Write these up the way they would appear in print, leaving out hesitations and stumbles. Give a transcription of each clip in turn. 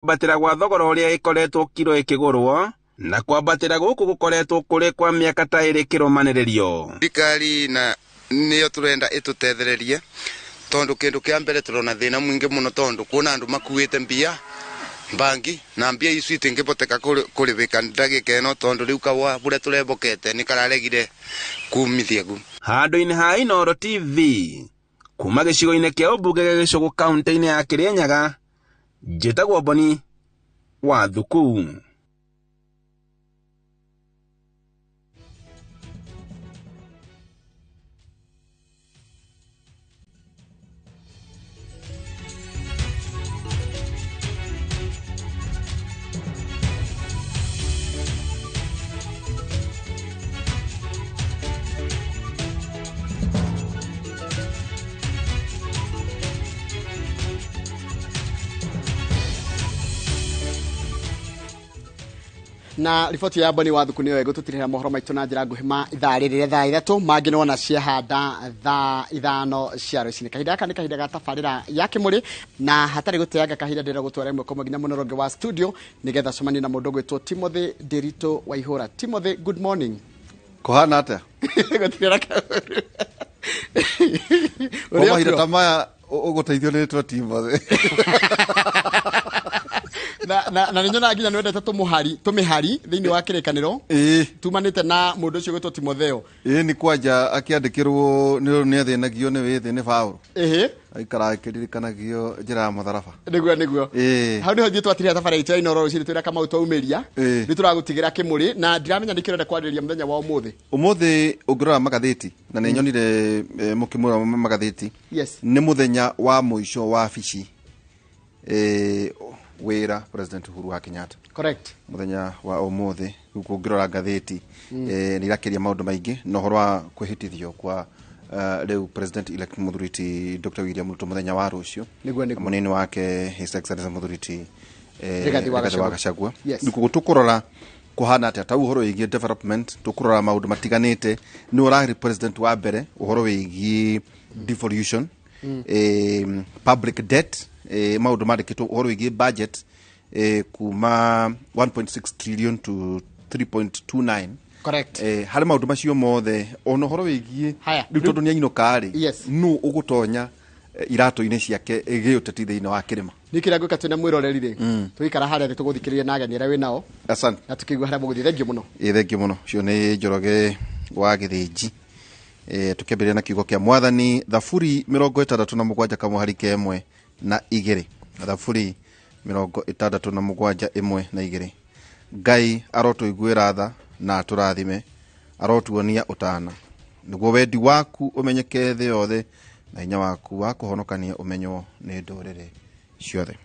Kwambatĩra gwa thogora ũrĩa ĩkoretwo kiro ĩkĩgũrwo na kwambatĩra gũkũ gũkoretwo kũrĩ kwa mĩaka ta ĩrĩ kĩrũmanĩrĩrio. Thirikari na nĩyo tũrenda ĩtũtethererie tondu kindu kia mbere turona thina mwingi muno tondu kuona andu makuite mbia bangi na mbia icio itingiboteka kuribika ndagika ino tondu riu kawa buria turebokete ni kararegire kumithia gu. Handũ-inĩ ha Inooro TV kuma gĩcigo-inĩ kĩa ũmbunge gĩa Gĩcũgũ kaunti-inĩ ya Kĩrĩnyaga, njĩtagwo Boni wa Thuku. Na riboti ya Boni wa Thuku nĩyo ĩgũtũtirĩra mohoro maitũ na njĩra nguhĩ ma ithaa rĩrĩ rĩa thaa 3 mangĩ nĩwona ciahanda thaa 5 cia rũcinĩ. Kahinda gaka nĩ kahinda ga tabarĩra ya Kĩmũrĩ, na hatarĩ gũteanga kahinda ndĩrenda gũtwara ĩmwe kwa ĩmwe nginya mũnoro ũngĩ wa studio nĩgetha cemanie na mũndũ ũgwĩtwo Timothy Ndiritu Waihũra. Timothy, good morning. Kũhana atĩa? Gũtirĩ na kaũndũ. Kwa mahinda ta maya ũgũteithio nĩ rĩtwa Timothy. Na nĩ nyonaga nginya nĩwendete tũmĩhari thĩinĩ wa kĩrĩkanĩro. Tumanĩte na mũndũ ũcio ũgwĩtwo Timotheo. Ĩĩ, nĩ kwanja akĩandĩkĩrwo nĩ athĩnagio nĩ wĩthĩ nĩ Paũlũ. Aikaraga akĩririkanagio njĩra ya mũtharaba. Nĩguo, nĩguo. Hau nĩho ithuĩ twatirĩra thabarĩ itũ ya Inooro rũcinĩ twĩna Kamau twaumĩria. Nĩ tũragũtigĩra Kĩmũrĩ na ndiramenya nĩkĩ ũrenda kwarĩrĩria mũthenya wa ũmũthĩ. Ũmũthĩ ũngĩrora magathĩti na nĩ nyonire mũkĩmũra magathĩti. Nĩ mũthenya wa mũico wa wabici wĩra President Uhuru wa Kenyatta. Mũthenya wa ũmũthĩ rĩu ũngĩrora ngathĩti, nĩ irakĩria maũndũ maingĩ na ũhoro wa kwĩhĩtithio kwa rĩu President elect Mũthuri ti Dr. William Ruto mũthenya wa rũciũ. Nĩguo, nĩguo. Mũnini wake His Excellency Mũthuri ti Rigathi wa Rigathi wa Gachagua. Gachagua. Rĩu koguo tũkũrora kũhana atĩa ta ũhoro wĩgiĩ development, tũkũrora maũndũ matiganĩte. Nĩ ũrarĩ president wa mbere ũhoro wĩgiĩ devolution, public debt, maũndũ mandĩkĩtwo ũhoro wĩgiĩ budget, kuma 1.6 trillion to 3.29. Harĩ maũndũ macio mothe ona ũhoro wĩgiĩ Haya. rĩu tondũ nĩ ainũka rĩ, nũ ũgũtonya iratũ-inĩ ciake gĩũteti thĩinĩ wa kĩrĩma. Nĩ kĩrĩa ngwĩka twĩna mwĩroreri rĩ, tũgĩikara harĩa thĩ tũgũthikĩrĩria na ageni arĩa wĩ nao. Asante. Na tũkĩigua harĩa mũgũthiĩ. Thengiũ mũno. Ĩ, thengiũ mũno. Ũcio nĩ Njoroge wa Gĩthĩnji. Tũkĩambĩrĩria na kiugo kĩa Mwathani, Thaburi mĩrongo ĩtandatũ na mũgwanja kamũhari ka ĩmwe na igĩrĩ. Thaburi mĩrongo ĩtandatũ na mũgwanja ĩmwe na igĩrĩ. Ngai arotũiguĩra tha na atũrathime, arotuonia ũtana, nĩguo wendi waku ũmenyeke thĩ yothe, na hinya waku wa kũhonokania ũmenywo nĩ ndũrĩrĩ ciothe.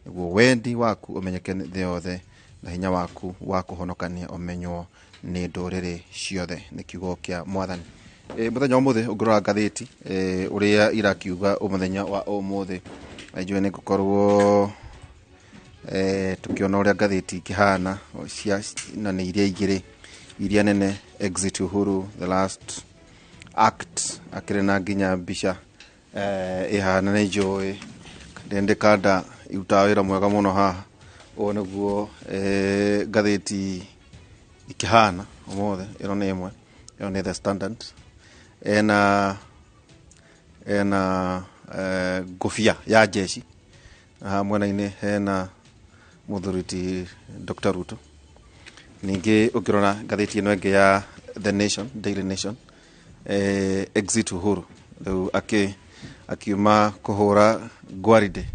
Nĩguo wendi waku ũmenyeke thĩ yothe, na hinya waku wa kũhonokania ũmenywo nĩ ndũrĩrĩ ciothe. Nĩ kiugo kĩa Mwathani. Mũthenya wa ũmũthĩ ũngĩrora ngathĩti, ũrĩa irakiuga mũthenya wa ũmũthĩ, na njũĩ nĩ ngũkorwo, tũkĩona ũrĩa ngathĩti ikĩhana, cia, na nĩ iria igĩrĩ iria nene, Exit Uhuru, The Last Act, akĩrĩ na nginya mbica, ĩhana nĩ njũĩ Ndende Kanda irutaga wĩra mwega mũno haha. Ũũ nĩguo, ngathĩti ikĩhana ũmũthĩ. Ĩno nĩ ĩmwe, ĩno nĩ The Standard. Ena ngũbia ya jeshi. Haha mwena-inĩ hena mũthuri ti Dr. Ruto. Ningĩ ũngĩrora ngathĩti ĩno ĩngĩ ya The Nation, Daily Nation, Exit Uhuru rĩu akiuma kũhũra gwaride,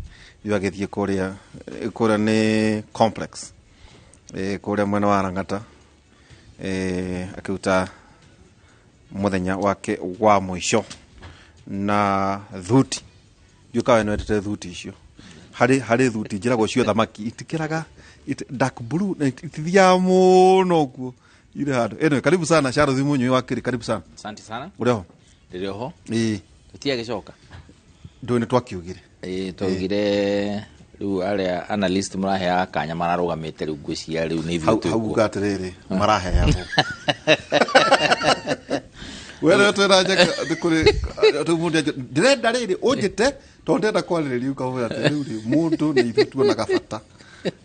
rĩu agĩthiĩ kũrĩa nĩ complex, kũrĩa mwena wa Lang'ata, akĩruta mũthenya wake wa mũico na thuti. Ndiũĩ kana nĩwendete thuti icio. Harĩ thuti njĩragwo cio thamaki itikĩraga, dark blue na itithiaga mũno ũguo irĩ handũ. Anyway, karibu sana Charles Munyui wa Kiri, karibu sana. Asante sana. Ũrĩ ho? Ndĩrĩ ho. Ĩĩ. Tũtiagĩcoka. Ndũĩ nĩ twakiugire. Ĩĩ, twaugire rĩu arĩa analyst maraheaga kanya mararũgamĩte rĩu ngwĩciria rĩu nĩ ithuĩ Hau, twĩ hau kuo. uga atĩrĩrĩ, maraheagwo. Were twĩra njeka nĩ kũrĩ rĩu mũndũ ndĩrenda rĩrĩ ũnjĩte tondũ ndĩrenda kwarĩrĩria ũkamwĩra atĩ rĩu rĩ mũndũ nĩ ithuĩ tuonaga bata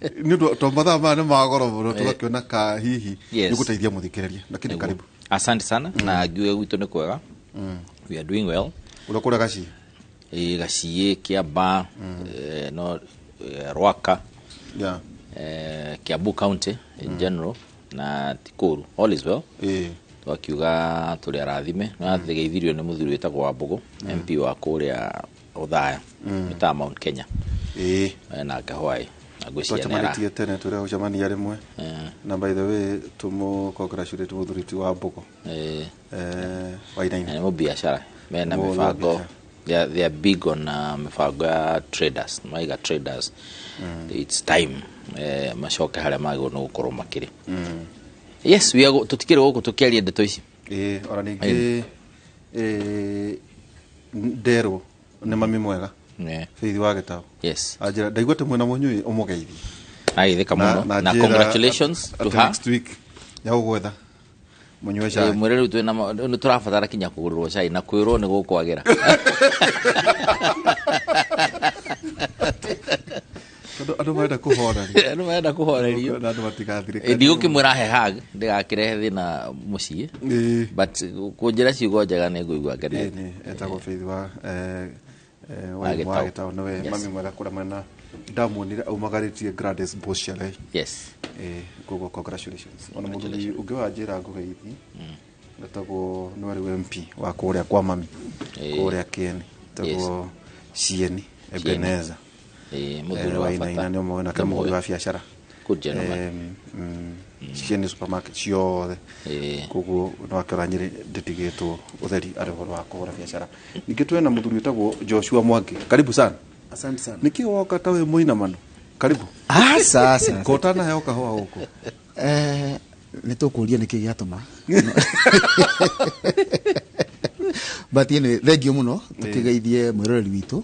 nĩ ũndũ to mathaa maya nĩ ma goro mũno tũgakĩona ka hihi Yes. nĩ gũteithia mũthikĩrĩria, lakini Nĩguo. karibu. Asante sana, na ngiuge gwitũ nĩ kwega, we are doing well. Ũrĩa kũrĩa gaci? Ĩ, Gaciĩ, Kĩamba, no Rwaka, Kiambu County in general, na ti kũũru, all is well. Twakiuga tũrĩ arathime no athigeithirio nĩ mũthuri wĩtagwo Wambũgũ, MP wa kũrĩa Othaya, wĩtaga Mount Kenya. Nake hwaĩ na ngwĩciria nĩ Twacemanĩtie tene tũrĩa gũcemania rĩmwe, na by the way tũmũ congratulate mũthuri ti wa Mbũgũ Wainaina. Na nĩ mũbiacara mena Mũhũri wa mĩbango. biacara. They are big on mĩbango ya traders, maiga traders, it's time macoke harĩa magĩrĩirwo nĩ gũkorwo makĩrĩ. Yes, we are tũtikĩrĩ gũkũ tũkĩaria ndeto ici. Ĩĩ, ona ningĩ nderwo nĩ mami mwega Faith wa Gĩtaũ. Anjĩra ndaigua atĩ mwĩna mũnyui ũmũgeithie. Agithĩka mũno na njĩra congratulations to atĩ her. Next week nĩagũgwetha mũnyue cai. Mwĩre rĩu twĩna nĩ tũrabatara kinya kũgũrĩrwo cai na kwĩrwo nĩ gũkwagĩra. Tondũ andũ marenda kũhorerio. Andũ marenda kũhorerio. Na andũ matigathirĩke. Ndigũkĩmwĩra he hug ndĩgakĩrehe thĩna mũciĩ, but kũnjĩra ciugo njega nĩ ngũigua ngenete. Nĩ etagwo Faith wa Wa wa Gĩtaũ. Gĩtaũ nĩwe. Mami mwega kũrĩa mwena ndamuonire aumagarĩtie Gladys Boshalei. Koguo congratulations. Ona mũthuri ũngĩ wa njĩra ngũgeithi etagwo nĩwe rĩu MP wa kũrĩa kwa mami kũrĩa Kieni, etagwo Cieni Ebeneza. Mũthuri wa Wainaina bata. nĩ ũmwe nake mũhũri wa biacara. Good gentleman. Cieni supermarket ciothe. Koguo no akĩora Nyĩrĩ ndĩtigĩtwo ũtheri arĩ ũhoro wa kũhũra biacara. Ningĩ twĩna mũthuri wĩtagwo Joshua Mwangi, karibu sana. Asante sana. Nĩkĩ woka ta wĩ mũinamano? Karibu. Ah, sasa. Ko ũtanaheo kahũa gũkũ? Nĩ tũkũria nĩkĩ gĩatũma. But anyway, thank you mũno, tũkĩgeithie mwĩroreri witũ.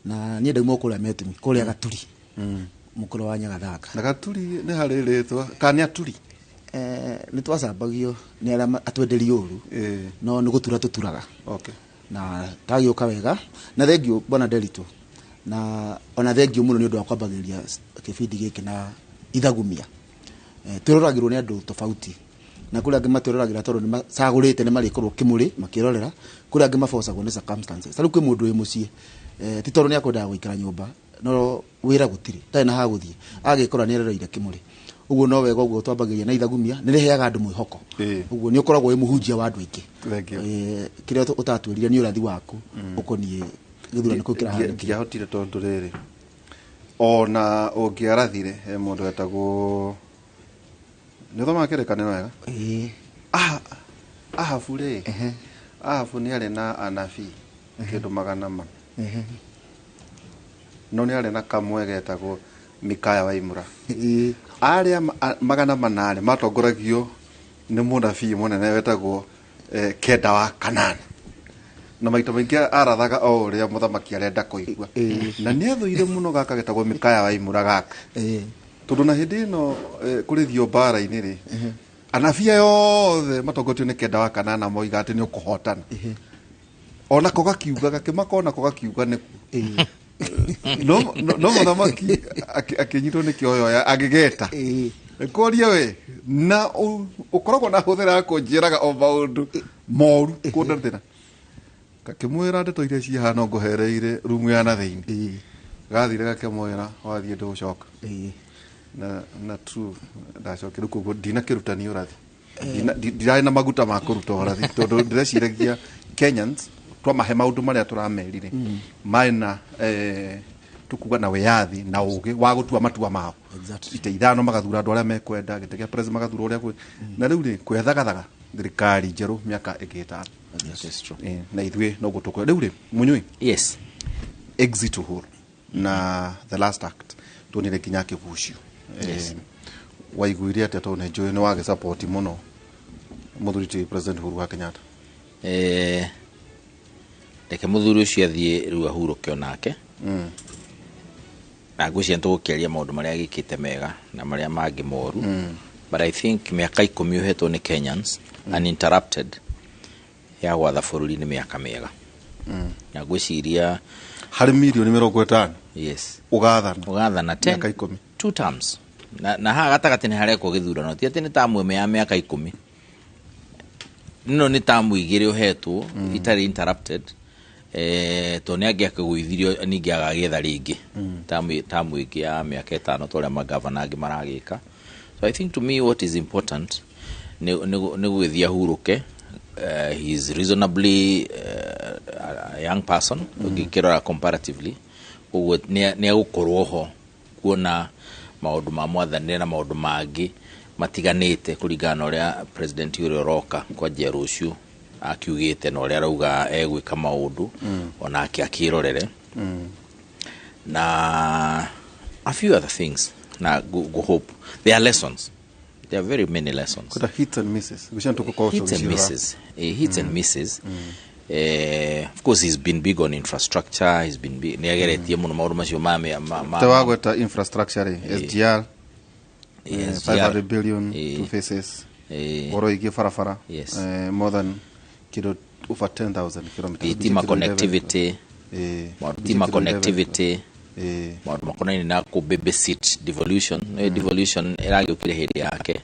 Na niĩ ndauma kũrĩa Metumi, kũrĩa Gaturi. Mũkũrũ wa Nyagathanga. Na Gaturi nĩ harĩ rĩtwa kana nĩ aturi? Nĩ twacambagio nĩ arĩa atwenderie ũru. No nĩ gũtura tũturaga. Na tagĩũka wega na thank you bwana Derito, na ona thank you mũno nĩ ũndũ wa kwambagĩrĩria kĩbindi gĩkĩ na ithagumia. Twĩroragĩrwo nĩ andũ tofauti, na kũrĩ angĩ matwĩroragĩra tondũ nĩ macagũrĩte nĩ marĩkorwo kĩmũrĩ makĩrorera, kũrĩ angĩ mabocagwo nĩ circumstances. Ta rĩu kwĩ mũndũ wĩ mũciĩ, ti tondũ nĩ akwendaga gũikara nyũmba, no wĩra gũtirĩ, ndarĩ na ha gũthiĩ, agĩkora nĩ eroreire kĩmũrĩ. Ũguo no wega ũguo twambagĩrĩria na ithagumia, nĩ rĩheaga andũ mwĩhoko. Ũguo nĩ ũkoragwo wĩ mũhunjia wa andũ aingĩ. Thank you. Kĩrĩa ũtatwĩrire nĩ ũrathi waku ũkoniĩ gĩthurano kĩu kĩrahanĩkire. Ndiahotire tondũ rĩrĩ ona ũngĩarathire he mũndũ wetagwo nĩ ũthomaga kĩrĩkanĩro wega. Ahabu rĩ, Ahabu nĩ arĩ na anabii kĩndũ 400, no nĩ arĩ na kamwe getagwo Mikaya wa Imura. Arĩa 400 matongoragio nĩ mũnabii mũnene wetagwo Kenda wa Kanani, na maita maingĩ arathaga o ũrĩa mũthamaki arenda kũigua, na nĩ athũire mũno gaka getagwo Mikaya wa Imura gaka, tondũ na hĩndĩ ĩno kũrĩ thio mbara-inĩ rĩ, anabii aya othe matongotio nĩ Kenda wa Kanana moiga atĩ nĩ ũkũhotana, onako gakiuga gakĩmaka, onako gakiuga nĩkuo. No mũthamaki akĩnyitwo nĩ kĩoyoya agĩgeta kũria we na ũkoragwo na hũthĩra ya kũnjĩraga o maũndũ moru kũndathĩra, gakĩmwĩra ndeto iria ciĩ no ngũhereire rumu ya na thĩinĩ. Gathire gakĩmwĩra wathiĩ ndũgũcoka. Na true ndacokire koguo ndinakĩrutani ũrathi. Ndirarĩ na maguta ma kũruta ũrathi tondũ ndĩreciragia Kenyans twamahe maũndũ marĩa tũramerire marĩ na tukuga na wĩyathi na ũgĩ wa gũtua matua mao. Ite 5 magathura andũ arĩa mekwenda gĩtĩ kĩa president, magathura ũrĩa kwĩ na rĩu rĩ kwethagathaga thirikari njerũ mĩaka ĩngĩ 5. That is true. Na ithuĩ noguo tũkwenda rĩu rĩ mũnyui. Yes. Exit Uhuru na the last act tuonire nginya akĩgucio. Waiguire atĩa tondũ nĩ njũĩ nĩ wagĩsupport mũno mũthuri ti President Uhuru wa Kenyatta? Reke mũthuri ũcio athiĩ rĩu ahurũke onake. Na ngwĩciria nĩtũgũkĩaria maũndũ marĩa agĩkĩte mega na marĩa mangĩ moru. But I think mĩaka 10 ũhetwo nĩ Kenyans uninterrupted. Ya gwatha bũrũri nĩ mĩaka mĩega na ngwĩciria Harĩ mirioni 50. Yes. Ũgathana. Ũgathana 10 Mĩaka 10. Two terms, na haha gatagatĩ nĩ harekwo gĩthurano, ti atĩ nĩ tamu ĩmwe ya mĩaka 10. Ĩno nĩ tamu 2 ũhetwo itarĩ interrupted, tondũ nĩ angĩakĩgũithirio ningĩ agagĩetha rĩngĩ tamu ĩngĩ ya mĩaka 5 ta ũrĩa magavana angĩ maragĩka. So I think to me what is important nĩ gũgĩthiĩ ahurũke. He is reasonably a young person ũngĩkĩrora comparatively, koguo nĩ egũkorwo ho kuona maũndũ ma mwathanĩre na maũndũ mangĩ matiganĩte kũringana na ũrĩa president ũrĩa ũroka kwanjia rũciũ akiugĩte na ũrĩa arauga egwĩka maũndũ, onake akĩrorere na a few other things, na go hope there are lessons, there are very many lessons. Kwĩta hits and misses, ngwĩciria tũgũkorwo Hits and tũgĩcirora. misses, hits and misses. Of course he's been big on infrastructure, he's been big, nĩ ageretie mũno maũndũ macio ma Te wagweta infrastructure rĩ, SGR, SGR. 500 billion, two phases, ũhoro wĩgiĩ barabara, more than kĩndũ over 10,000 kilometers. Thitima connectivity. Thitima connectivity, maũndũ makonainie na kũ babysit devolution. Devolution ĩragĩũkire hĩndĩ yake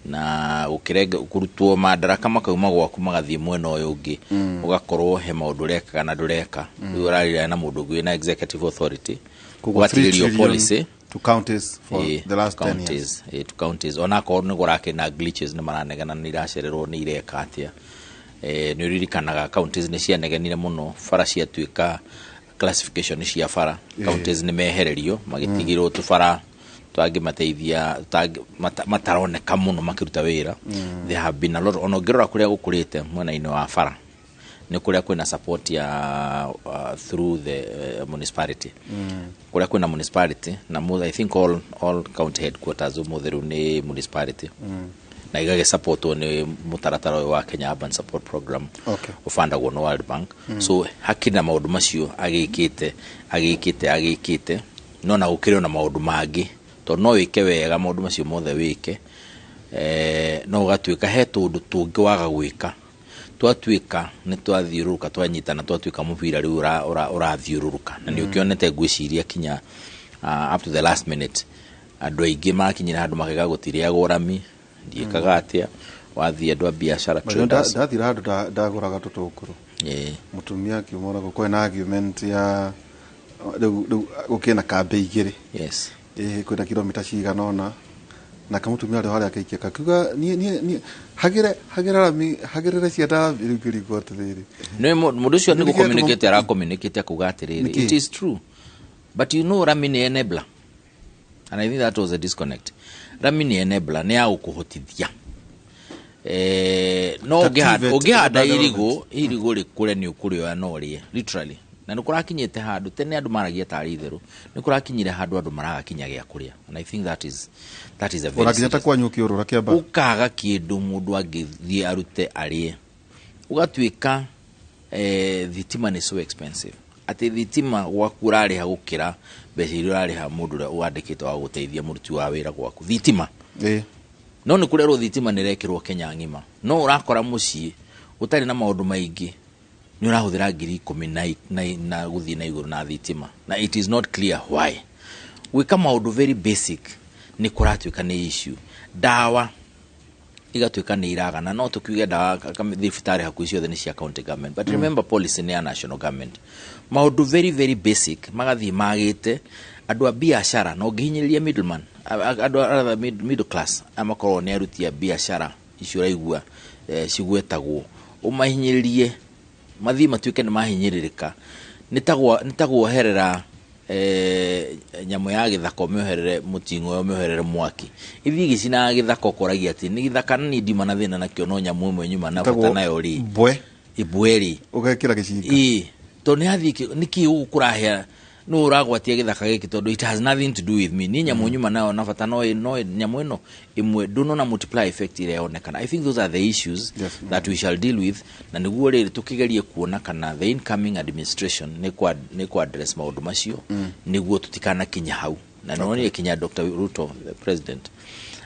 na gũkĩrenga kũrutwo madaraka makauma gwaku magathiĩ mwena ũyũ ũngĩ, ũgakorwo he maũndũ ũrekaga na ndũreka. Rĩu ũrarĩra na mũndũ ũngĩ wĩna executive authority. Koguo 3 Ũgatigĩrio trillion policy to counties for the last to 10 years. Counties, to counties, onakorwo nĩ kũrakĩrĩ na glitches, nĩ maranegena nĩ iracererwo, nĩ ireka atĩa. Nĩ ũririkanaga counties nĩ cianegenire mũno, bara ciatuĩka classification cia bara, counties nĩ mehererio magĩtigĩrwo tũbara tũngĩmateithia mataroneka mũno makĩruta wĩra. There have been a lot, ona ũngĩrora kũrĩa gũkũrĩte mwena-inĩ wa bara nĩ kũrĩa kwĩna support ya through the municipality, kũrĩa kwĩna municipality na I think all county headquarters ũmũthĩ rĩu nĩ municipality na igagĩsupportwo nĩ mũtaratara ũyũ wa Kenya Urban Support Program ũbandagwo nĩ World Bank. So hakĩrĩ na maũndũ macio agĩkĩte no na gũkĩrĩ ona maũndũ mangĩ, tondũ no wĩke wega maũndũ macio mothe wĩke, no ũgatuĩka he tũndũ tũngĩ waga gwĩka, twatuĩka nĩ twathiũrũrũka, twanyitana, twatuĩka mũbira rĩu ũrathiũrũrũka. Na nĩ ũkĩonete, ngwĩciria kinya up to the last minute andũ aingĩ makinyĩra handũ makaiga gũtirĩagwo rami, ndiĩkaga atĩa, wathiĩ andũ a biacara, traders. Ndathira handũ ndagũraga tũtũngũrũ, mũtumia akiuma ona gũkorwo na argument ya rĩu gũkĩna kambĩ 2. Kwĩna kilomita cigana ũna, na kamũtumia arĩ harĩa akaikia kakiuga niĩ hagĩre hagĩre rami, hagĩrĩre ciana rami. Rĩu ngĩrigwo atĩrĩrĩ, Nĩ mũndũ ũcio nĩ Nĩkĩo gũcommunicate aracommunicate akauga atĩrĩrĩ, Nĩkĩ? it is true, but you know rami nĩ enabler, and I think that was a disconnect. Rami nĩ enabler, nĩ ya gũkũhotithia, no Ta ũngĩhanda TVET, ũngĩhanda development. irigũ rĩkũre nĩ ũkũrĩoya no ũrĩe literally, na nĩ kũrakinyĩte handũ tene andũ maragia tarĩ itherũ, nĩ kũrakinyire handũ andũ maragakinya gĩa kũrĩa, and I think that is a very Ona nginya ta serious kwanyu ũkĩũrũra kĩamba. Ũkaga kĩndũ mũndũ angĩthiĩ arute arĩe, ũgatuĩka thitima nĩ so expensive atĩ thitima gwaku ũrarĩha gũkĩra mbeca iria ũrarĩha mũndũ ũrĩa wandĩkĩtwo wa gũteithia mũruti wa wĩra gwaku thitima. No nĩ kũrerwo thitima nĩ ĩrekĩrwo Kenya ng'ima, no ũrakora mũciĩ ũtarĩ na maũndũ maingĩ nĩ ũrahũthĩra 10,000 na gũthiĩ na igũrũ na thitima, na it is not clear why. Gwĩka maũndũ very basic nĩ kũratuĩka nĩ issue. Ndawa igatuĩka nĩ iragana, no tũkiuge ndawa thibitarĩ hakuhĩ ciothe nĩ cia county government, but remember policy nĩ ya national government. Maũndũ very very basic magathiĩ magĩte andũ a biacara na ũngĩhinyĩrĩria middleman, andũ a middle class aya makoragwo nĩ aruti a biacara icio ũraigua cigwetagwo, ũmahinyĩrĩrie mathiĩ matuĩke nĩ mahinyĩrĩrĩka, nĩ ta guoherera nyamũ ya gĩthaka, ũmĩoherere mũting'oe, ũmĩoherere mwaki, ithiĩ igĩcinaga gĩthaka, ũkoragia atĩ nĩ gĩthaka na niĩ ndiuma na thĩna nakĩo, no nyamũ ĩmwe nyuma na bata Ĩtagwo nayo rĩ, mbwe. Ibwe rĩ. Ũgekĩra gĩcinga. Ĩĩ, tondũ nĩ yathiĩ nĩkĩ gũkũ kũrahĩa, nũ ũragwatia gĩthaka gĩkĩ? Tondũ it has nothing to do with me, niĩ nyamũ nyuma nayo na bata no nyamũ ĩno ĩmwe, ndũnona multiply effect ĩrĩa yonekana. I think those are the issues that we shall deal with, na nĩguo rĩrĩ tũkĩgerie kuona kana the incoming administration nĩ kwa address maũndũ macio nĩguo tũtikanakinya hau. Na nĩwonire kinya Dr. Ruto, the president,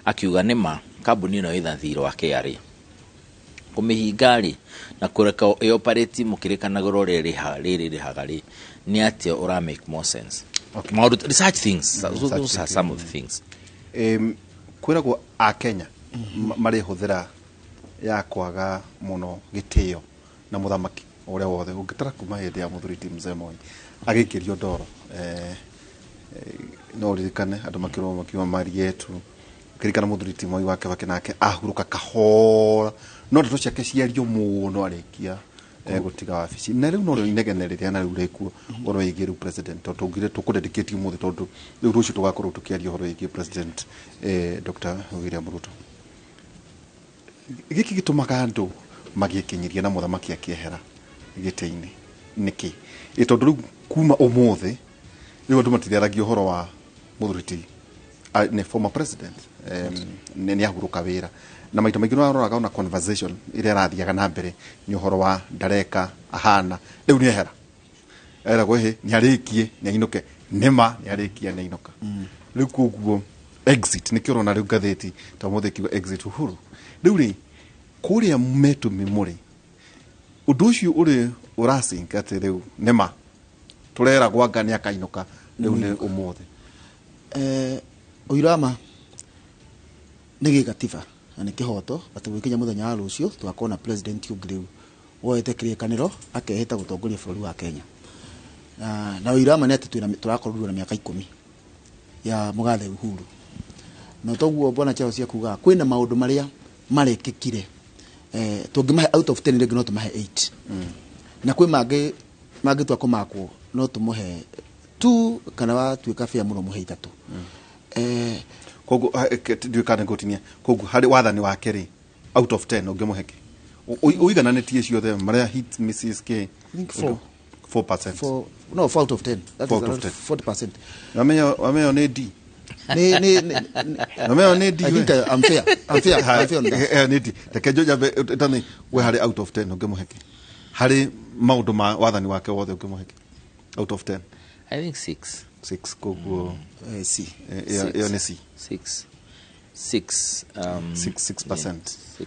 akiuga nĩma kambuni ĩno ĩtha thirĩ wa KRA. Kũmĩhinga rĩ na kũreka ĩoperate mũkĩrĩkanagĩra ũrĩa rĩrĩhaga rĩ, nĩ atĩa ũra make more sense? Okay. Maũndũ research things, Research those are things. some of the things. Kwĩragwo a Kenya marĩhũthĩra ya kwaga mũno gĩtĩo na mũthamaki ũrĩa wothe ũngĩtara kuma hĩndĩ ya mũthuri ti Mzee Moi agĩikĩrio ndoro, no ũririkane andũ makĩrwo makiuga mari yetu, ũkĩririkana mũthuri ti Moi wa Kibaki nake ahurũka kahora, no ndeto ciake ciario mũno arĩkia gũtiga wabici. Na rĩu no rĩo inegene rĩrĩa na rĩu rĩkuo ũhoro wĩgiĩ rĩu president, tondũ tũngire tũkũdedicate ũmũthĩ, tondũ rĩu rũciũ tũgakorwo tũkĩaria ũhoro wĩgiĩ President Dr. William Ruto. Gĩkĩ gĩtũmaga andũ magĩkinyĩria na mũthamaki akĩehera gĩtĩ-inĩ nĩkĩ? Ĩ tondũ rĩu kuma ũmũthĩ rĩu andũ matiriaragia ũhoro wa mũthuri ti nĩ former president, nĩ ahurũka wĩra, na maita maingĩ nĩwaroraga ona conversation ĩrĩa ĩrathiaga na mbere nĩ ũhoro wa ndareka ahana rĩu nĩ ehera, eragwo ĩhĩ nĩ arĩkie nĩ ainũke, nĩma nĩ arĩkia nĩ ainũka. Rĩu koguo exit nĩkĩo ũrona rĩu ngathĩti ta ũmũthĩ ĩkiuga "Exit Uhuru". Rĩu rĩ kũrĩa metũmi mũrĩ ũndũ ũcio ũrĩ ũracink atĩ rĩu nĩma tũreragwo anga nĩ akainũka rĩu nĩ ũmũthĩ. Ũirama nĩ gĩgatiba na nĩ kĩhoto atĩ gwĩkinya mũthenya wa rũciũ tũgakorwo na president ũngĩ rĩu woete kĩrĩkanĩro akehĩta gũtongoria bũrũri wa Kenya. Na ũirama nĩ atĩ tũrakorirwo na mĩaka 10 ya mũgathe Uhuru, na toguo bwana Charles akugaga kwĩna maũndũ marĩa marekĩkire, tũngĩmahe out of 10 rĩngĩ no tũmahe 8, na kwĩ mangĩ mangĩtua kũmakwo no tũmũhe 2, kana watuĩka fair mũno mũhe 3. Koguo ndiũĩ kana nĩngũtinia, koguo harĩ wathani wake rĩ, out of 10 ũngĩmũhe kĩ? Ũigananĩtie ciothe marĩa hit misses k? I think four. 4%. Four, no, 4 out of 10. That Four is out of around 10. 40%. Wamenya nĩ D. Nĩ Wamenya nĩ D. I think I'm fair. I'm fair. I'm fair on that. Nĩ D. Reke njambe tani we, harĩ out of 10 ũngĩmũhe kĩ? Harĩ maũndũ ma wathani wake wothe ũngĩmũhe kĩ out of 10? I think 6. 6, koguo C. Ĩyo nĩ C. 6 6 6 6%.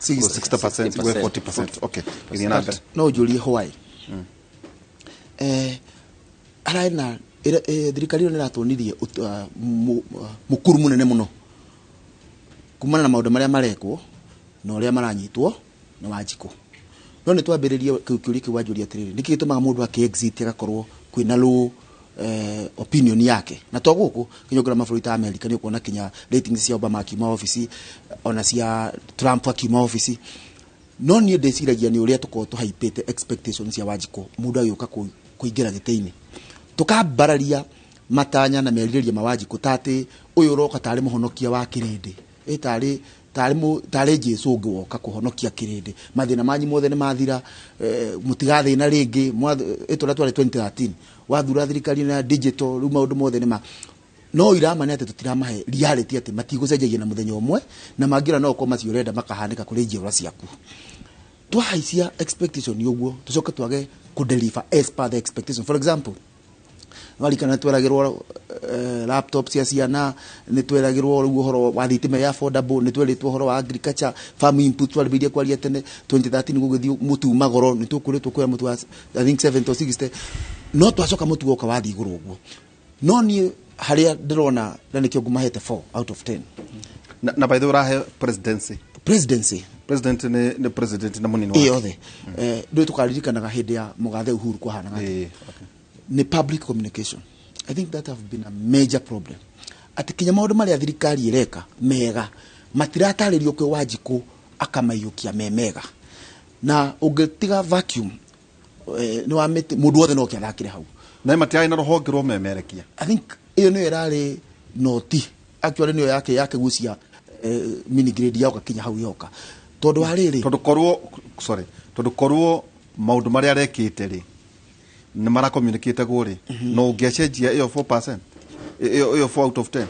Six. 60%, we 40%. Okay, gĩthiĩ na mbere. No njũrie why. Hararĩ na thirikari ĩyo nĩ ĩratuonirie mũkuru mũnene mũno kumana na maũndũ marĩa marekwo na ũrĩa maranyitwo na Wanjikũ. No nĩ twambĩrĩrie kĩu kĩũria kĩu wanjũria atĩrĩrĩ, nĩkĩ gĩtũmaga mũndũ akĩ-exit agakorwo kwĩna low opinion yake? Na to gũkũ kinya ũngĩra mabũrũri ta America nĩ ũkuona kinya ratings cia Obama akiuma obici, ona cia Trump akiuma obici. No niĩ ndĩciragia nĩ ũrĩa tũkorwo tũhaipĩte expectations cia Wanjikũ mũndũ agĩũka kũingĩra gĩtĩ-inĩ, tũkambararia matanya na merirĩria ma Wanjikũ ta atĩ ũyũ ũroka tarĩ mũhonokia wa kĩrĩndĩ, ĩ tarĩ Jesu ũngĩ woka kũhonokia kĩrĩndĩ, mathĩna manyu mothe nĩ mathira, mũtigathĩna rĩngĩ. Ĩ tũrĩa twarĩ 2013 wathura thirikari na digital, rĩu maũndũ mothe nĩ ma no irama nĩ atĩ tũtiramahe reality atĩ matigũcenjagia na mũthenya ũmwe, na mangĩra no ũkorwo macio ũrenda makahanĩka kũrĩ njiarwa ciaku. Twahaicia expectation ũguo tũcoke twage kũdeliver as per the expectation. For example, warikana nĩ tweragĩrwo laptop cia ciana, nĩ tweragĩrwo rĩu ũhoro wa thitima ya affordable, nĩ twerĩtwo ũhoro wa agriculture farm input twarĩbĩirie kwaria tene 2013 gũgĩthiĩ mũtu magoro, nĩ tũkũrĩtwo kwĩra mũtu wa I think 70 or 60, no twacoka mũtu woka wathiĩ igũrũ ũguo. No niĩ harĩa ndĩrona na nĩkĩo ngũmahete 4 out of 10. Na by the way ũrahe presidency? Presidency. President nĩ president na mũnini wake. Ĩ othe, ndũĩ tũkaririkanaga hĩndĩ ya mũgathe Uhuru kwahanaga atĩa? Ĩ, okay. Nĩ public communication. I think that have been a major problem, atĩ kinya maũndũ marĩa thirikari ĩreka mega matiratarĩrio kwĩ Wanjikũ akamaiyũkia me mega, na ũngĩtiga vacuum, nĩ wa mĩtĩ mũndũ wothe no kĩathakĩre hau. Na matiarĩ na rũhonge rwa memerekia. I think ĩyo nĩyo ĩrarĩ noti, actually nĩyo yake yakĩgucia mini grade yoka kinya hau yoka, tondũ wa rĩrĩ Tondũ korwo, sorry, tondũ korwo maũndũ marĩa arekĩte rĩ nĩ maracommunicatagwo rĩ, no ũngĩacenjia ĩyo 4%, ĩyo 4 out of 10.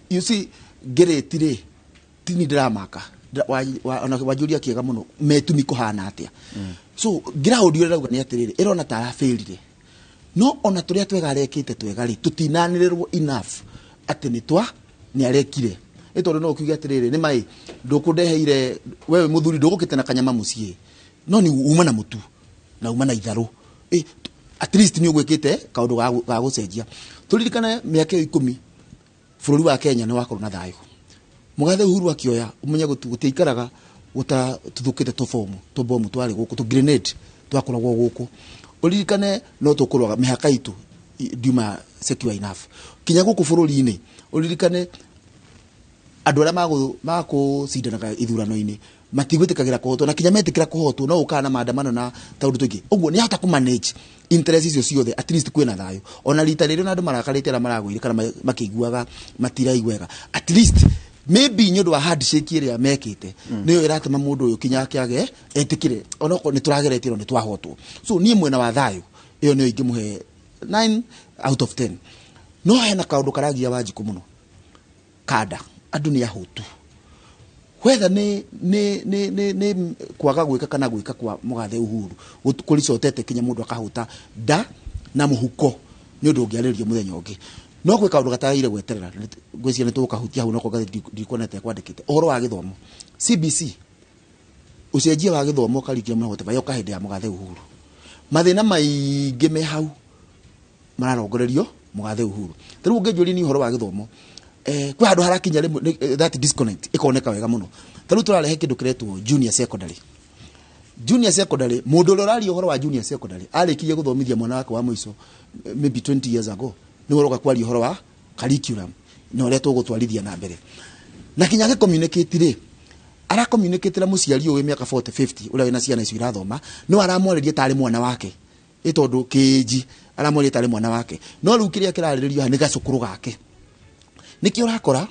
You see, ngĩrĩti rĩ tini ndĩramaka ona wanjũria kĩega mũno metumi kũhana atĩa. So ground ũrĩa ĩrauga nĩ atĩrĩrĩ, ĩrona ta arabĩrire, no ona tũrĩa twega arekĩte twega rĩ tũtinanĩrĩrwo enough atĩ nĩ twa nĩ arekire. Ĩ tondũ no ũkiuge atĩrĩrĩ, nĩ mai ndũkũndeheire wewe mũthuri ndũgũkĩte na kanyama mũciĩ. No nĩ uma na mũtu na uma na itharũ, at least nĩ ũgwĩkĩte kaũndũ ga gũcenjia. Tũririkane mĩaka ĩyo 10 bũrũri wa Kenya nĩ wakorwo na thayũ. Mũgathe Uhuru akĩoya ũmenye gũtiaikaraga gũtatuthũkĩte tũbomu, tũbomu twarĩ gũkũ, tũ grenade twakoragwo gũkũ. Ũririkane no tũkũrwaga mĩhaka itũ ndiuma secure enough kinya gũkũ bũrũri-inĩ. Ũririkane andũ arĩa makũcindanaga ithurano-inĩ matigwĩtĩkagĩra kũhotwo, na kinya metĩkĩra kũhotwo no ũkaga na maandamano na taũndũ tũingĩ. Ũguo nĩ ahota kũmanage interest icio ciothe, at least kwĩna thayũ. Ona rita rĩrĩ ona andũ marakarĩte arĩa maragũire kana makĩiguaga matiraigua wega, at least maybe nĩ ũndũ wa handshake ĩrĩa mekĩte nĩyo ĩratũma mũndũ ũyũ kinya akĩage etĩkĩre onokorwo nĩ tũrageretie no nĩ twahotwo. So niĩ mwena wa thayũ ĩyo nĩyo ingĩmũhe 9 out of 10. No hena kaũndũ karagia Wanjikũ mũno kanda, andũ nĩ ahũtu, whether nĩ kwaga gwĩka kana gwĩka kwa mũgathe Uhuru kũricotete kinya mũndũ akahũta nda na mũhuko, nĩ ũndũ ũngĩarĩrĩrio mũthenya ũngĩ. No gwĩ kaũndũ gatagĩrĩire gweterera, ngwĩciria nĩ tũgũkahutia hau, no ndikuonete kwandĩkĩte ũhoro wa gĩthomo CBC, ũcenjia wa gĩthomo curriculum na whatever yoka hĩndĩ ya mũgathe Uhuru. Mathĩna maingĩ me hau mararongorerio mũgathe Uhuru. Ta rĩu ũngĩnjũria nĩ ũhoro wa gĩthomo, kwĩ handũ harakinya rĩmwe that disconnect ĩkoneka wega mũno. Ta rĩu tũrarehe kĩndũ kĩretwo junior secondary. Junior secondary, mũndũ ũrĩa ũraria ũhoro wa junior secondary arĩkirie gũthomithia mwana wake wa mũico maybe 20 years ago, nĩwe ũroka kwaria ũhoro wa curriculum na ũrĩa tũgũtwarithia na mbere. Na kinya agĩcommunicate rĩ, aracommunicatĩra mũciari ũyũ wĩ mĩaka 40, 50 ũrĩa wĩna ciana icio irathoma, no aramwarĩria tarĩ mwana wake, ĩ tondũ kĩnji aramwarĩria tarĩ mwana wake. No rĩu kĩrĩa kĩrarĩrĩrio haha nĩ gacũkũrũ gake. Nĩkĩo ũrakora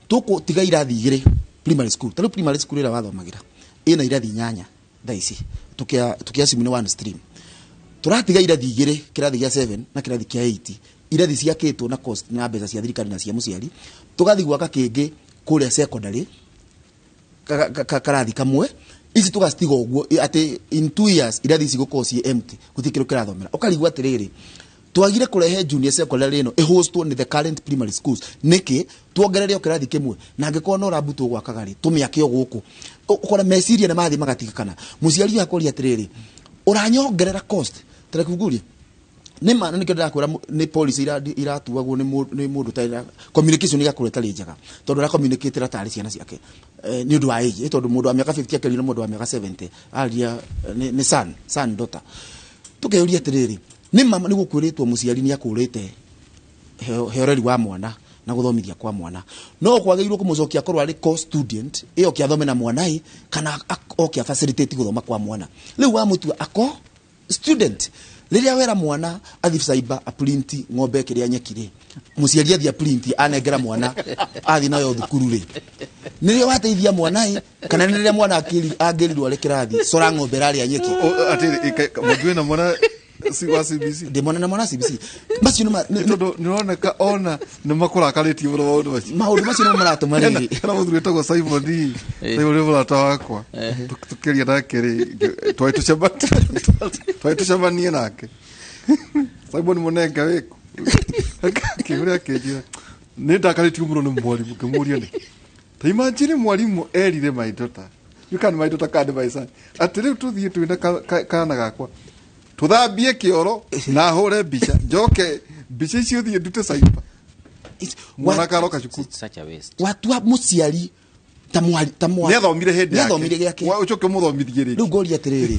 tũkũtiga irathi 2 primary school. Ta rĩu primary school ĩrĩa wathomagĩra ĩna irathi 8 thaa ici, tũkĩa nĩ one stream, tũratiga irathi 2, kĩrathi gĩa 7 na kĩrathi kĩa 8, irathi ciakĩtwo na cost na mbeca cia thirikari na cia mũciari. Tũgathiĩ gwaka kĩngĩ kũrĩa secondary karathi kamwe, ici tũgacitiga ũguo, atĩ in 2 years irathi ici gũkorwo ciĩ empty, gũtirĩ kĩndũ kĩrathomera. Ũkarigwo atĩrĩrĩ, twagire kũrehe junior secondary ĩno ĩhostwo nĩ the current primary schools nĩkĩ? Tuongerere o kĩrathi kĩmwe, na angĩkorwo no rambu tũgwakaga rĩ, tũmĩake o gũkũ. Ũkora meciria nĩ mathiĩ magatigĩkana. Mũciari ũyũ akoria atĩrĩrĩ, ũranyongerera cost tarekunguria nĩ ma nĩkĩo ndĩrakwĩra nĩ policy iratuagwo nĩ mũndũ ta communication igakorwo ĩtarĩ njega, tondũ aracommunicatĩra tarĩ ciana ciake, nĩ ũndũ wa age, tondũ mũndũ wa mĩaka 50 akĩaria na mũndũ wa mĩaka 70 aria nĩ son daughter. Tũkeyũria atĩrĩrĩ, nĩ ma nĩ gũkwĩrĩtwo mũciari nĩ akũrĩte heoreri wa mwana na gũthomithia kwa mwana, no kwagĩrĩirwo kũmũcokia akorwo arĩ co student ĩyo kĩathome na mwana ĩ kana oke facilitate gũthoma kwa mwana. Rĩu wamũtua ako student, rĩrĩa wera mwana athi cyber aprint ng'ombe ĩkĩrĩa nyeki rĩ, mũciari athi aprint anengera mwana athi nayo thukuru rĩ, nĩrĩo wateithia mwana ĩ kana nĩ rĩrĩa mwana angĩrirwo arĩ kĩrathi cora ng'ombe ĩrarĩa nyeki? Atĩrĩ, mũngi wĩna mwana wa CBC? Ndĩ mwana na mwana CBC. Macio nĩ Tondũ nĩroneka ona nĩ makũrakarĩtie mũno maũndũ macio. Maũndũ macio nĩmo maratũma rĩrĩ. Hena mũthuri wĩtagwo Simon, Simon nĩ mũrata wakwa, tũkĩaria nake rĩ, twarĩ tũcemanie nake. Simon Mũnenge wĩkũ? Akĩũria akĩnjĩra nĩ ndakarĩtio mũno nĩ mwarimũ. Ngĩmũria nĩ ta imagine mwarimũ erire my daughter, you can my daughter can my son, atĩ rĩu tũthiĩ twĩna kana gakwa tũthambie kĩoro na hũre mbica, njoke mbica icio thiĩ ndute cyber, mwana karoka cukuru. It's such a waste. Watua mũciari ta mwari ta mwana nĩ athomire hĩndĩ nĩ athomire gĩake. Ũcoke ũmũthomithie rĩngĩ. Rĩu ngoria atĩrĩrĩ,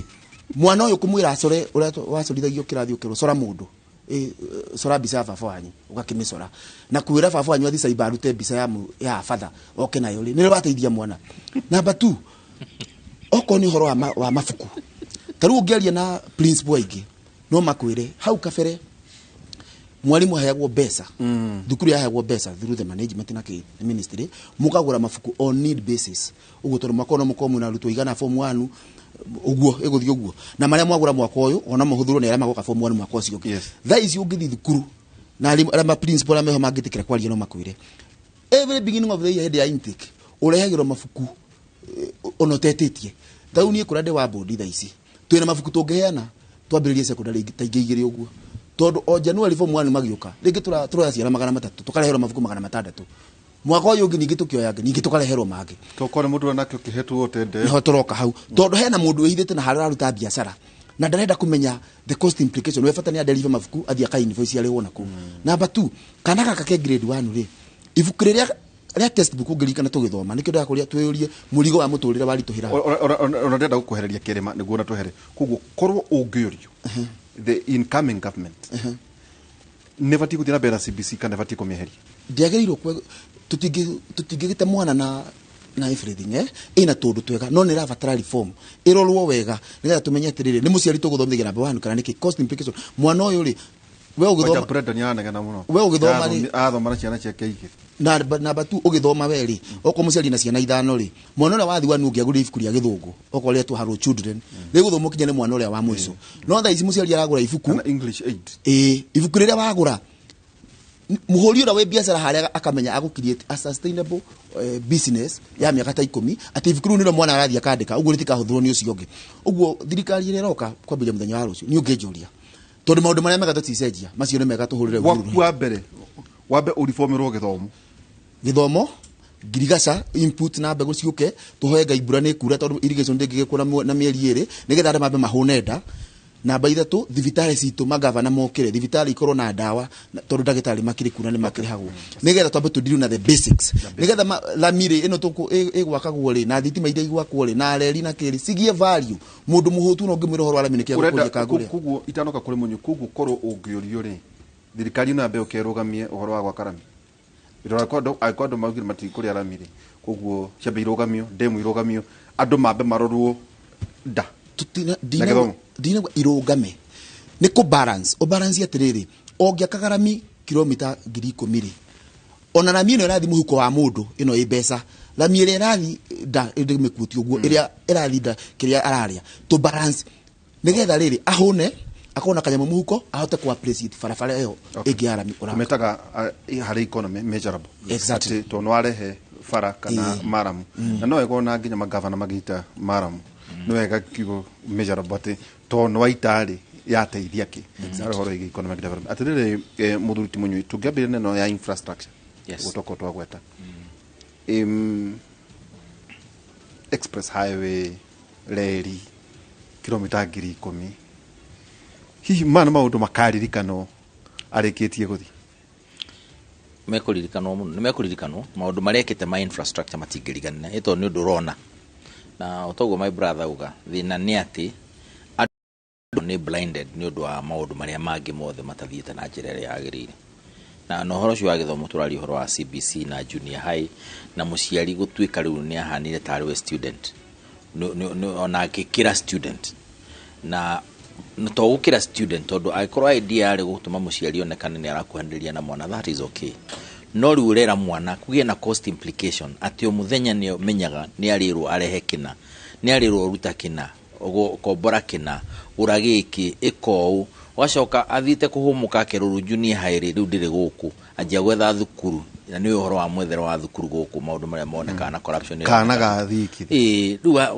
mwana ũyũ kũmwĩra acore ũrĩa wacorithagio kĩrathi, ũkerwo cora mũndũ, cora mbica ya baba wanyu, ũgakĩmĩcora, na kwĩra baba wanyu athi cyber arute mbica ya batha oke nayo rĩ, nĩrĩo wateithia mwana? Number 2, okorwo nĩ ũhoro wa mabuku, ta rĩu ũngĩaria na principal aingĩ no makwĩre hau kabere mwarimu aheagwo mbeca, thukuru yaheagwo mbeca through the management na kĩ ministry, mũkagũra mabuku on need basis ũguo, tondũ mwaka ũyũ no mũkorwo mwĩna arutwo igana form 1 ũguo, ĩgũthiĩ ũguo, na marĩa mwagũra mwaka ũyũ ona mũhũthĩrwo nĩ arĩa magoka form 1 mwaka ũcio ũngĩ. Thaa ici ũngĩthiĩ thukuru na arimũ arĩa ma principal arĩa meho mangĩtĩkĩra kwaria no makwĩre every beginning of the year, hĩndĩ ya intake, ũrehagĩrwo mabuku ona ũtetĩtie. Ta rĩu niĩ kũrĩa ndĩ wa board, thaa ici twĩna mabuku tũngĩheana twambĩrĩrie secondary ta ingĩ 2 ũguo, tondũ o January form 1 magĩũka rĩngĩ tũroya ciana 300, tũkareherwo mabuku 600. Mwaka ũyũ ũngĩ ningĩ tũkĩoya angĩ ningĩ tũkareherwo mangĩ. Tokore mũndũ anake ũkĩhetwo tende. Niho tũroka hau tondũ hena mũndũ wĩhithĩte na harĩa araruta biacara na ndarenda kũmenya the cost implication. We bata nĩ adeliver mabuku athiĩ aka invoice arĩhwo na kũu. Number 2, kana gaka ke grade 1 rĩ, ibuku rĩrĩa rĩa textbook ũngĩririkana tũgĩthoma nĩkĩo ndĩrakũria twĩyũrie mũrigo wa mũtũrĩre waritũhĩra. Ona ndĩrenda gũkwehereria kĩrĩma nĩguo na twehere. Koguo korwo ũngĩũrio the incoming government nĩ batiĩ gũthiĩ na mbere na CBC kana batiĩ kũmĩeheria? Ndĩagĩrĩirwo tũtingĩgĩte mwana na everything ĩna tũndũ twega no nĩ ĩrabatara reform ĩrorwo wega nĩgetha tũmenye atĩrĩrĩ nĩ mũciari tũgũthomithia namba 1 kana nĩkĩ cost implication. Mwana ũyũ rĩ, we ũgĩthoma Brendan aranegena mũno. We ũgĩthoma rĩ, athoma na ciana ciake igĩrĩ. Namba 2 ũgĩthoma we rĩ, okorwo mũciari na ciana ithano rĩ, mwana ũrĩa wathi wanu ũngĩagũrire ibuku rĩa gĩthũngũ okorwo rĩetwo Hello Children rĩgũthomwo kinya nĩ mwana ũrĩa wa mũico. No thaa ici mũciari aragũra ibuku kana English 8. Ĩĩ, ibuku rĩrĩa wagũra mũhũri ũrĩa wĩ biacara harĩa akamenya agũ create a sustainable business ya mĩaka ta 10 atĩ ibuku rĩu nĩrĩo mwana arathiĩ akandĩka ũguo rĩtikahũthĩrwo nĩ ũcio ũngĩ. Ũguo thirikari ĩrĩa ĩroka kwambĩrĩria mũthenya wa rũciũ nĩ ũngĩnjũria tondũ maũndũ marĩa mega tũticenjia macio nĩ mega tũhũrĩre Gwaku wa mbere wambe ũribomerwo gĩthomo. Gĩthomo ngirigaca input na mbegũ ciũke tũhoe Ngai mbura nĩ kura tondũ irrigation ndĩngĩgĩkwo na mĩeri ĩrĩ nĩgetha andũ mambe mahũne nda. Namba 3 thibitarĩ citũ magavana mokĩre thibitarĩ ikorwo na ndawa tondũ ndagĩtarĩ makĩrĩ kuna nĩ makĩrĩhagwo nĩgetha twambe tũndiru na the basics nĩgetha lami rĩ ĩno ĩgwakagwo rĩ na thitima iria igwakwo rĩ na reri na kĩrĩ cigie value. Mũndũ mũhũtu no ũngĩmwĩra ũhoro wa lami nĩkĩ agũkũria kangũrĩa. Koguo itanoka kũrĩ mũnyũ koguo korwo ũngĩũrio rĩ thirikari ĩno yambe ũkerũgamie ũhoro wa gwaka rami. Angĩkorwo andũ maugire matikũrĩa rami rĩ, koguo ciambe irũgamio, ndemu irũgamio, andũ mambe marorwo nda. Ndinagwa irũgame nĩ kũ balance ũbalance atĩrĩrĩ ũngĩakaga rami kilomita 10,000 rĩ, ona rami ĩno ĩrathiĩ mũhuko wa mũndũ ĩno ĩ mbeca, rami ĩrĩa ĩrathiĩ nda ndĩmĩkuti ũguo ĩrĩa ĩrathiĩ nda kĩrĩa ararĩa tũ balance nĩgetha rĩrĩ ahũne akorwo na kanyamũ mũhuko ahote ku appreciate barabara ĩyo ĩngĩ ya rami ũraka. Metaga harĩ economy measurable. Exactly. Tondũ no arehe bara kana maramu na no wega ona nginya magavana magĩita maramu nĩ wega kiugo measurable atĩ tondũ nĩ waita rĩ yateithia kĩ na ũhoro wĩgiĩ economic development. Atĩrĩrĩ mũthuri ti Mũnyui, tũngĩambĩrĩria na ĩno ya infrastructure gũtoka twagweta express highway reri kilomita 10,000 hihi maya nĩ maũndũ makaririkanwo arĩkĩtie gũthiĩ? Mekũririkanwo mũno, nĩ mekũririkanwo maũndũ marĩa ekĩte ma infrastructure matingĩriganĩra ĩ tondũ nĩ ũndũ ũrona. Na otoguo my brother uga thĩna nĩ atĩ andũ nĩ blinded nĩ ũndũ wa maũndũ marĩa mangĩ mothe matathiĩte na njĩra ĩrĩa yagĩrĩire. Na ũhoro ũcio wa gĩthomo tũraria ũhoro wa CBC na junior high na mũciari gũtuĩka rĩu nĩ ahanire tarĩ we student ona akĩkĩra student na to gũkĩra student tondũ angĩkorwo idea yarĩ gũtũma mũciari onekane nĩ arakuhanĩrĩria na mwana, that is okay. No rĩu ũrera mwana kũgĩe na cost implication atĩ o mũthenya nĩ menyaga nĩ arĩrwo arehe kĩna, nĩ arĩrwo ruta kĩna, kombora kĩna, gũra gĩkĩ, ĩka ũũ, ũgacoka athiĩte kũhũmũka akerwo junior high rĩ rĩu ndĩrĩ gũkũ anjia gwetha thukuru na nĩ ũhoro wa mwethere wa thukuru gũkũ maũndũ marĩa monekaga na corruption kana gathiki. Ĩĩ rĩu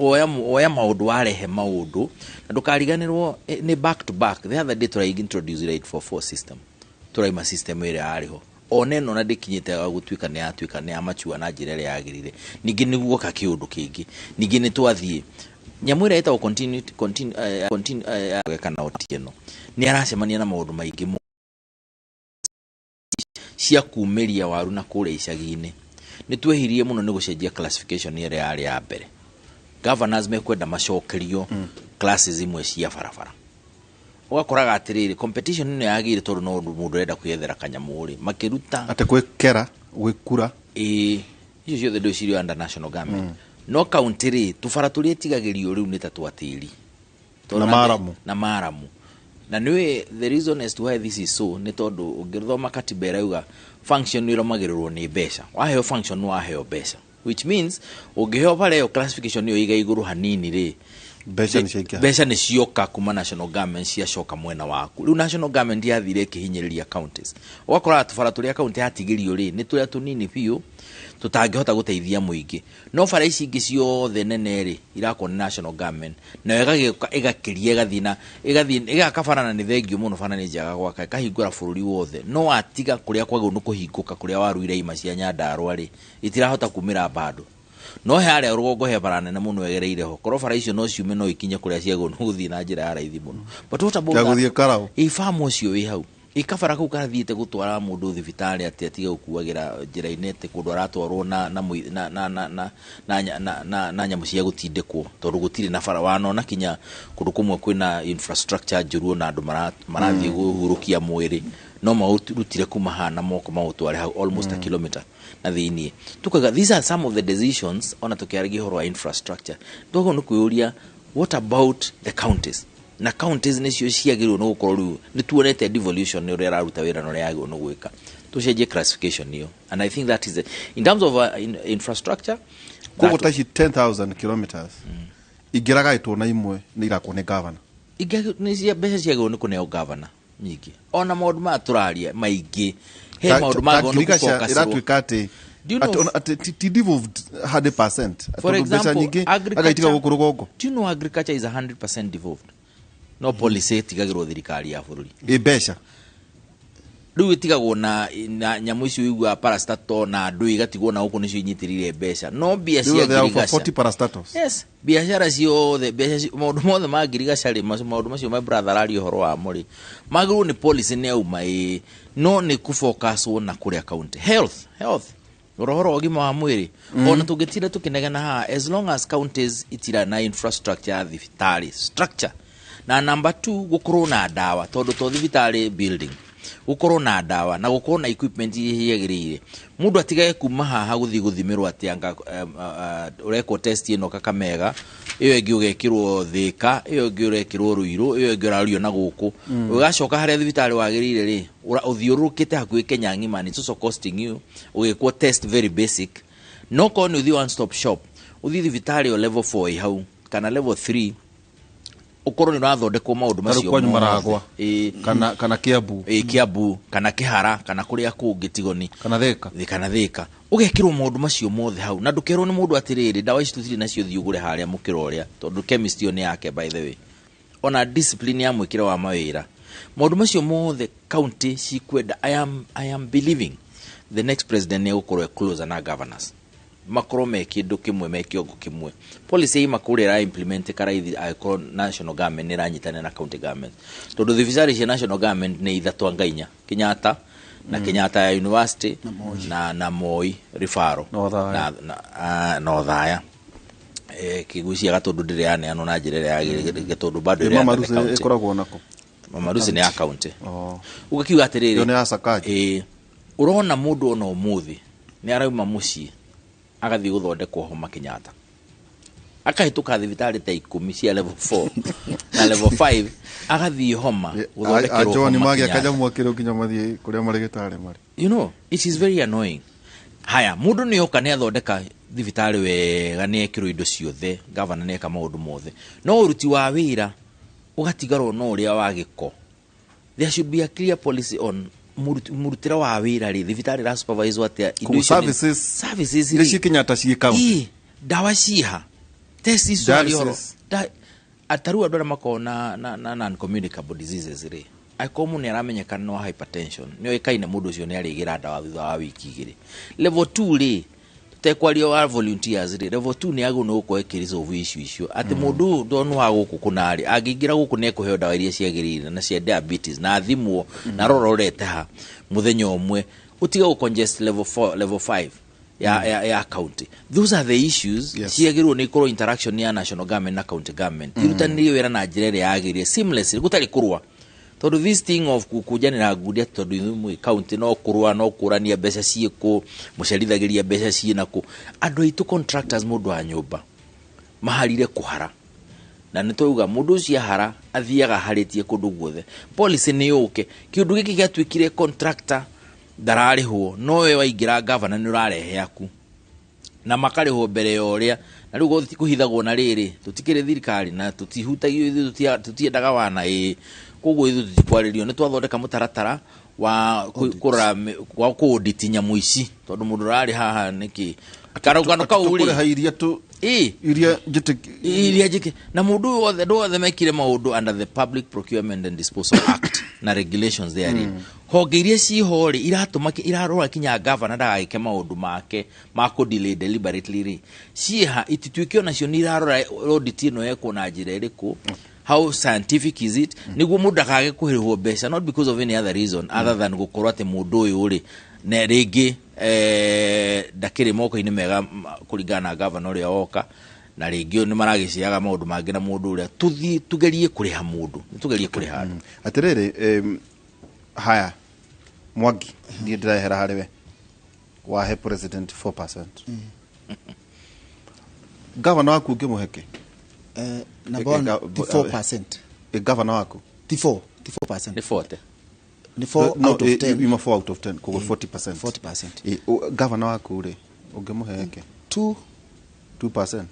woya maũndũ warehe maũndũ na ndũkariganĩrwo nĩ back to back. The other day tũra introduce 844 system tũraima system ĩrĩa yarĩ ho ona ĩno na ndĩkinyĩte gũtuĩka nĩ yatuĩka nĩ yamachua na njĩra ĩrĩa yagĩrĩire. Ningĩ nĩ guoka kĩũndũ kĩngĩ, ningĩ nĩ twathiĩ nyamũ ĩrĩa ĩtagwo continue kana Otieno nĩ aracemania na maũndũ maingĩ cia kumĩria waru na kũrĩa icagi-inĩ. Nĩ twehirie mũno nĩ gũcenjia classification ĩrĩa yarĩ ya mbere. Governors mekwenda macokerio classes imwe cia barabara. Ũgakoraga atĩrĩrĩ competition ĩno yagĩire tondũ no mũndũ ũrenda kwĩyethera kanyamũ rĩ makĩruta atĩ gwĩ kera gwĩ kura ĩĩ icio ciothe ndĩcirio under national government. No county rĩ tũbara tũrĩa tigagĩrio rĩu nĩ ta twa tĩri na maramu na maramu. Na nĩũĩ the reason as to why this is so nĩ tondũ ũngĩthoma katiba ĩrauga function ĩrũmagĩrĩrwo nĩ mbeca. Waheo function waheo mbeca, which means ũngĩheo bara ĩyo classification ĩyo ĩiga igũrũ hanini rĩ Mbeca nĩ ciaingĩha. Mbeca nĩ cioka kuma national government, ciacoka mwena waku. Rĩu national government yathire ĩkĩhinyĩrĩria counties, ũgakora tũbara tũrĩa county yatigĩrio rĩ, nĩ tũrĩa tũnini biũ tũtangĩhota gũteithia mũingĩ, no bara ici ingĩ ciothe nene rĩ, irakwo nĩ national government, nayo ĩgagĩũka ĩgakĩria, ĩgathiĩ na ĩgathiĩ ĩgaka bara, na nĩ thengio mũno, bara nĩ njega gwaka, ĩkahingũra bũrũri wothe, no watiga kũrĩa kwagĩrĩirwo nĩ kũhingũka, kũrĩa waruire ima cia Nyandarũa rĩ, itirahota kumĩra bado, no he harĩa rũgongo he bara nene mũno ĩgereire ho, korwo bara icio no ciume, no ikinye kũrĩa ciagĩrĩirwo nĩ gũthiĩ na njĩra ya raithi mũno. But what about Ya gũthiĩ Karau? Ĩ famu ũcio wĩ hau, ĩ kabara kau karathiĩte gũtwara mũndũ thibitarĩ atĩ atige gũkuagĩra njĩra-inĩ, atĩ kũndũ aratwarwo na na mũi- na na na na na nya- na na na nyamũ cia gũtindĩkwo tondũ gũtirĩ na bara. Wanona kinya kũndũ kũmwe kwĩna infrastructure njũru, ona andũ marathiĩ kũhurũkia mwĩrĩ no maũrutire kuma haha na moko maũtware hau almost a kilometer na thĩiniĩ. Tukauga these are some of the decisions. Ona tũkĩaragia ũhoro wa infrastructure, twagĩrĩirwo nĩ kwĩyũria, what about the counties? Na counties nĩcio ciagĩrĩirwo nĩ gũkorwo rĩu nĩ tuonete devolution nĩ ũrĩa ĩraruta wĩra na ũrĩa yagĩrĩirwo nĩ gwĩka, tũcenjie classification ĩyo. And I think that is it. In terms of infrastructure, Koguo ta ici 10,000 kilometers ingĩragaĩtwo na imwe nĩ irakwo nĩ governor. Nĩ cia mbeca ciagĩrĩirwo nĩ kũneo governor nyingĩ, ona maũndũ maya tũraria maingĩ he maũndũ Ta magĩrĩirwo nĩ Ngirigaca gũfocuswo. ĩratuĩka atĩ Do you know- atĩ ti devolved 100%, For tondũ mbeca example, nyingĩ agaitika gũkũ rũgongo. Do you know agriculture is 100% devolved, no policy ĩtigagĩrwo thirikari ya bũrũri? Ĩ mbeca. Rĩu ĩtigagwo na nyamũ icio iguaga parastatal na andũ igatigwo na gũkũ nĩcio inyitĩrĩire mbeca, no mbia cia Rĩu they are over ngirigaca 40 parastatals. Yes, biacara ciothe, mbeca maũndũ mothe ma ngirigaca rĩ, maũndũ macio my brother araria ũhoro wamo rĩ, magĩrĩirwo nĩ policy nĩ auma ĩ, no nĩ kũfocuswo na kũrĩa county. Health, ũhoro wa ũgima wa mwĩrĩ, ona tũngĩtinda tũkĩnegena haha, as long as counties itira na infrastructure ya thibitarĩ structure, na number two gũkorwo na ndawa, tondũ to thibitarĩ building, gũkorwo na ndawa na gũkorwo na equipment iria ciagĩrĩire, mũndũ atigage kuma haha gũthiĩ gũthimĩrwo atĩ anga ũrekwo test ĩno Kakamega, ĩyo ĩngĩ ũgekĩrwo Thĩka, ĩyo ĩngĩ ũrekĩrwo Ruiru, ĩyo ĩngĩ ũrario na gũkũ, ũgacoka harĩa thibitarĩ wagĩrĩire rĩ, ũthiũrũrũkĩte hakuhĩ Kenya ng'ima, and it's also costing you ũgĩkwo test very basic. No korwo nĩ ũthiĩ one stop shop, ũthiĩ thibitarĩ o level 4 ĩ hau kana level 3, ũkorwo nĩ ũrathondekwo maũndũ Tarĩu macio kwanyu mothe. Maragwa. Ĩ, Kana Kiambu. Ĩ Kiambu kana Kĩhara kana kũrĩa kũngĩ Tigoni. Kana Thĩka. Kana Thĩka, ũgekĩrwo maũndũ macio mothe hau, na ndũkerwo nĩ mũndũ atĩrĩrĩ, ndawa ici tũtirĩ nacio, thiĩ ũgũre harĩa mũkĩra ũrĩa, tondũ chemist ĩyo nĩ yake. By the way, ona discipline ya mwĩkĩre wa mawĩra, maũndũ macio mothe county cikwenda. I am believing the next president nĩ egũkorwo e closer na governors, makorwo me kĩndũ kĩmwe, me kĩongo kĩmwe, policy ima kũrĩa ĩra implement karaithi angĩkorwo national government nĩ ĩranyitanĩra na county government, tondũ thibitarĩ cia national government nĩ ithatũ anga inya, Kenyatta na Kenyatta ya university na Moi referral. Na Othaya. Na Othaya. Kĩgucia gatũndũ ndĩrĩ yaneanwo na njĩra ĩrĩa yagĩrĩire tondũ bado Ĩ ĩrĩ Mama under the Lucy county. ĩkoragwo nako? Mama Lucy nĩ ya county. Oh. Ũgakiuga atĩrĩrĩ, Ĩyo nĩ ya Sakaja. Ĩ, ũrona mũndũ ona ũmũthĩ nĩ arauma mũciĩ agathiĩ gũthondekwo homa Kenyatta, akahĩtũka thibitarĩ ta 10 cia level 4 na level 5, agathiĩ homa gũthondekerwo Ajoni homa magĩa Kenyatta. kanyamũ akĩrĩ nginya mathiĩ kũrĩa marĩgĩtarĩ marĩ. It is very annoying. Haya, mũndũ nĩ oka nĩ athondeka thibitarĩ wega, nĩ ekĩrwo indo ciothe, gavana nĩ eka maũndũ mothe, no ũruti wa wĩra ũgatigarwo no ũrĩa wa gĩko. There should be a clear policy on mũrutĩre wa wĩra rĩ, thibitarĩ ĩra supervise atĩa, indo Koguo icio services services iria rĩ, ciĩ Kenyatta ciĩ county. Ĩ, ndawa ciha, test icio arĩ ũhoro Dialysis. Tarĩu andũ arĩa makoragwo na non-communicable diseases rĩ, angĩkorwo mũndũ nĩ aramenyekana nĩ wa hypertension, nĩ oĩkaine mũndũ ũcio nĩ arĩgĩra ndawa thutha wa wiki 2. Level 2 rĩ, tũtekwaria wa volunteers rĩ, level 2 nĩ yagĩrĩirwo nĩ gũkorwo ĩkĩresolve issue icio, atĩ mũndũ ũyũ tondũ nĩ wa gũkũ kũnarĩ, angĩingĩra gũkũ nĩ ekũheo ndawa iria ciagĩrĩire na cia diabetes na athimwo na rororete ha mũthenya ũmwe, ũtige gũ level 4, level 5 ya county. Those are the issues ciagĩrĩirwo nĩ ikorwo interaction ya national government na county government, irutanĩrie wĩra na njĩra ĩrĩa yagĩrĩire seamlessly, gũtarĩ kũrũa, tondũ this thing of gũkũnjanĩra ngundi atĩ tondũ ithuĩ mwĩ county, no kũrũa, no kũrania mbeca ciĩkũ, mũcerithagĩria mbeca ciĩ nakũ. Andũ aitũ contractors, mũndũ wa nyũmba maharire kũhara, na nĩ twauga mũndũ ũcio ahara athiaga aharĩtie kũndũ guothe. Policy nĩ yũke, kĩũndũ gĩkĩ gĩatuĩkire contractor ndararĩhwo, no we waingĩra gavana nĩ ũrarehe aku. Na makarĩhwo mbere ya ũrĩa na rĩu gũthi kũhithagwo. Na rĩrĩ, tũtikĩrĩ thirikari na tũtihutagio ithuĩ, tũtiendaga wana ĩĩ, koguo ithuĩ tũtikwarĩrio. Nĩ twathondeka mũtaratara wa kũrora wa kũaudit nyamũ ici, tondũ mũndũ ũrarĩ haha nĩkĩ karũgano kau rĩ. Tũkũrĩha iria tu ĩ iria njĩtĩ iria njĩke na mũndũ ũyũ wothe, andũ othe mekire maũndũ under the Public Procurement and Disposal Act na regulations there rĩ, honge iria ciho rĩ, iratũma irarora kinya gavana ndagagĩke maũndũ make ma kũ delay deliberately rĩ, ciĩha itituĩke onacio nĩ irarora audit ĩno yekwo na njĩra ĩrĩkũ, how scientific is it, nĩguo mũndũ ndakage kũrĩhwo mbeca not because of any other reason other than gũkorwo atĩ mũndũ ũyũ rĩ, na rĩngĩ ndakĩrĩ moko-inĩ mega kũringana na gavana ũrĩa woka, na rĩngĩ nĩ maragĩciaga maũndũ mangĩ na mũndũ ũrĩa tũthiĩ tugerie kũrĩha mũndũ, nĩ tugerie kũrĩha andũ. Atĩrĩrĩ, haya, Mwangi, niĩ ndĩrehera harĩ we wahe president 4%, gavana waku ũngĩmũhe kĩ? Number one, ti 4%. Gavana waku. Ti 4, ti 4%. Nĩ 40. Ni 4 No, out of 10. Ima 4 out of 10, koguo 40%. 40%. Gavana waku rĩ, ũngĩmũhe kĩ? 2. 2%,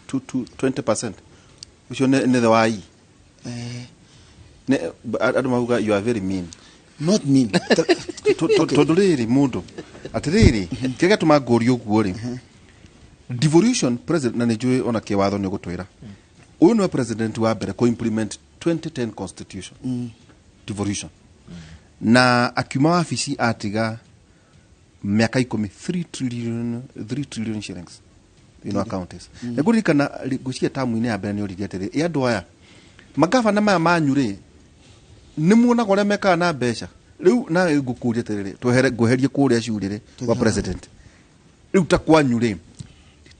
2 2 20%, ũcio nĩ the wa i andũ mauga you are very mean. Not mean. Tondũ rĩrĩ, mũndũ atĩrĩrĩ, kĩrĩa gĩatũma ngũrie ũguo rĩ, devolution president, na nĩ njũĩ ona kĩwatho nĩ ũgũtwĩra, ũyũ nĩwe president wa mbere kũ implement 2010 constitution devolution, na akiuma wabici atiga mĩaka 10, 3 trillion, 3 trillion shillings thĩinĩ wa counties. Nĩ ngũririkana ngwĩciria tamu-inĩ ya mbere nĩ oririe atĩrĩ, ĩ andũ aya magavana maya manyu rĩ, nĩ muonaga ũrĩa mekaga na mbeca rĩu? Nawe ngũkũria atĩrĩrĩ, twehere ngweherie kũrĩa ciurĩrĩ wa president, rĩu ta kwanyu rĩ,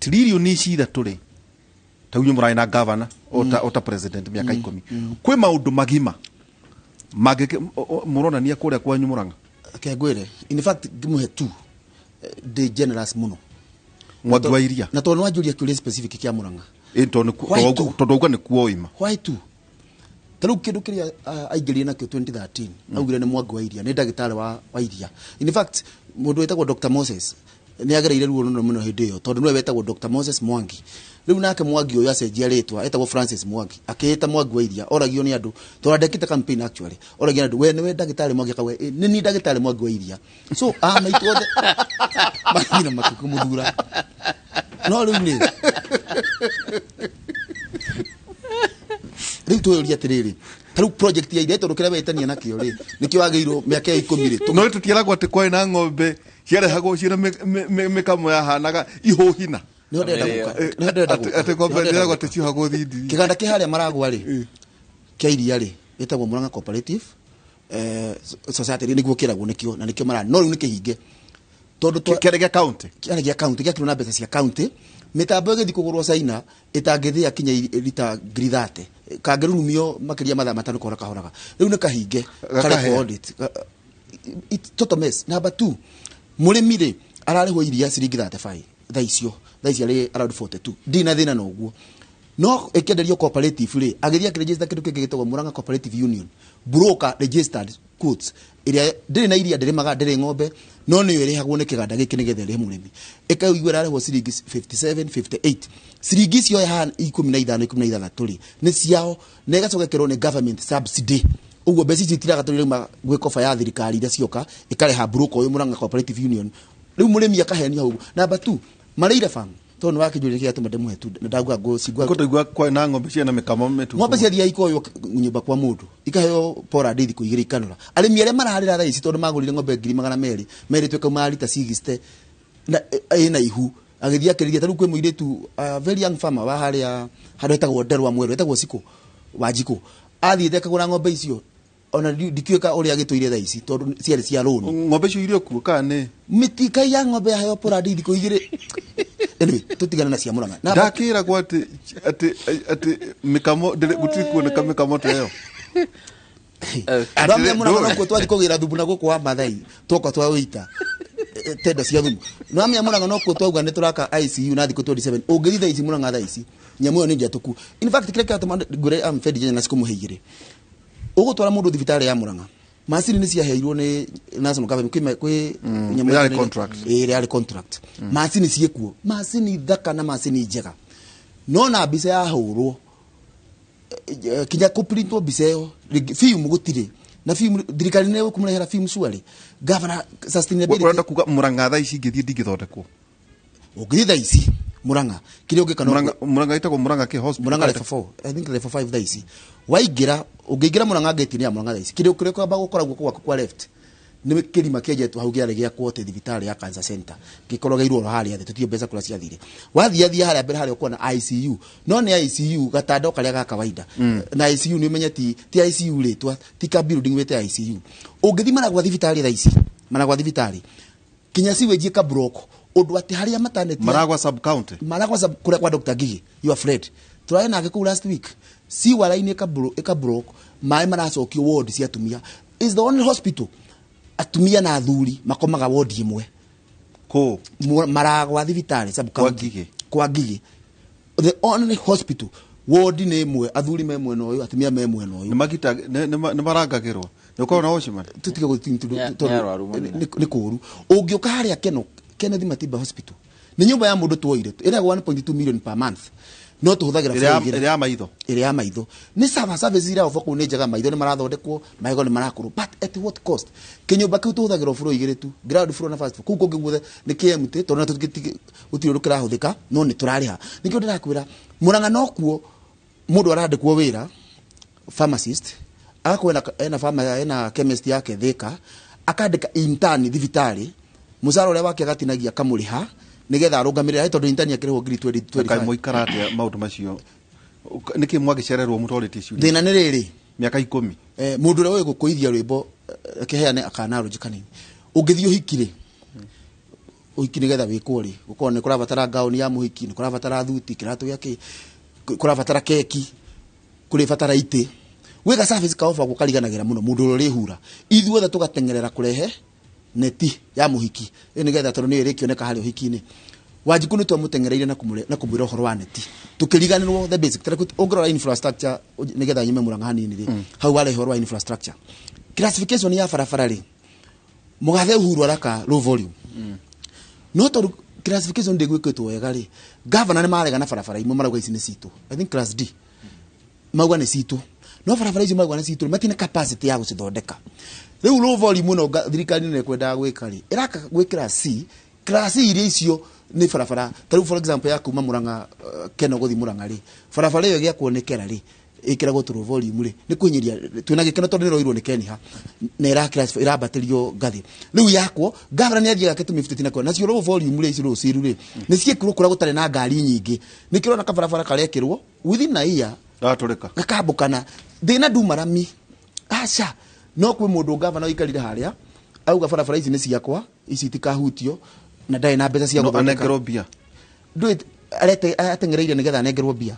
trilioni ici 3 rĩ, ta inyuĩ mũrarĩ na gavana ota president mĩaka 10, kwĩ maũndũ magima mangĩke mũronania kũrĩa kwanyu Mũrang'a? Ke ngwĩre, in fact ngĩmũhe 2, ndĩ generous mũno. Mwangi wa Iria. Na tondũ nĩwanjũria kĩũria specific kĩa Mũrang'a. Ĩ, tondũ Why two? Tondũ auga nĩ kuo oima. Why two? Ta rĩu kĩndũ kĩrĩa aingĩrire nakĩo 2013, augire nĩ Mwangi wa Iria nĩ ndagĩtarĩ wa iria. In fact, mũndũ wĩtagwo Dr Moses nĩ agereire ruo rũnene mũno hĩndĩ ĩyo, tondũ nĩwe wetagwo Dr Moses Mwangi. Rĩu nake Mwangi ũyũ acenjia rĩtwa, etagwo Francis Mwangi, akĩĩta Mwangi wa Iria. Oragio nĩ andũ, tondũ andekĩte campaign actually, oragio nĩ andũ, "We nĩwe ndagĩtarĩ Mwangi?" Akauga, "Ĩ, nĩ niĩ ndagĩtarĩ Mwangi wa Iria." So maitũ othe mathire makĩmũthura, no rĩu nĩ rĩu twĩyũria atĩrĩrĩ, ta rĩu project ya iria, tondũ kĩrĩa wetania nakĩo rĩ, nĩkĩo wagĩrĩirwo mĩaka ya 10 rĩ. No tũtiaragwo atĩ kwarĩ na ng'ombe ciarehagwo ciĩna mĩkamo yahanaga ihũhina. Nĩho ndĩrenda gũka, nĩho ndĩrenda gũka. Atĩ ng'ombe Nĩho ndĩrenda ndĩragwo gũka. atĩ ciohagwo thindi. Kĩganda kĩ harĩa maragwa rĩ, kĩa iria rĩ, gĩtagwo Murang'a Cooperative Society rĩ, nĩguo kĩragwo nĩkĩo na nĩkĩo mara, no rĩu nĩ kĩhinge tondũ Kĩarĩ gĩa county. Kĩarĩ gĩa county, gĩakirwo na mbeca cia county. Mĩtambo ĩgĩthiĩ kũgũrwo China ĩtangĩthĩa kinya rita 30,000, kangĩrurumio makĩria mathaa 5 kahora kahoraga. Rĩu nĩ kahinge. Gakahĩa. Karekwo audit. It's total mess. Number two, mũrĩmi rĩ, ararĩhwo iria ciringi 35 thaa icio, thaa ici arĩ around 42. Ndina thĩna na ũguo, no ĩkĩenderio cooperative rĩ, agĩthiĩ akĩregister kĩndũ kĩngĩ gĩtagwo Murang'a Cooperative Union, broker registered quotes, ĩrĩa ndĩrĩ na iria, ndĩrĩmaga, ndĩrĩ ng'ombe, no nĩyo ĩrĩhagwo nĩ kĩganda gĩkĩ nĩgetha ĩrĩhe mũrĩmi. Ĩkaigua ĩrarĩhwo ciringi 57, 58. Ciringi icio haha 15, 16 rĩ, nĩ ciao, na ĩgacoka ĩkerwo nĩ government subsidy. Ũguo mbeca ici itiraga tondũ irauma gwĩ koba ya thirikari iria cioka ĩkarĩha broker ũyũ Murang'a Cooperative Union. Rĩu mũrĩmi akahenio hau. Number two, Mareira Farm, tondũ nĩ wakĩnjũria kĩrĩa gĩatũma ndĩmũhe tu, na ndauga ngũcigua. Ko tũigua kwarĩ na ng'ombe ciĩna mĩkamo mĩtuku. Ng'ombe ciathiaga ikoywo nyũmba kwa mũndũ, ikaheo porandi thikũ 2, ikanora. Arĩmi arĩa mararĩra thaa ici tondũ magũrire ng'ombe 200,000, merĩtwo ĩkauma rita 60 na ĩna ihu, agĩthiĩ akĩrĩria. Ta rĩu kwĩ mũirĩtu, very young farmer wa harĩa handũ hetagwo Nderwa Mwerũ, etagwo Cikũ Wanjikũ, athiĩte akagũra ng'ombe icio, ona ndikĩũĩ ũrĩa agĩtũire thaa ici, tondũ ciarĩ cia rũni. Ng'ombe icio irio kuo kana nĩ Mĩtikai ya ng'ombe yaheo porandi thikũ 2. Anyway, tũtigane na cia Mũrang'a. Ndakĩragwo atĩ mĩkamo gũtirĩ kuoneka mĩkamo ta ĩyo. Ndamenya Mũrang'a nokuo twathi kũgĩra thumu na gũkũ wa Mathai, twoka twawĩita tenda cia thumu. Nwamenya Mũrang'a nokuo twauga nĩ tũraka ICU na thikũ 27. Ũngĩthiĩ thaa ici Mũrang'a thaa ici, nyamũ ĩyo nĩ njatũku. In fact, kĩrĩa kĩratũma ngwĩre am Fed na cikũmũhe 2, ũgũtwara mũndũ thibitarĩ ya Mũrang'a. Macini nĩ ciaheirwo nĩ national government kwĩ nyamũ Yarĩ contract. Ĩĩ, yarĩ contract. Macini ciĩkuo, macini thaka na macini njega, no na mbica yahũrwo kinya kũprintwo mbica ĩyo film gũtirĩ na film, thirikari nĩ ĩkũmũrehera film surely governor sustainability. Ũrenda kuga Murang'a thaa ici ingĩthiĩ ndingĩthondekwo? Ũngĩthiĩ thaa ici Murang'a, kĩrĩa ũngĩka no Murang'a ĩtagwo Murang'a kĩ hospital? Murang'a level 4, I think level 5 thaa ici. Waingĩra, ũngĩingĩra Murang'a gate-inĩ ya Murang'a thaa ici, kĩrĩa kwamba gũkora guoko gwaku kwa left nĩ kĩrima kĩenjetwo hau kĩarĩ gĩakwo atĩ thibitarĩ ya cancer center, gĩkorogeirwo oro harĩa thĩ, tũtiũ mbeca kũrĩa ciathire. Wathiathia harĩa mbere harĩa ũkuona ICU, no nĩ ICU gatanda o karĩa ga kawaida na ICU nĩ ũmenye ti ICU rĩtwa, ti ka building wĩte ICU. Ũngĩthiĩ Maragwa thibitarĩ thaa ici, Maragwa thibitarĩ kinya sewage ĩka block ũndũ atĩ harĩa maternity Maragwa sub county? Maragwa sub, kũrĩa kwa Dr. Ngigi, your friend, tũrarĩ nake kũu last week. Sewer line ĩka block, maĩ maracokio ward cia atumia. Is the only hospital atumia na athuri makomaga ward ĩmwe. Kũ? Maragwa thibitarĩ sub Kwa county. Ngigi. Kwa Ngigi, the only hospital ward nĩ ĩmwe, athuri me mwena ũyũ, atumia me mwena ũyũ. Nĩ magita nĩ marangagĩrwo, nĩ ũkorwo na watchman. Tutige gũtini Nĩ arwaru mũno. Nĩ kũũru. Ũngĩũka harĩa Keno, Kenneth Matiba Hospital, nĩ nyũmba ya mũndũ tuoire ĩragwo 1.2 million per month, no tũhũthagĩra Ĩrĩa floor igĩrĩ. Ĩrĩa ya maitho? Ĩrĩa ya maitho nĩ sawa, services iria offer kũu nĩ njega, maitho nĩ marathondekwo, magego nĩ marakũrwo, but at what cost? Kĩnyũmba kĩu tũhũthagĩra floor igĩrĩ tu, ground floor na first floor. Kũu kũngĩ guothe nĩ kĩempty tondũ na gũtirĩ ũndũ kĩrahũthĩka, no nĩ tũrarĩha. Nĩkĩo ndĩrakwĩra Murang'a nokuo mũndũ arandĩkwo wĩra pharmacist, agakorwo ena ena chemist yake Thika, akandĩka intern thibitarĩ, mũcara ũrĩa wake agatinagia akamũrĩha nĩgetha arũgamĩrĩre, tondũ intern akĩrĩhwo ngiri 20 Kaĩ 25. mũikara atĩa maũndũ macio? Nĩkĩ mwagĩcererwo mũtorĩtie ciũria? Thĩna nĩ rĩrĩ. Mĩaka 10. Mũndũ ũrĩa ũĩ gũkũithia rwĩmbo, kĩheane akanarũnji kanini. Ũngĩthiĩ ũhiki rĩ, ũhiki nĩgetha wĩkwo rĩ, gũkorwo nĩ kũrabatara ngaũni ya mũhiki, nĩ kũrabatara thuti, kĩratũ gĩa kĩ, kũrabatara keki, kũrĩbatara itĩ, gwĩka service ka offer gũkariganagĩra mũno mũndũ ũrĩa ũrĩhura. Ithuothe tũgateng'erera kũrehe neti ya mũhiki ĩ nĩgetha, tondũ nĩyo ĩrĩkĩoneka harĩa ũhiki-inĩ. Wanjikũ nĩ twamũteng'ereire na kũmwĩra ũhoro wa neti, tũkĩriganĩrwo the basic. Tarĩu ũngĩrora infrastructure, nĩgetha nyume Murang'a hanini rĩ, hau warehe ũhoro wa infrastructure classification ya barabara rĩ, mũgathe Uhuru araka low volume, no tondũ classification ndĩgwĩkĩtwo wega rĩ, governor nĩ marega na barabara imwe marauga ici nĩ citũ. I think class D mauga nĩ citũ, no barabara icio mauga nĩ citũ matina capacity ya gũcithondeka. Rĩu low volume ĩno thirikari nĩ ĩkwendaga gwĩka rĩ, ĩraka gwĩkĩra C class C, iria icio nĩ barabara ta rĩu for example ya kuma Murang'a, Keno gũthiĩ Murang'a rĩ, barabara ĩyo ĩgĩakwo nĩ kera rĩ, ĩkĩragwo tũ low volume rĩ, nĩ kũhinyĩria twĩna gĩkeno tondũ nĩ ĩroirwo nĩ Keniha na ĩrambatĩrio ngathĩ. Rĩu yakwo, governor nĩ athiaga akĩtũmia 50 na nacio low volume rĩ, ici low seal rĩ, nĩ ciĩkĩrwo kũrĩa gũtarĩ na ngari nyingĩ. Nĩkĩo ũrona kabarabara karekĩrwo within a year Gatũrĩka. Gakambũkana. Thĩna ndumarami aca, no kwĩ mũndũ gavana ũikarire harĩa auga barabara ici nĩ ciakwa, ici itikahutio, na ndarĩ na mbeca cia No gũthondeka. Anengerwo mbia. Ndũĩ arete ateng'ereire nĩgetha anengerwo mbia.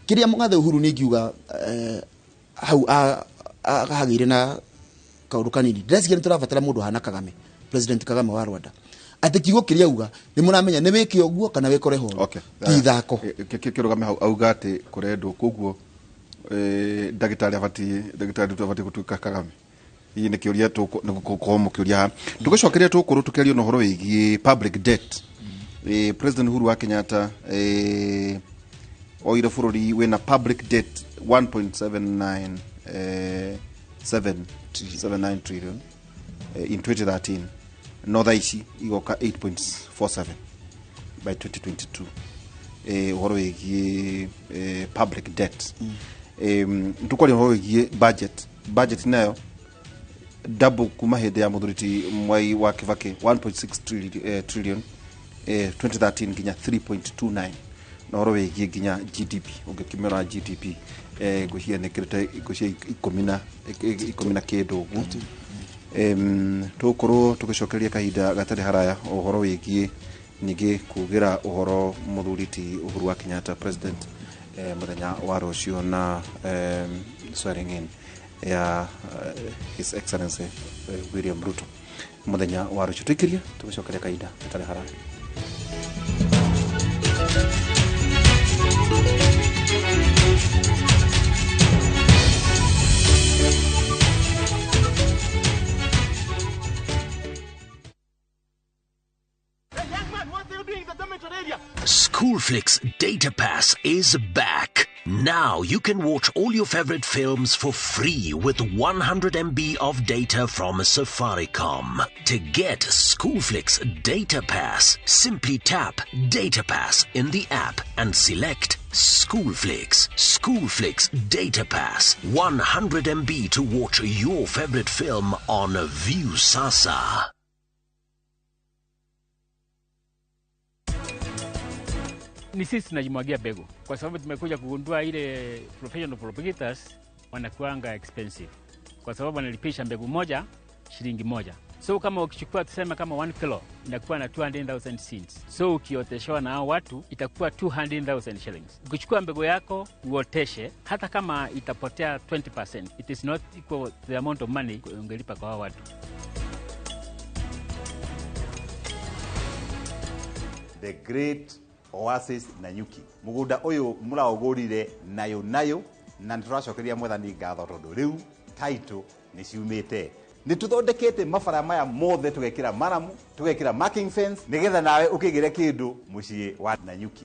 Kĩrĩa mũgathe Uhuru nĩ ingiuga, hau hagĩire na kaũndũ kanini, ndĩreciria nĩ tũrabatara mũndũ hana Kagame, President Kagame wa Rwanda, atĩ kiugo kĩrĩa auga nĩ mũramenya nĩ wĩke ũguo kana wĩkore horo. Ti ithako. Kĩrũgame hau auga atĩ kũrendwo koguo ndagĩtarĩ abatiĩ, ndagĩtarĩ tu abatiĩ gũtuĩka Kagame. Hihi nĩ kĩũria tũgũkorwo mũkĩũria haha tũgĩcokeria, tũgũkorwo tũkĩaria na ũhoro wĩgiĩ public debt. President Uhuru wa Kenyatta oire bũrũri wĩna public debt 1.79 7 79 trillion in 2013, no thaa ici igoka 8.47 by 2022. Ũhoro wĩgiĩ public debt, tũkwaria ũhoro wĩgiĩ budget. Budget nayo double kuma hĩndĩ ya mũthuri Mwai wa Kibaki, 1.6 trillion 2013 nginya 3.29. Na ũhoro wĩgiĩ nginya GDP, ũngĩkĩmĩra GDP, ngwĩciria nĩ ĩkĩrĩte, ngwĩciria 10 na kĩndũ ũguo. Tũgũkorwo tũgĩcokereria kahinda gatarĩ haraya ũhoro wĩgiĩ ningĩ kugĩra ũhoro mũthuri ti Uhuru wa Kenyatta president, mũthenya wa rũciũ na swearing in ya His Excellency William Ruto mũthenya wa rũciũ. Tũikĩrie tũgĩcokeria kahinda gatarĩ haraya. doing in the dormitory area? Schoolflix Data Pass is back. Now you can watch all your favorite films for free with 100 MB of data from Safaricom. To get Schoolflix Data Pass, simply tap Data Pass in the app and select Schoolflix. Schoolflix Data Pass. 100 MB to watch your favorite film on Viusasa. Ni sisi tunajimwagia mbegu kwa sababu tumekuja kugundua ile professional propagators wanakuanga expensive kwa sababu wanalipisha mbegu moja shilingi 1. So kama ukichukua tuseme kama 1 kilo inakuwa na 200,000 seeds. So ukioteshewa na hao watu itakuwa 200,000 shillings. Ukichukua mbegu yako uoteshe, hata kama itapotea 20%, it is not equal to the amount of money ungelipa kwa hao watu. The Great Oasis Nanyuki mugunda uyu muraugurire nayo nayo na nituracokeria Mwathani ngatho tondu riu title ni ciumite. Ni tuthondekete mabara maya mothe, tugekira maramu, tugekira marking fence nigetha nawe ukigire kindu mucii wa Nanyuki.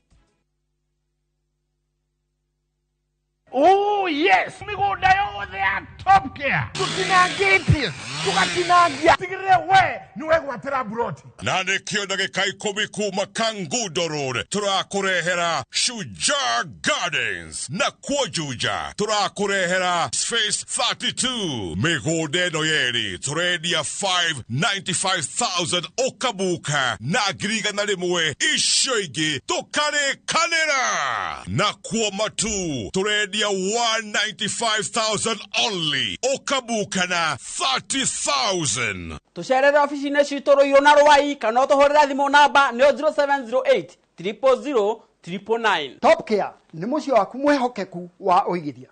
Oh yes, migunda yothe ya Top Care tutinangĩtie tugatinangia tigĩrĩre we nĩwe gwatĩra buroti. Na nĩkĩo ndagĩka 10 kuma Kangundo Road tũrakũrehera Shujaa Gardens, na kuo Juja tũrakũrehera Space 32. Mĩgũnda ĩno yerĩ tũrendia 595,000 ũkabuka na 100,000, icio ingĩ tũkarĩkanĩra. Na kuo Matu tũrendia 195,000 only, ũkabuka na 30,000. Tucerere ofici-inĩ citũ Rũirũ na Rwai kana ũtũhũrĩre thimũ namba nĩyo 0708 000 999. Top Care nĩ mũciĩ waku mwĩhokeku wa ũigithia.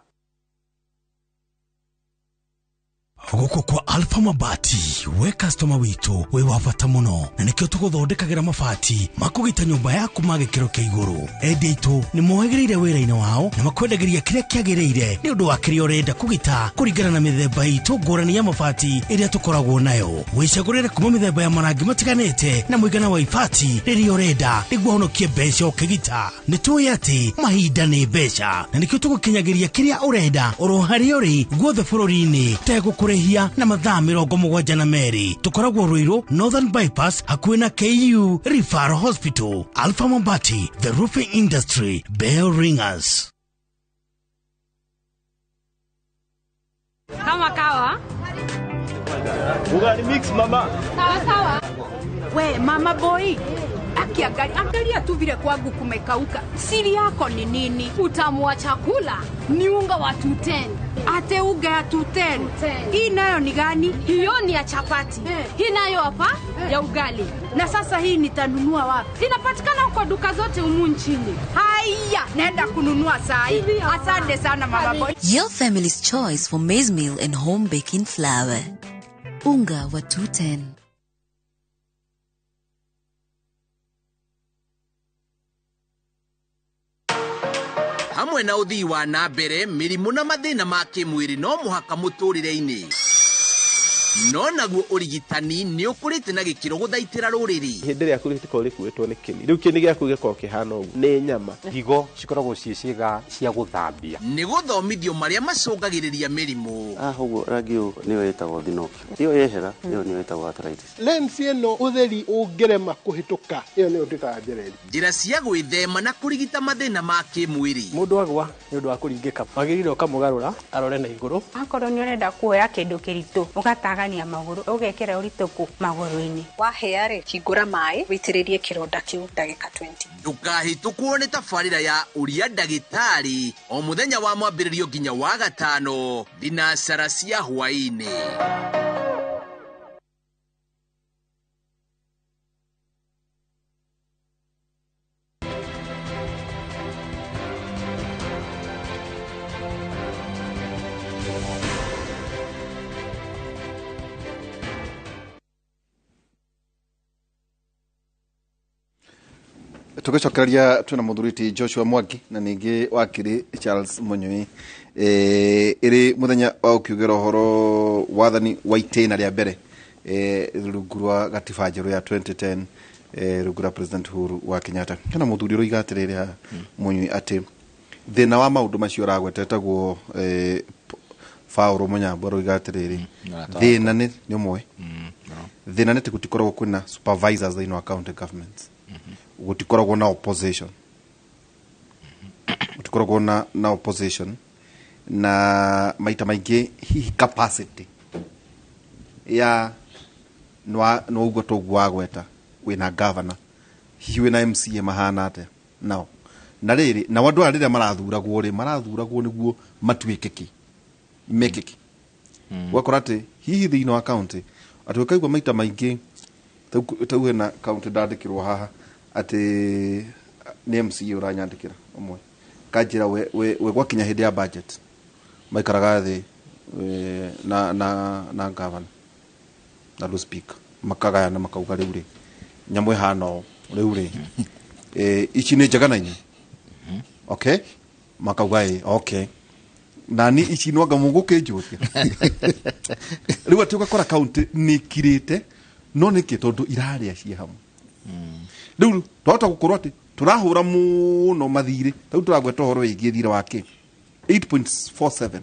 Gũkũ kwa Alpha Mabati, we customer witũ wĩ wa bata mũno, na nĩkĩo tũgũthondekagĩra mabati makũgita nyũmba yaku ma gĩkĩro kĩa igũrũ. Endia aitũ nĩ mohĩgĩrĩire wĩra-inĩ wao na makwendagĩria kĩrĩa kĩagĩrĩire nĩ ũndũ wa kĩrĩa ũrenda kũgita kũringana na mĩthemba itũ ngũrani ya mabati ĩrĩa tũkoragwo nayo. Wĩcagũrĩre kuma mĩthemba ya marangi matiganĩte na mũigana wa ibati rĩrĩa ũrenda nĩguo ũhonokie mbeca ũkĩgita. Nĩ tũĩ atĩ mahinda nĩ mbeca, na nĩkĩo tũgũkinyagĩria kĩrĩa ũrenda oro harĩa ũrĩ guothe bũrũri-inĩ tegũkũrĩhia na mathaa 72. Tũkoragwo Ruiru Northern Bypass hakuhĩ na KU Referral Hospital. Alpha Mabati, the roofing industry bell ringers. Kama kawa ugali mix mama. Sawa sawa. We mama boy, akiangalia angalia tu vile kwangu kumekauka. Siri yako ni nini? Utamu wa chakula ni unga wa 210. Ate unga ya 210. Hii nayo ni gani? Hiyo ni ya chapati. Hii nayo hapa ya ugali. Na sasa hii nitanunua wapi? Inapatikana kwa duka zote humu nchini. Haya, naenda kununua saa hii. Asante sana mama boy. Your family's choice for maize meal and home baking flour. Unga wa 210. Hamwe na ũthii wa na mbere, mĩrimũ na mathĩna ma kĩmwĩrĩ no mũhaka mũtũrĩre-inĩ. No naguo ũrigitani nĩ ũkũrĩte na gĩkĩro gũthaitĩra rũrĩrĩ. Hĩndĩ ĩrĩa rĩkoragwo rĩkuĩtwo nĩ kĩni, rĩu kĩni gĩaku gĩkoragwo kĩhana ũguo nĩ nyama. Higo cikoragwo ciĩ ciĩga cia gũthambia. Nĩ gũthomithio marĩa macũngagĩrĩria mĩrimũ. Ũguo rangi ũyũ nĩyo ĩtagwo thinokio, ĩyo yehera ĩyo nĩyo ĩtagwo arthritis. Lens ĩno ũtheri ũngĩrema kũhĩtũka ĩyo nĩyo tuĩkaga njereri. Njĩra cia gwĩthema na kũrigita mathĩna ma kĩmwĩrĩ. Mũndũ agwa nĩ ũndũ wa kũringĩka, wagĩrĩire ũkamũgarũra arore na igũrũ. Akorwo nĩ ũrenda kuoya kĩndũ kĩritũ ũgatagania magũrũ ũgekĩra ũritũ kũ magũrũ-inĩ. Wahĩa rĩ, hingũra maĩ wĩitĩrĩrie kĩronda kĩu ndagĩka 20. Ndũkahĩtũkwo nĩ tabarĩra ya ũria ndagĩtarĩ o mũthenya wa mwambĩrĩrio nginya wa gatano thinacara cia hwaĩ-inĩ. Tugicokereria twina muthuriti Joshua Mwangi na ningi wakiri Charles Munyui iri muthenya wa ukiugera uhoro wathani wa itĩna rĩa mbere rungu rwa gatiba njerũ ya 2010 Rungu rwa President Uhuru wa Kenyatta, hena muthuri ũroiga atĩrĩrĩ haha, Mũnyui, atĩ thĩna wa maũndũ macio ũragweta etagwo Paũlũ Mũnyambo, aroiga atĩrĩrĩ, Mũrata. Thĩna nĩ ũmwe, thĩna nĩ atĩ gũtikoragwo kwĩna supervisors thĩinĩ wa county governments, gũtikoragwo na opposition, gũtikoragwo na opposition, na maita maingĩ hihi capacity ya nĩ ũguo toguo wagweta, wĩna governor, hihi wĩna MCA mahana atĩa nao, na rĩrĩ nao andũ aya rĩrĩa marathuragwo rĩ, marathuragwo nĩguo matuĩke kĩ, meke kĩ. Ũgakora atĩ hihi thĩinĩ wa county atĩ ũkaigua maita maingĩ tau hena county ndandĩkĩrwo haha atĩ nĩ MCA ũranyandĩkĩra ũmwe, kanjĩra we gwakinya hĩndĩ ya budget maikaraga thĩ na governor na rĩu speaker makagayana, makauga rĩu rĩ nyamũ ĩhana ũũ, rĩu rĩ ici nĩ njega na inyuĩ, okay, makauga ĩ okay, nani ici nwanga mũgũkĩnjũria. Rĩu atĩ ũgakora kaunti nĩ ikirĩte, no nĩkĩ? Tondũ irarĩa ciĩ hamwe. Rĩu twahota gũkorwo atĩ tũrahũra mũno mathirĩ, rĩu tũragweta ũhoro wĩgiĩ thirĩ wa kĩ 8.47,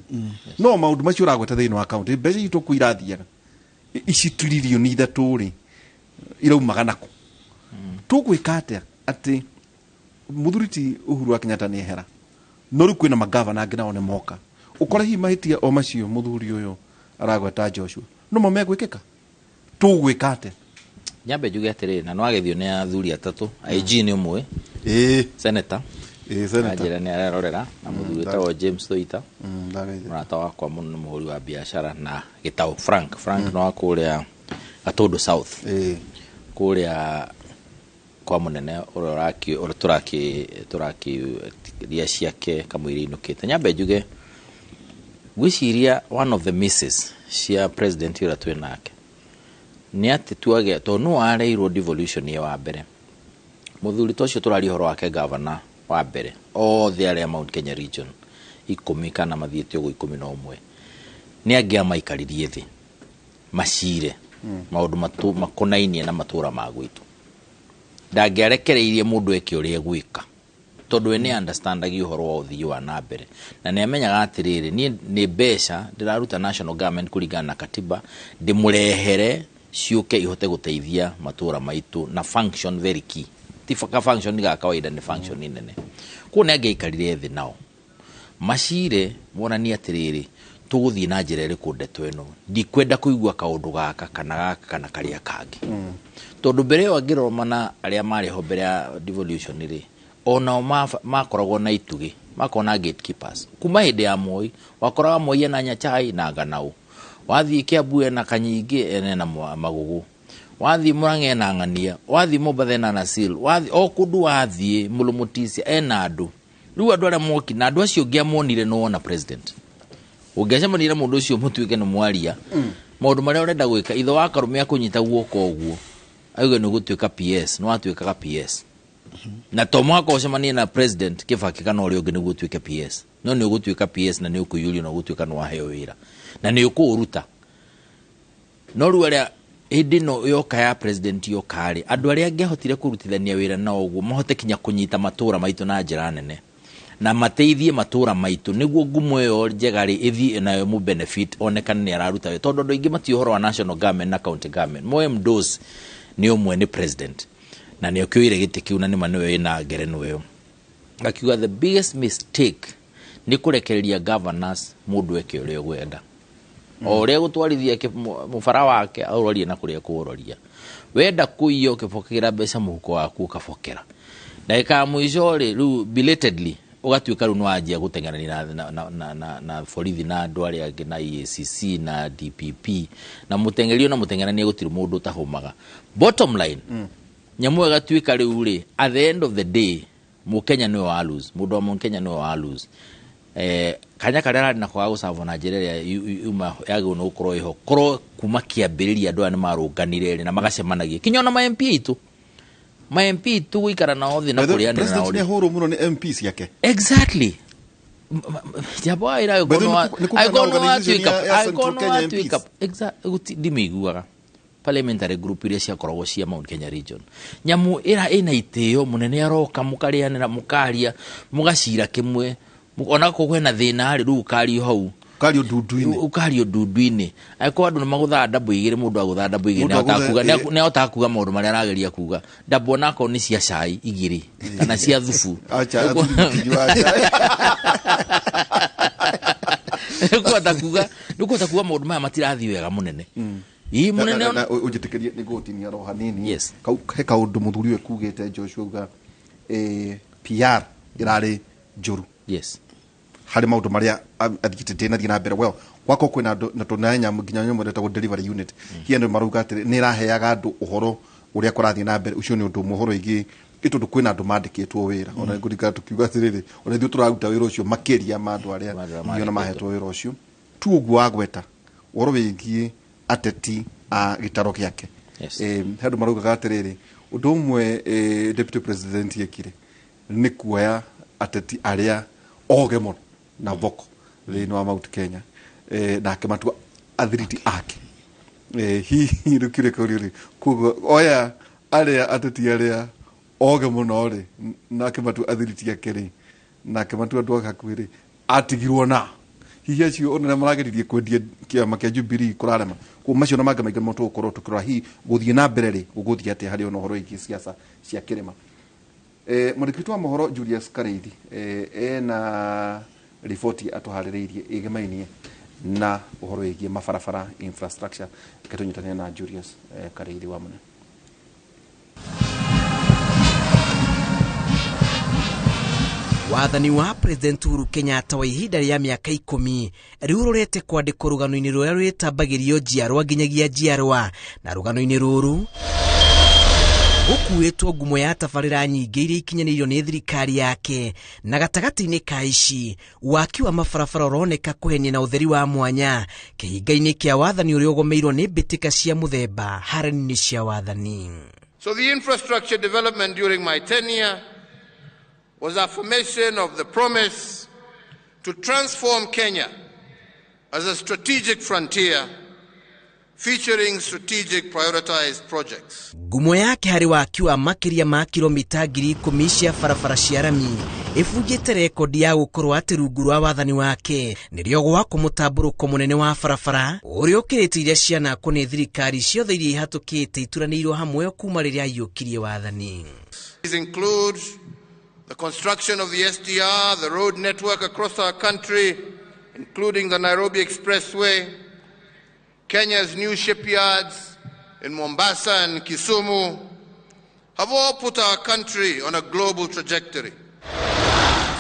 no maũndũ macio ũragweta thĩinĩ wa kaunti, mbeca itũ kũ irathiaga, ici 3 trillion rĩ iraumaga nakũ? Tũgwĩka atĩa atĩ mũthuri ti Uhuru wa Kenyatta nĩ ehera, no rĩu kwĩna magavana angĩ nao nĩ moka, ũkore hihi mahĩtia o macio mũthuri ũyũ aragweta Joshua no mo megwĩkĩka? Tũgwĩka atĩa? Nyambe njuge atĩrĩrĩ, na nĩwagethio nĩ athuri atatũ. IG nĩ ũmwe, senator. Ĩĩ, senator. Anjĩra nĩ arerorera na mũthuri wĩtagwo James Thoita, Ndagĩire. Mũrata wakwa mũno, nĩ mũhũri wa biacara na gĩtaũ Frank. Frank nĩ wa kũrĩa Gatũndũ South, kũrĩa kwa mũnene ũrĩa ũrĩa tũrakĩria ciake kamũira inũkĩte. Nyambe njuge ngwĩciria one of the misses cia president ũrĩa twĩ nake nĩ atĩ tuage tondũ nĩ wareirwo devolution ye wa mbere. Mũthuri ta ũcio tũraria ũhoro wake, governor wa mbere, othe arĩa Mount Kenya region 10 kana mathiĩte ũguo 11, nĩ angĩ amaikaririe thĩ macire maũndũ makonainie na matũra ma gwitũ. Ndangĩarekereirie mũndũ eke ũrĩa egwĩka, tondũ we nĩ understandagia ũhoro wa ũthii wa na mbere na nĩ amenyaga atĩrĩrĩ, niĩ nĩ mbeca ndĩraruta national government kũringana na katiba, ndĩmũrehere ciũke ihote gũteithia matũra maitũ, na function very key, ti ka function ga kawaida, nĩ function nene. Koguo nĩ angĩaikarire thĩ nao macire monanie atĩrĩrĩ, tũgũthiĩ na njĩra ĩrĩkũ ndeto ĩno, ndikwenda kũigua kaũndũ gaka kana gaka kana karĩa kangĩ, tondũ mbere ĩyo angĩrora na arĩa marĩ ho mbere ya devolution rĩ, onao makoragwo na itugĩ, makoragwo na gatekeepers. Kuma hĩndĩ ya Moi wakoraga Moi ena Nyachai na Nganau, wathiĩ Kiambu ena Kanyingĩ ena Magugu, wathiĩ Murang'a ena Ng'ania, wathiĩ Mombatha ena Nasil, wathiĩ o kũndũ, wathiĩ Mũlũmũtisia ena andũ. Rĩu andũ arĩa moki na andũ acio ũngĩamonire nĩ wona president, ũngĩacemania na mũndũ ũcio mũtuĩke nĩ mwaria maũndũ marĩa ũrenda gwĩka, ithe wa Karũme akũnyita guoko ũguo auge nĩ ũgũtuĩka PS, nĩ watuĩkaga PS. Na to mũhaka ũcemanie na President Kibaki kana ũrĩa ũngĩ nĩguo ũtuĩke PS, no nĩ ũgũtuĩka PS na nĩ ũkũiyũrio na ũgũtuĩka nĩ waheo wĩra na nĩ ũkũũruta. No rĩu arĩa hĩndĩ ĩno yoka ya president yoka rĩ, andũ arĩa angĩahotire kũrutithania wĩra nao ũguo mahote kinya kũnyita matũra maitũ na njĩra nene na mateithie matũra maitũ nĩguo ngumo ĩyo njega rĩ ĩthiĩ nayo mũ benefit onekane nĩ araruta wĩra, tondũ andũ aingĩ matiũĩ ũhoro wa national government na county government. Moe mdos nĩ ũmwe, nĩ president na nĩ akĩoire gĩtĩ kĩu na nĩma nĩwe wĩna ngerenwa ĩyo. Akiuga the biggest mistake nĩ kũrekereria governors mũndũ eke ũrĩa ũgwenda, o ũrĩa gũtwarithia mũbara wake aũrorie na kũrĩa kũũroria. Wenda kũiya ũkĩbokera mbeca mũhuko waku, ũkabokera ndagĩka ya mũico rĩ, rĩu belatedly ũgatuĩka rĩu nĩwanjia gũteng'erania na borithi na andũ arĩa angĩ na EACC na DPP na mũteng'erio na mũteng'erania, gũtirĩ mũndũ ũtahũmaga. Bottom line, nyamũ ĩyo ĩgatuĩka rĩu rĩ, at the end of the day mũkenya nĩwe wa lose, mũndũ wa mũkenya nĩwe wa lose. Kanya karĩa ararĩ nako ga gũcabwo na njĩra ĩrĩa yuma yagĩrĩirwo nĩ gũkorwo ĩho, korwo kuma kĩambĩrĩria andũ aya nĩ marũnganire rĩ na magacemanagia kinya ona ma MP aitũ, ma MP aitũ gũikara nao thĩ na kũrĩanĩra President nao nĩ rĩ. ahũrwo mũno nĩ MP ciake. Exactly. Jambo wa ira By the way, nĩ kũgĩa na angĩkorwo nĩ organization watuĩka ya angĩkorwo Central nĩ Kenya watuĩka MPs. Ndimĩiguaga. Parliamentary group iria ciakoragwo cia Mount Kenya region. Nyamu ĩra ĩna itĩo mũnene aroka mũkarĩanĩra mũkaria mũgacira kĩmwe ona ko kwĩna thĩna rĩ rĩu ũkario hau ukario ndundu-inĩ ukario ndundu-inĩ angĩkorwo andũ nĩ magũthaga ndambo igĩrĩ mũndũ agũthaga ndambo igĩrĩ nĩ ahotaga kuga maũndũ marĩa arageria kuga ndambo onakorwo nĩ cia cai igĩrĩ kana cia thubu nĩkũhota kuga maũndũ maya matirathiĩ wega mũnene. Ii munene unjitikirie ni gutinia ro hanini. He kaundu muthuri we kugite Joshua uga PR irari njuru. Yes. Hari maundu maria athikite ndina na mbere well gwako kwina andu na tunanya nginya nyumo ndetagwo delivery unit hiya andu marauga atiri ni iraheaga andu uhoro uria kurathie na mbere ucio ni undu muhoro ingi itondu kwina andu mandikitwo wira ona ngurika tukiuga atiriri ona ithuĩ tũraruta wĩra ũcio makĩria ma andũ arĩa nginya mahetwo wĩra ũcio tu ũguo wagweta ũhoro wĩgiĩ ateti a gĩtaro gĩake. He andũ maraugaga atĩrĩrĩ ũndũ ũmwe deputy president ekire nĩ kuoya ateti arĩa oge mũno na voko thĩinĩ wa Mount Kenya na akĩmatua athiriti ake. Hihi rũkire kũrĩ koguo oya arĩa ateti arĩa oge mũno rĩ na akĩmatua athiriti ake rĩ na akĩmatua andũ a hakuhĩ rĩ atigirwo na hihi acio ona marageririe kwendia kĩama kĩa Jubilee kũrarema koguo macio na mangĩ maingĩ mũno tũgũkorwo tũkĩrora hihi gũthiĩ na mbere rĩ gũgũthiĩ atĩa harĩ ona ũhoro wĩgiĩ siasa cia kĩrĩma. Mwandĩki witũ wa mohoro Julius Kareithi ena riboti atũharĩrĩirie ĩgemainie na ũhoro wĩgiĩ mabarabara infrastructure. Reke tũnyitanĩre na Julius Kareithi wa mũnene. Wathani wa President Uhuru Kenyatta wa ihinda rĩa mĩaka 10 rĩu rũrete kwandĩkwo rũgano-inĩ rũrĩa rwĩtambagĩrio njiarwa nginyagia njiarwa na rũgano-inĩ rũrũ gũkuĩtwo ngumo ya tabarĩra nyingĩ iria ikinyanĩirio nĩ thirikari yake na gatagatĩ-inĩ ka ici waki wa mabarabara ũroneka kũhenia na ũtheri wa mwanya kĩhinga-inĩ kĩa wathani ũrĩa ũgomeirwo nĩ mbĩtĩka cia mũthemba harani-inĩ cia wathani. So the infrastructure development during my tenure was affirmation of the promise to transform Kenya as a strategic frontier featuring strategic prioritized projects. Ngumo yake harĩ waki wa makĩria ma kilomita 10,000 cia barabara cia rami ĩbunjĩte rekondi ya gũkorwo atĩ rungu rwa wathani wake nĩrĩo gwakwo mũtambũrũko mũnene wa barabara ũrĩa ũkĩrĩte iria cianakwo nĩ thirikari ciothe iria ihatũkĩte ituranĩirwo hamwe kuma rĩrĩa aiyũkirie wathani. These include the construction of the SGR, the road network across our country, including the Nairobi Expressway, Kenya's new shipyards in Mombasa and Kisumu, have all put our country on a global trajectory.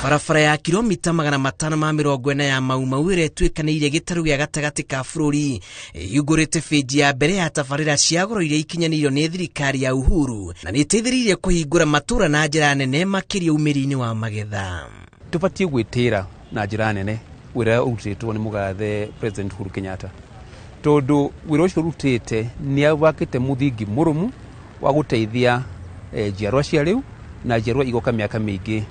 Barabara ya kilomita 540 ya Mau Mau ĩrĩa ĩtuĩkanĩirie gĩtarũ gĩa gatagatĩ ka bũrũri ĩhingũrĩte benji ya mbere ya tabarĩra cia goro iria ikinyanĩirio nĩ thirikari ya Uhuru na nĩ ĩteithĩrĩirie kũhingũra matũũra na njĩra nene makĩria umĩri-inĩ wa magetha. Tũbatiĩ gwĩtĩĩra na njĩra nene wĩra ũrutĩtwo nĩ mũgathe President Uhuru Kenyatta tondũ wĩra ũcio ũrutĩte nĩ wakĩte mũthingi mũrũmu wa gũteithia njiarwa cia rĩu na njiarwa igoka mĩaka mĩingĩ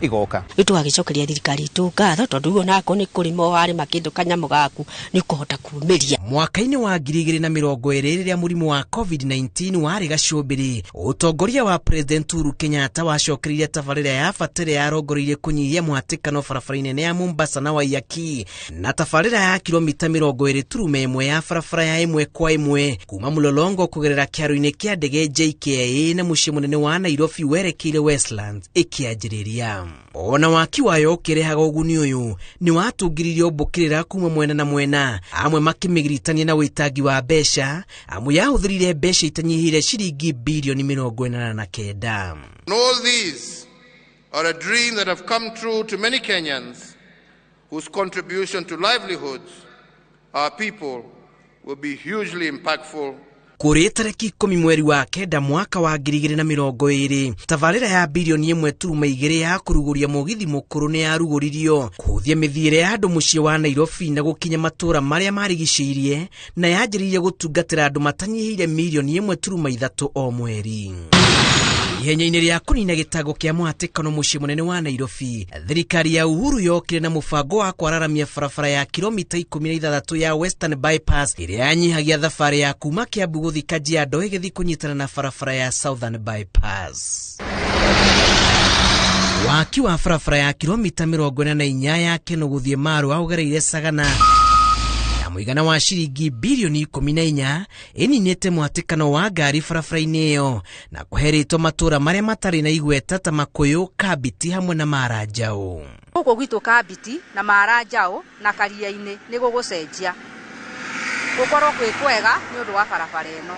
igoka. Rĩu tũgagĩcokeria thirikari itũ ngatho tondũ onako nĩ kũrĩma warĩma kĩndũ kanyamũ gaku nĩ ũkũhota kumĩria. Mwaka-inĩ wa 2020 rĩrĩa mũrimũ wa COVID-19 warĩ gacũmbĩrĩ, ũtongoria wa President Uhuru Kenyatta wacokereirie tabarĩra ya bata ĩrĩa yarongoreirie kũnyihia mũhatĩkano barabara-inĩ nene ya Mombasa na Waiyaki na tabarĩra ya kilomita 20.1 ya barabara ya 1/1 kuma Mlolongo kũgerera kĩharo-inĩ kĩa ndege JKIA na mũciĩ mũnene wa Nairobi werekeire Westlands ĩkĩanjĩrĩria. Ona waki wayo ũkĩrehaga ũguni ũyũ nĩ watũngĩrĩirio mbũkĩrĩra kuma mwena na mwena, amwe makĩmĩgiritania na ũitangi wa mbeca, amwe yahũthĩrire mbeca itanyihĩire ciringi bilioni 89. And all these are a dream that have come true to many Kenyans whose contribution to livelihoods our people will be hugely impactful. Kũrĩ tarĩki 10 mweri wa 9 mwaka wa 2020 tabarĩra ya bilioni 1.2 ya kũrugũria mũgithi mũkũrũ nĩ yarugũririo kũhũthia mĩthiĩre ya andũ mũciĩ wa Nairobi na gũkinya matũũra marĩa marigicĩirie na yanjĩrĩirie gũtungatĩra andũ matanyihĩire milioni 1.3 o mweri. Ihenya-inĩ rĩa kũnina gĩtango kĩa mũhatĩkano mũciĩ mũnene wa Nairobi, thirikari ya Uhuru yokire na mũbango wa kwararamia barabara ya kilomita 16 ya Western Bypass ĩrĩa yanyihagia thabarĩ ya kuma Kiambu gũthiĩ Kajiado ĩgĩthiĩ kũnyitana na barabara ya Southern Bypass. Waki wa barabara ya kilomita 44 ya Keno gũthiĩ Marua ũgereire Sagana ya mũigana wa ciringi bilioni 14 ĩninĩte mũhatĩkano wa ngari barabara-inĩ ĩyo na kũheritwo matũra marĩa matarĩ na igweta ta Makuyu, Kambiti hamwe na Maranjaũ. Gũkũ gwitũ Kambiti na Maranjaũ na Karia-inĩ nĩ gũgũcenjia gũkorwo kwĩ kwega nĩ ũndũ wa barabara ĩno.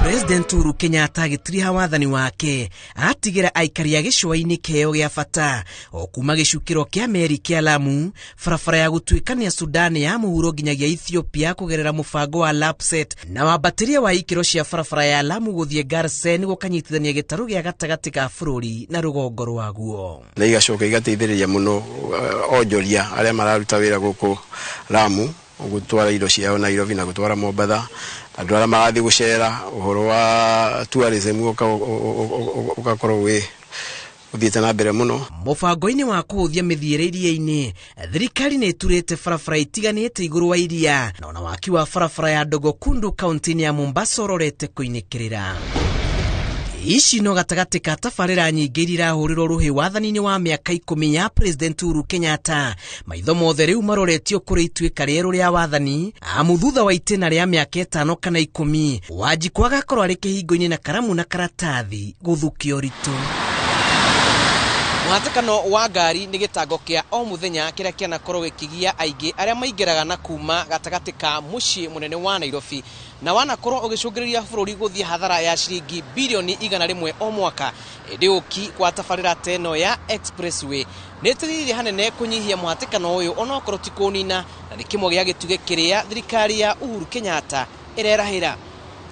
President Uhuru Kenyatta agĩtiriha wathani wake atigĩra aikari a gĩcũa-inĩ kĩheo gĩa bata o kuma gĩcukĩro kĩa meri kĩa Lamu, barabara ya gũtuĩkania Sudan ya mũhuro nginyagia Ethiopia kũgerera mũbango wa LAPSSET na wambatĩria wa ikĩro cia barabara ya Lamu gũthiĩ Garsen gũkanyitithania gĩtarũ gĩa gatagatĩ ka bũrũri na rũgongo rwaguo. Na igacoka igateithĩrĩria mũno onjoria arĩa mararuta wĩra gũkũ Lamu gũtwara indo ciao Nairobi na gũtwara Mombatha, andũ arĩa marathiĩ gũcera, ũhoro wa tourism ũgakorwo wĩ ũthiĩte na mbere mũno. Mũbango-inĩ wa kũhũthia mĩthiĩre iria-inĩ, thirikari nĩ ĩturĩte barabara itiganĩte igũrũ wa iria na ona waki wa barabara ya Dogo Kundu kaunti-inĩ ya Mombasa ũrorete kũinĩkĩrĩra. Ici no gatagatĩ ka tabarĩra nyingĩ iria irahũrĩrwo rũhĩ wathani-inĩ wa mĩaka 10 ya President Uhuru Kenyatta. Maitho mothe rĩu maroretio kũrĩ ituĩka rĩerũ rĩa wathani, amu thutha wa itĩna rĩa mĩaka 5 kana 10 Wanjikũ agakorwo arĩ kĩhingo-inĩ na karamu na karatathi gũthũkia ũritũ. Mũhatĩkano wa ngari nĩ gĩtango kĩa o mũthenya kĩrĩa kĩanakorwo gĩkĩgia aingĩ arĩa maingĩraga na kuma gatagatĩ ka mũciĩ mũnene wa Nairobi na wanakorwo ũgĩcũngĩrĩria bũrũri gũthiĩ hathara ya ciringi bilioni 100 o mwaka. Ĩndĩ ũki kwa tabarĩra ta ĩno ya Expressway nĩ ĩteithĩrĩirie hanene kũnyihia mũhatĩkano ũyũ onokorwo ti kũũnina, na nĩ kĩmwe gĩa gĩtugĩ kĩrĩa thirikari ya Uhuru Kenyatta ĩrerahĩra.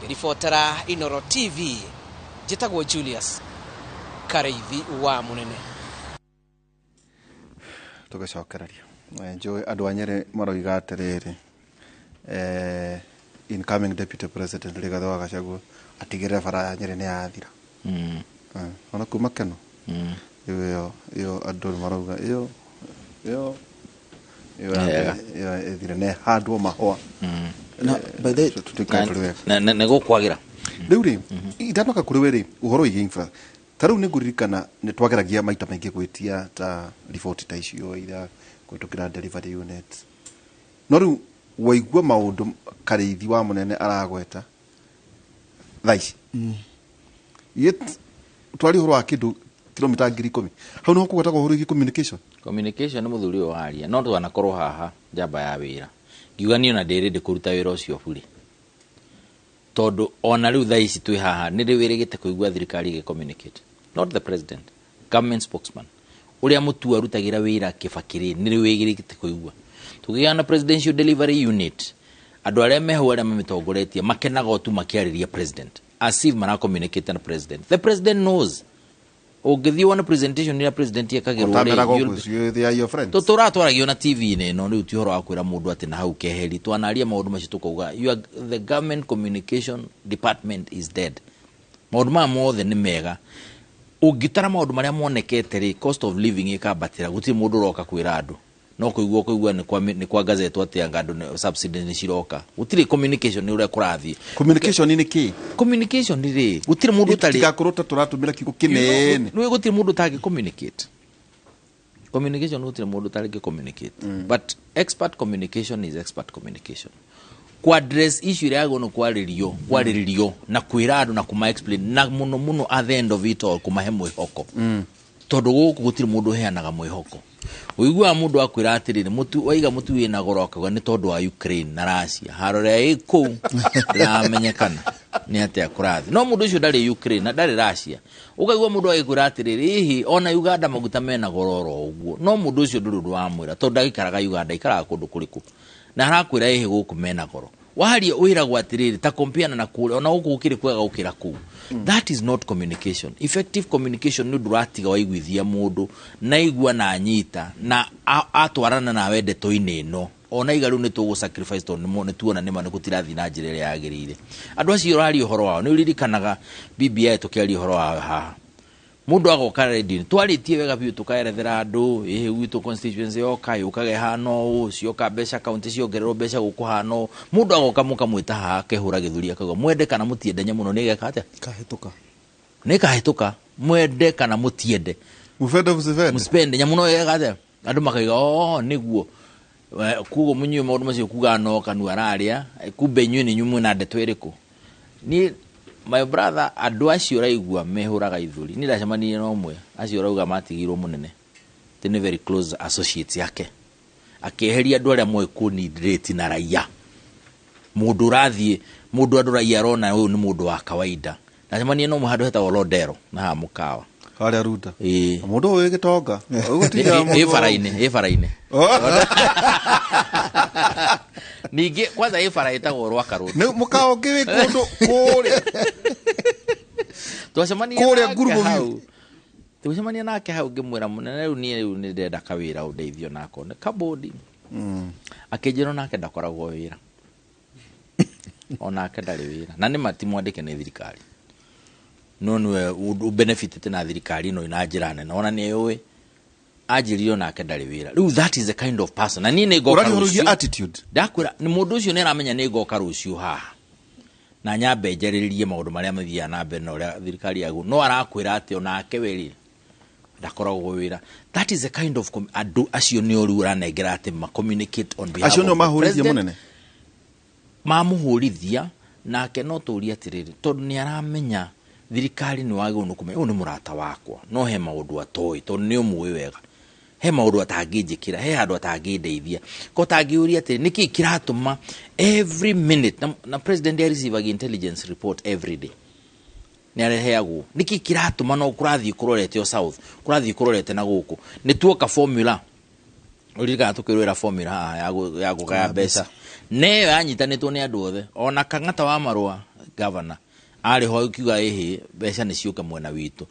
Ribotera Inoro TV, njĩtagwo Julius Kareithi wa Mũnene. Tũgĩcokereria njũĩ andũ a Nyĩrĩ maroiga atĩrĩrĩ, incoming deputy president Rigathĩ wa Gachagua atigĩrĩre bara ya Nyĩrĩ nĩ yathira. Ona kuma Keno rĩu ĩyo andũ marauga ĩyo ĩthire nĩ handwo mahũa. Nĩ gũkwagĩra rĩu rĩ itanoka kũrĩ we rĩ ũhoro wĩgiĩ infra ta rĩu nĩ ngũririkana nĩ twageragia maita maingĩ gwĩtia ta riboti ta icio ira kũhĩtũkĩra delivery unit, no rĩu waigua maũndũ Karĩithi wa Mũnene aragweta thaa ici yet twari ũhoro wa kĩndũ kilomita 10,000 hau nĩho kũgwetagwo ũhoro wĩgiĩ communication. Communication nĩ mũthuri ũyũ waria no twanakorwo haha njamba ya wĩra ngiuga niĩ ona ndĩrĩ kũruta wĩra ũcio bure, tondũ ona rĩu thaa ici twĩ haha nĩ rĩ wĩrĩgĩte kũigua thirikari ĩgĩ communicate, not the president, government spokesman ũrĩa mũtu arutagĩra wĩra Kibaki rĩ nĩ rĩ wĩrĩgĩte kũigua. Tũkĩgĩa na presidential delivery unit, andũ arĩa meho arĩa mamĩtongoretie makenaga o tu makĩarĩria president as if mara communicate na president. The president knows. Ũngĩthiĩ wone presentation ĩrĩa president ekagĩrwo rĩ, tũratwaragio na TV-inĩ ĩno rĩu ti ũhoro wa kwĩra mũndũ atĩ na hau keheri twanaria maũndũ macio tũkauga the government communication department is dead. Maũndũ maya mothe nĩ mega. Ũngĩtara maũndũ marĩa monekete rĩ, cost of living ĩkambatĩra, gũtirĩ mũndũ ũroka kwĩra andũ no kũigua nĩ kwa gazetwo atĩ anga andũ subsidy nĩ ciroka. Gũtirĩ communication nĩ ũrĩa kũrathiĩ. Communication nĩ kĩ? Communication rĩ, gũtirĩ mũndũ ũtarĩ tigakorwo ta tũratũmĩra kiugo kĩnene. Nĩ gũtirĩ mũndũ ũtangĩ communicate. Communication gũtirĩ mũndũ ũtarĩ communicate. But expert communication is expert communication. Ku address issue ĩrĩa yagĩrĩirwo nĩ kwarĩrĩrio na kwĩra andũ na kũma explain na mũno mũno at the end of it all kũmahe mwĩhoko. Tondũ gũkũ gũtirĩ mũndũ ũheanaga mwĩhoko. Ũiguaga mũndũ akwĩra atĩrĩrĩ, mũtu waiga mũtu wĩna goro akauga nĩ tondũ wa Ukraine na Russia, haro ĩrĩa ĩ kũu ndĩramenyekana nĩ atĩa kũrathiĩ. No mũndũ ũcio ndarĩ Ukraine na ndarĩ Russia. Ũkaigua mũndũ agĩkwĩra atĩrĩrĩ, ĩhĩ ona Uganda maguta mena goro oro ũguo, no mũndũ ũcio ndũrĩ ũndũ wamwĩra tondũ ndaikaraga Uganda, aikaraga kũndũ kũrĩkũ, na arakwĩra ĩhĩ gũkũ mena goro. Waharia wĩragwo atĩrĩrĩ, ta compare na kũrĩa ona gũkũ gũkĩrĩ kwega gũkĩra kũu. That is not communication. Effective communication nĩ ũndũ ũratiga waiguithia mũndũ na igua na anyita na atwarana nawe ndeto-inĩ ĩno Ona iga rĩu nĩ tũgũ sacrifice tondũ nĩ tuona nĩma nĩ gũtirathiĩ na njĩra ĩrĩa yagĩrĩire. Andũ acio ũraria ũhoro wao, nĩ ũririkanaga BBI tũkĩaria ũhoro wao haha. Mũndũ agoka redio, twarĩtie wega biũ tũkaerethera andũ, ĩhĩ gwitũ constituency yoka, yũkaga ĩhana ũũ, cioka mbeca kaunti ciongererwo mbeca gũkũ hana ũũ. Mũndũ agoka mũkamwĩta haha akehũra gĩthũri akauga mwende kana mũtiende nyamũ ĩno nĩ ĩgeka atĩa? Kahĩtũka. Nĩ ĩkahĩtũka, mwende kana mũtiende. Mũbende mũsibende. Mũsibende, nyamũ no ĩgeka atĩa? Andũ makaiga oo nĩguo. Koguo mũnyue maũndũ macio kuga no kanua ararĩa, kumbe inyuĩ nĩ inyuĩ mwĩna ndeto ĩrĩkũ? Niĩ my brother, andũ acio ũraigua mehũraga ithũri, niĩ ndacemanirie na ũmwe, acio ũrauga matigirwo mũnene, atĩ nĩ very close associates yake, akĩeheria andũ arĩa moĩ kũ-relate na raia. Mũndũ ũrathiĩ, mũndũ andũ raia arona ũyũ nĩ mũndũ wa kawaida. Ndacemanirie na ũmwe handũ hetagwo Londero, na haha mũkawa. Harĩa Runda. Ĩĩ. Mũndũ ũyũ wĩ gĩtonga. Ũguo ti mũndũ Ĩ bara-inĩ, ĩ bara-inĩ. Ningĩ kwanza ĩ bara ĩtagwo Rwaka Road. Nĩ mũkawa ũngĩ wĩ kũndũ kũrĩa. Twacemanirie Kũrĩa nake Ngurumo hau. Twacemania nake hau ngĩmwĩra mũnene rĩu niĩ rĩu nĩ ndĩrenda kawĩra ũndeithio nako. Nĩ kabũndi. Akĩnjĩra onake ndakoragwo wĩra. Onake ndarĩ wĩra. Na nĩ ma ti mwandĩke nĩ thirikari. No nĩwe ũbenefitĩte na thirikari ĩno na njĩra nene. Ona nĩ ũĩ. Anjĩrire onake ndarĩ wĩra. Rĩu that is the kind of person. Na niĩ nĩ ngoka Ũraria ũhoro wĩgiĩ rũciũ. attitude. Ndakwĩra, nĩ mũndũ ũcio nĩ aramenya nĩ ngoka rũciũ haha. Na nyambe njarĩrĩrie maũndũ marĩa mathiaga na mbere na ũrĩa thirikari yagu. No arakwĩra atĩ onake we rĩ, ndakoragwo wĩra. That is the kind of andũ acio nĩ ũru ũranengera atĩ ma communicate on behalf Acio nĩo of the mahũrithia president. mũnene? Mamũhũrithia, nake no tũrie atĩrĩrĩ, tondũ nĩ aramenya thirikari nĩ wagĩrĩirwo nĩ kũmenya, ũyũ nĩ mũrata wakwa, no he maũndũ atoĩ, tondũ nĩ ũmũĩ wega. He maũndũ atangĩnjĩkĩra, he handũ atangĩndeithia. Ko tangĩũria atĩrĩ, nĩkĩ kĩratũma every minute, na president nĩ receive intelligence report every day. Nĩ areheagwo. Nĩkĩ kĩratũma no kũrathiĩ kũrorete o south, kũrathiĩ kũrorete na gũkũ. Nĩ tuoka formula. Ũririkana tũkĩrũĩra formula haha ya kũgaya mbeca. Na ĩyo yanyitanĩtwo nĩ andũ othe. Ona Kang'ata wa Marũa, governor, arĩ ho akiuga ĩhĩ, mbeca nĩ ciũke mwena witũ.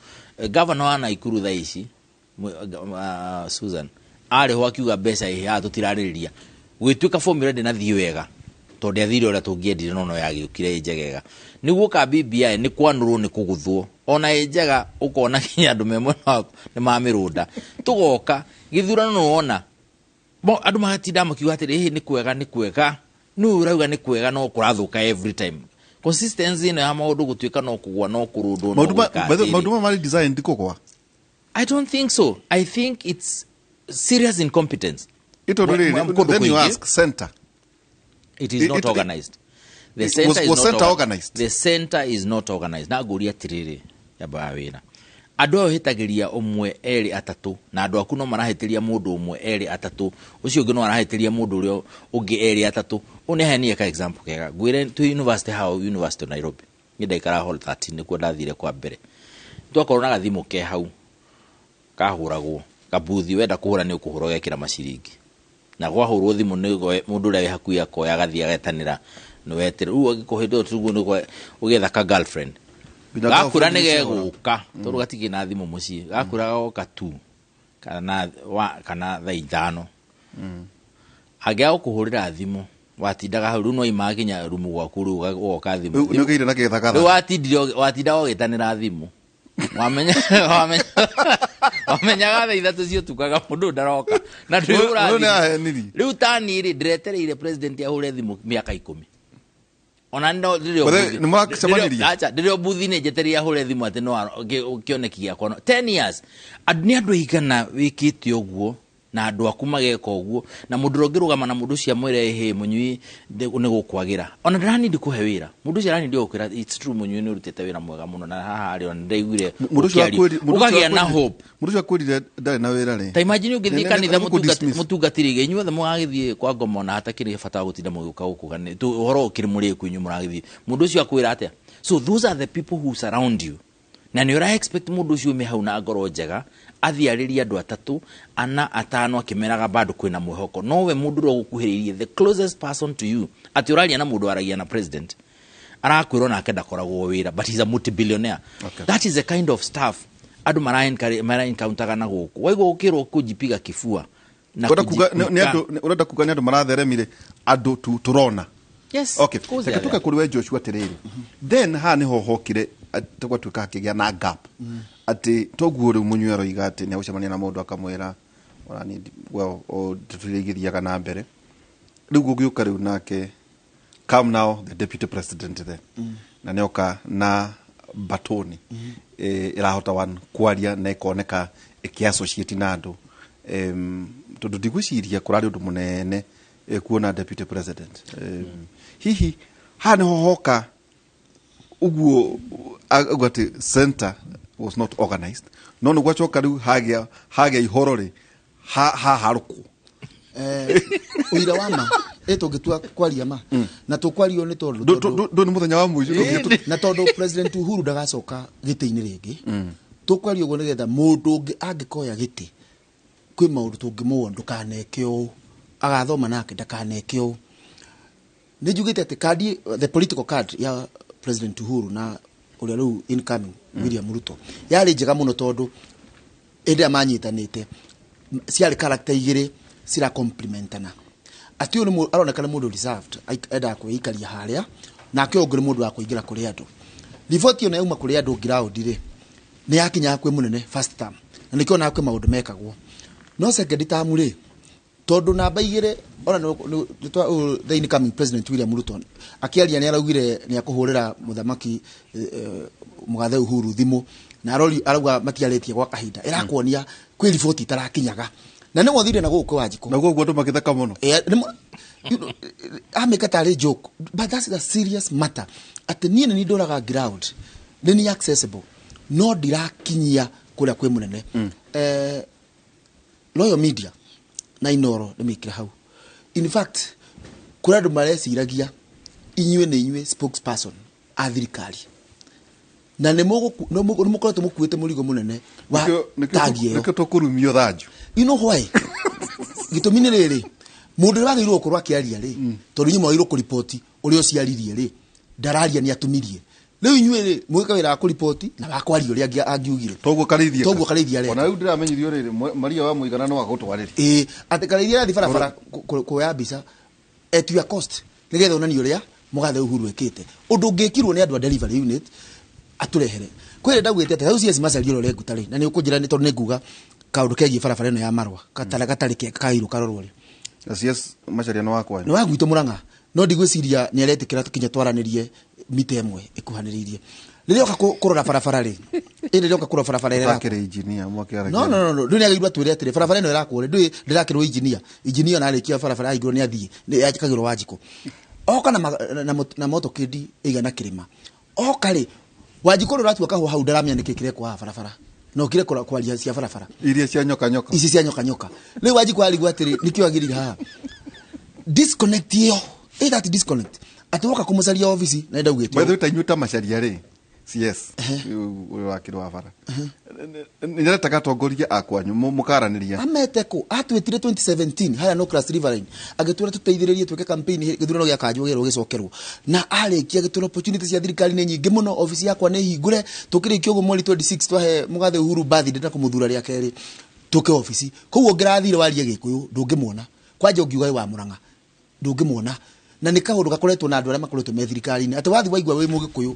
Governor wa Naikuru thaa ici, Susan, arĩ ho akiuga mbeca ĩhĩ, haha tũtirarĩrĩria. Gũgĩtuĩka formula ndĩnathiĩ wega, tondũ ndĩathire ũrĩa tũngĩendire no no yagĩũkire ĩ njegega. Nĩ guoka BBI nĩ kwanũrwo nĩ kũgũthwo. Ona ĩ njega ũkona nginya andũ me mwena waku nĩ mamĩrũnda. Tũgoka gĩthurano nĩ wona. Mo, andũ magatinda makiuga atĩrĩ, ĩhĩ, nĩ kwega, nĩ kwega. Nũ ũrauga nĩ kwega no kũrathũka every time. Consistency ĩno ya maũndũ gũtuĩka no kũgwa, no kũrũndwo, no Maũndũ gwĩka by the way, atĩrĩ. maũndũ maya marĩ designed kũgwa? I don't think so. I think it's serious incompetence. Ito rĩrĩ, Kũndũ then you kũingĩ. ask center. It is not organized. The center is Was not center organized? The center is not organized. Na ngũria atĩrĩrĩ, yamba ya wĩra. Andũ aya ũhĩtagĩria ũmwe, erĩ, atatũ, na andũ aku no marahĩtĩria mũndũ ũmwe, erĩ, atatũ, ũcio ũngĩ no arahĩtĩria mũndũ ũrĩa ũngĩ, erĩ, atatũ. Ũyũ nĩ heanie ka example kega. Ngwĩre twĩ university hau, University of Nairobi. Niĩ ndaikara hall 13 nĩkuo ndathire kwa mbere. Twakorwo na gathimũ ke hau, kahũragwo. Kabuthi wenda kũhũra nĩ ũkũhũra ũgekĩra maciringi. Na gwahũrwo thimũ nĩ mũndũ ũrĩa wĩ hakuhĩ akoya agathiĩ agetanĩra nĩ wetĩra. Rĩu angĩkorwo hĩndĩ ĩyo tiguo nĩ ũgĩetha ka girlfriend. Nginya Gakũra girlfriend nĩ nĩ ciahũra. gegũka, tondũ gatikĩrĩ na thimũ mũciĩ. Gakũra gagoka tu, kana thaa ithano. Angĩaga gũkũhũrĩra thimũ, watindaga hau, rĩu no imaga nginya rumu gwaku rĩu ũgoka thimũ. Rĩu nĩ ũgĩire na gĩthagathaga. Rĩu watindaga ũgĩtanĩra thimũ. Wamenyaga thaa ithatũ ciũtukaga mũndũ ndaroka. Na ndũĩ Mũndũ ũrathiĩ. nĩ ahenirie. Rĩu ta niĩ rĩ, ndĩretereire president ahũre thimũ mĩaka ikũmi. Ona no, ndĩrĩ o But then, buthi. nĩ mũracemanirie? Ndĩrĩ o, acha, ndĩrĩ o buthi-inĩ njetereire ahũre thimũ atĩ no kĩoneki gĩakwa no. 10 years. Andũ, nĩ andũ aigana wĩkĩte ũguo, na andũ aku mageka ũguo, na mũndũ ũrĩa ũngĩrũgama na mũndũ ũcio amwĩre, ĩhĩ, mũnyui, nĩ gũkwagĩra. Ona ndĩranindi kũhe wĩra. Mũndũ ũcio aranindi gũkwĩra, it's true, mũnyui nĩ ũrutĩte wĩra mwega mũno, na haha rĩ, ona nĩndaiguire Mũndũ ũcio ũkĩaria. akwĩri-, mũndũ ũcio Ũkagĩa na akwĩrire- hope. Mũndũ ũcio akwĩrire ndarĩ na wĩra rĩ. Ta imagine ũngĩthiĩ kanitha Nĩ gũkũ-dismiss. mũtungatĩri rĩ, inyuothe mũgagĩthiĩ kwa ngoma ona hatakĩrĩ bata wa gũtinda mũgĩũka gũkũ kanitha. Tu, ũhoro ũkĩrĩ mũrĩku inyuĩ mũragĩthiĩ. Mũndũ ũcio akwĩra atĩa? So those are the people who surround you. Na nĩ ũra expect mũndũ ũcio ume hau na ngoro njega, athiĩ arĩrie andũ atatũ, ana, atano, akĩmeraga bado kwĩna mwĩhoko. No we mũndũ ũrĩa ũgũkuhĩrĩirie, the closest person to you, atĩ ũraria na mũndũ waragia na president, arakwĩra onake ndakoragwo wĩra, but he's a multi-billionaire. That is the kind of stuff andũ mara-encountaga na gũkũ. Waigua gũkĩrwo kũnjipiga kifua. Na Ũrenda kuga kujikuta. nĩ andũ, ũrenda kuga nĩ andũ maratheremire, andũ tu tũrona. Yes, okay. of course Reke they are tũke kũrĩ we Joshua atĩrĩrĩ, then haha nĩho hokire atĩ gwatuĩka hakĩgĩa na gap, atĩ toguo rĩu mũnyue aroiga atĩ nĩ agũcemania na mũndũ akamwĩra ona ni well o tũtirĩ igĩthiaga na mbere. Rĩu gũgĩũka rĩu nake come now the deputy president then, na nĩoka na batoni ĩrahota one kwaria na ĩkoneka ĩkĩassociate na andũ, tondũ ndigwĩciria kũrarĩ ũndũ mũnene kuona deputy president. Hihi haha nĩho hoka ũguo ũguo atĩ center was not organized, no nĩ gwacoka rĩu hagĩa ihoro rĩ haharũkwo. Ũira wa ma ĩ tũngĩtua kwaria ma na tũkwario nĩ tondũ Ndũ nĩ mũthenya wa mũico na tondũ President Uhuru ndagacoka gĩtĩ-inĩ rĩngĩ, tũkwaria ũguo nĩgetha mũndũ ũngĩ angĩkoya gĩtĩ kwĩ maũndũ tũngĩmũona ndũkaneke ũũ, agathoma nake ndakaneke ũũ. Nĩ njugĩte atĩ kandi, the political card ya President Uhuru na ũrĩa rĩu incoming William Ruto yarĩ njega mũno, tondũ hĩndĩ ĩrĩa manyitanĩte ciarĩ character igĩrĩ cira complementana, atĩ ũyũ nĩ aroneka nĩ mũndũ reserved, endaga kwĩikaria harĩa, nake ũyũ ũngĩ nĩ mũndũ wa kũingĩra kũrĩ andũ. Riboti ĩno yauma kũrĩ andũ ground rĩ, nĩ yakinyaga kwĩ mũnene first term, na nĩkĩo onaga kwĩ maũndũ mekagwo. No second term rĩ, tondũ namba igĩrĩ ona the incoming President William Ruto akĩaria nĩ araugire nĩ akũhũrĩra mũthamaki mũgathe Uhuru thimũ, na arori arauga matiarĩtie gwa kahinda. Ĩrakuonia kwĩ riboti itarakinyaga na nĩ wothire na gũkũ Wanjikũ. Naguo ũguo andũ magĩtheka mũno. Amĩka tarĩ joke, but that's a serious matter, atĩ niĩ nĩ ndoraga ground, nĩ ni accessible no ndirakinyia kũrĩa kwĩ mũnene. Loyal Media na Inoro nĩ mĩkĩre hau. In fact, kũrĩ andũ mareciragia inyuĩ nĩ inyuĩ spokesperson a thirikari, na nĩ mũkoretwo mũkuĩte mũrigo mũnene wa tagi ĩyo. Nĩkĩo tũkũrumio thanju. You know why? Gĩtũmi nĩ rĩrĩ, mũndũ ũrĩa wagĩrĩirwo gũkorwo akĩaria rĩ, tondũ inyuĩ mwagĩrĩirwo kũriboti ũrĩa ũciaririe rĩ, ndararia, nĩ atumirie. Rĩu inyuĩ rĩ, mũgĩka wĩra wa kũriboti na wa kwaria ũrĩa angiugire. Toguo Karĩithia. Toguo Karĩithia areka. Ona rĩu ndĩramenyithio rĩrĩ, Maria wa mũigana no agũtwarĩre. Ĩĩ, atĩ Karĩithia arathiĩ barabara kuoya mbica at your cost nĩgetha onanie ũrĩa mũgathe Uhuru ekĩte, ũndũ ũngĩkirwo nĩ andũ a delivery unit atũrehere. Kwĩrĩ ndaugĩte atĩ hau CS Macharia ũrĩa ũrenguta rĩ, na nĩ ũkũnjĩra nĩ tondũ nĩ nguga kaũndũ kegiĩ barabara ĩno ya Marwa gatarĩ gatarĩ kega kagĩrĩirwo karorwo rĩ. CS Macharia nĩ wakwa. Nĩ wa gwitũ Mũrang'a, no ndigwĩciria nĩ aretĩkĩra tũkinye twaranĩrie mita ĩmwe ĩkuhanĩrĩirie rĩrĩa oka kũrora barabara rĩ, ĩ rĩrĩa oka kũrora barabara ĩrĩa ĩrakwo. Akĩrĩ engineer mwakĩaragia. No, no, no, no, ndũĩ nĩ agĩrĩirwo atwĩre atĩrĩ, barabara ĩno ĩrakwo rĩ, ndũĩ ndĩrakĩrwo engineer. Engineer ona arĩkia barabara ahingũrwo nĩ athiĩ nĩ akagĩrwo Wanjikũ oka na, na motokĩndi ĩigana kĩrĩma oka rĩ, Wanjikũ ũrĩa ũratua kahũa hau ndaramenya nĩkĩ kĩrekwo haha barabara, na ũkire kwaria cia barabara. Iria cia nyoka nyoka. Ici cia nyoka nyoka. Rĩu Wanjikũ arigwo atĩrĩ, nĩkĩo agĩrĩire haha disconnect ĩyo, ĩ that disconnect atĩ woka kũmũcaria obici na ndaugĩte. By the way, ta inyuĩ ta Macharia rĩ, CS ũrĩa wakĩrĩ wa bara nĩ atongoria a kwanyu mũkaranĩria? Amete kũ atwĩtire 2017 harĩa no Cross Riverine, agĩtwĩra tũteithĩrĩrie twĩke campaign gĩthurano gĩa kanjũ gĩerwo gĩcokerwo, na arĩkia agĩtwĩra opportunity cia thirikari nĩ nyingĩ mũno, obici yakwa nĩ hingũre. Tũkĩrĩkia ũguo mweri 26 twahe mũgathe Uhuru birthday na kũmũthura rĩa kerĩ, tũke obici. Koguo ũngĩrathire warie Gĩkũyũ ndũngĩmuona, kwanja ũngiuga wĩ wa Mũrang'a ndũngĩmuona, na nĩ kaũndũ gakoretwo na andũ arĩa makoretwo me thirikari-inĩ atĩ wathi waigua wĩ Mũgĩkũyũ.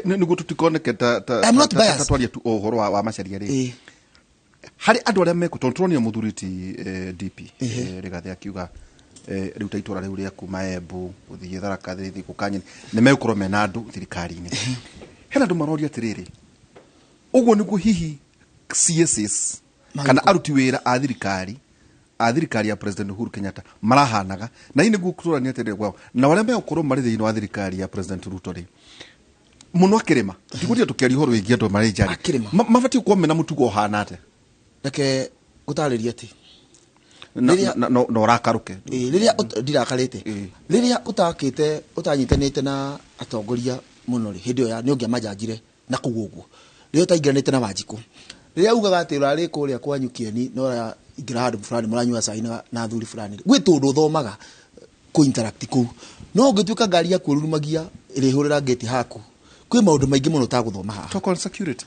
Nĩguo tũtikoneke ta I'm not biased. Ta twaria tu ũhoro wa Macharia rĩ, harĩ andũ arĩa mekũ, tondũ tũronire mũthuri ti DP Rigathĩ akiuga rĩu ta itũra rĩu rĩa kuma Embu gũthiĩ Tharaka Nithi gũkanyeni nĩ megũkorwo mena andũ thirikari-inĩ. Hena andũ maroria atĩrĩrĩ, ũguo nĩguo hihi CSS kana aruti wĩra a thirikari ya President Uhuru Kenyatta marahanaga, na hihi nĩguo tũrania atĩrĩrĩ, well, na arĩa megũkorwo marĩ thĩinĩ wa thirikari ya President Ruto rĩ, mũno akĩrĩma, tigũtira tũkĩaria ũhoro wĩgiĩ andũ marĩ njari. Akĩrĩma. Mabatiĩ gũkorwo mena mũtugo ũhana atĩa? Reke gũtarĩria atĩ Na ũrakarũke. Ĩĩ, rĩrĩa ndirakarĩte, rĩrĩa ũtakĩte ũtanyitanĩte na atongoria mũno rĩ, hĩndĩ ĩyo nĩ ũngĩamanjanjire na kũu ũguo rĩrĩa ũtaingĩranĩte na Wanjikũ, rĩrĩa ugaga atĩ ũrarĩ kũrĩa kwanyu kĩeni na ũraingĩra handũ fulani mũranyua cai na athuri fulani, gwĩ tũndũ ũthomaga kũ interact kũu. No ũngĩtuĩka ngari yaku ũrurumagia ĩrĩhũrĩra ngĩti haku, kwĩ maũndũ maingĩ mũno ũtagũthoma haha. Talk on security.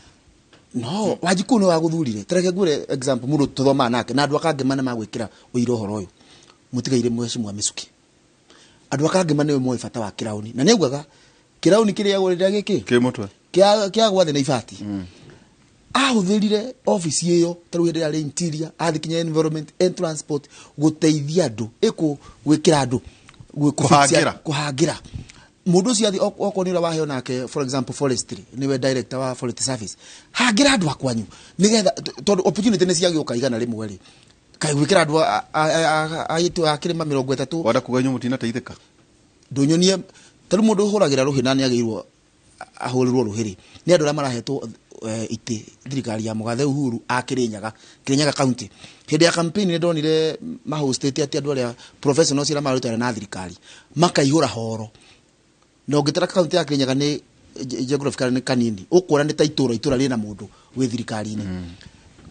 No Wanjikũ nĩ wagũthurire. Tareke ngwĩre example mũndũ tũthomaga nake na andũ akangema nĩ magwĩkĩra ũira ũhoro ũyũ. Mũtigaire mheshimiwa Mĩcuki. Andũ akangema nĩwe moĩ bata wa kĩraũni na nĩaugaga kĩraũni kĩrĩagwo rĩrĩa gĩkĩ kĩ mũtwe kĩa gwa thĩ na ibati. Ahũthĩrire obici ĩyo ta rĩu hĩndĩ ĩrĩa arĩ interior athiĩ kinya environment and transport gũteithia andũ ĩkũ gwĩkĩra andũ Kũhangĩra. Kũhangĩra mũndũ ũcio athiĩ okorwo nĩ ũrĩa waheo nake, for example forestry, nĩwe director wa forest service, hangĩra andũ akwanyu nĩgetha tondũ opportunity nĩ ciagĩũka 100 rĩ kaĩ gwĩkĩra andũ a kĩrĩma 30. Wenda kuga inyuĩ mũtinateithĩka? Ndũnyonie ta rĩu mũndũ ũhũragĩra rũhĩ na nĩagĩrĩirwo ahũrĩrwo rũhĩ rĩ, nĩ andũ arĩa marahetwo itĩ thirikari ya mũgathe Uhuru a Kĩrĩnyaga, Kĩrĩnyaga county. Hĩndĩ ya campaign nĩ ndonire mahostĩte atĩ andũ arĩa professionals arĩa marutana na thirikari makaihũra horo, na ũngĩtara county ya Kĩrĩnyaga nĩ geographically nĩ kanini, ũkuona nĩ ta itũra itũra rĩna mũndũ wĩ thirikari-inĩ.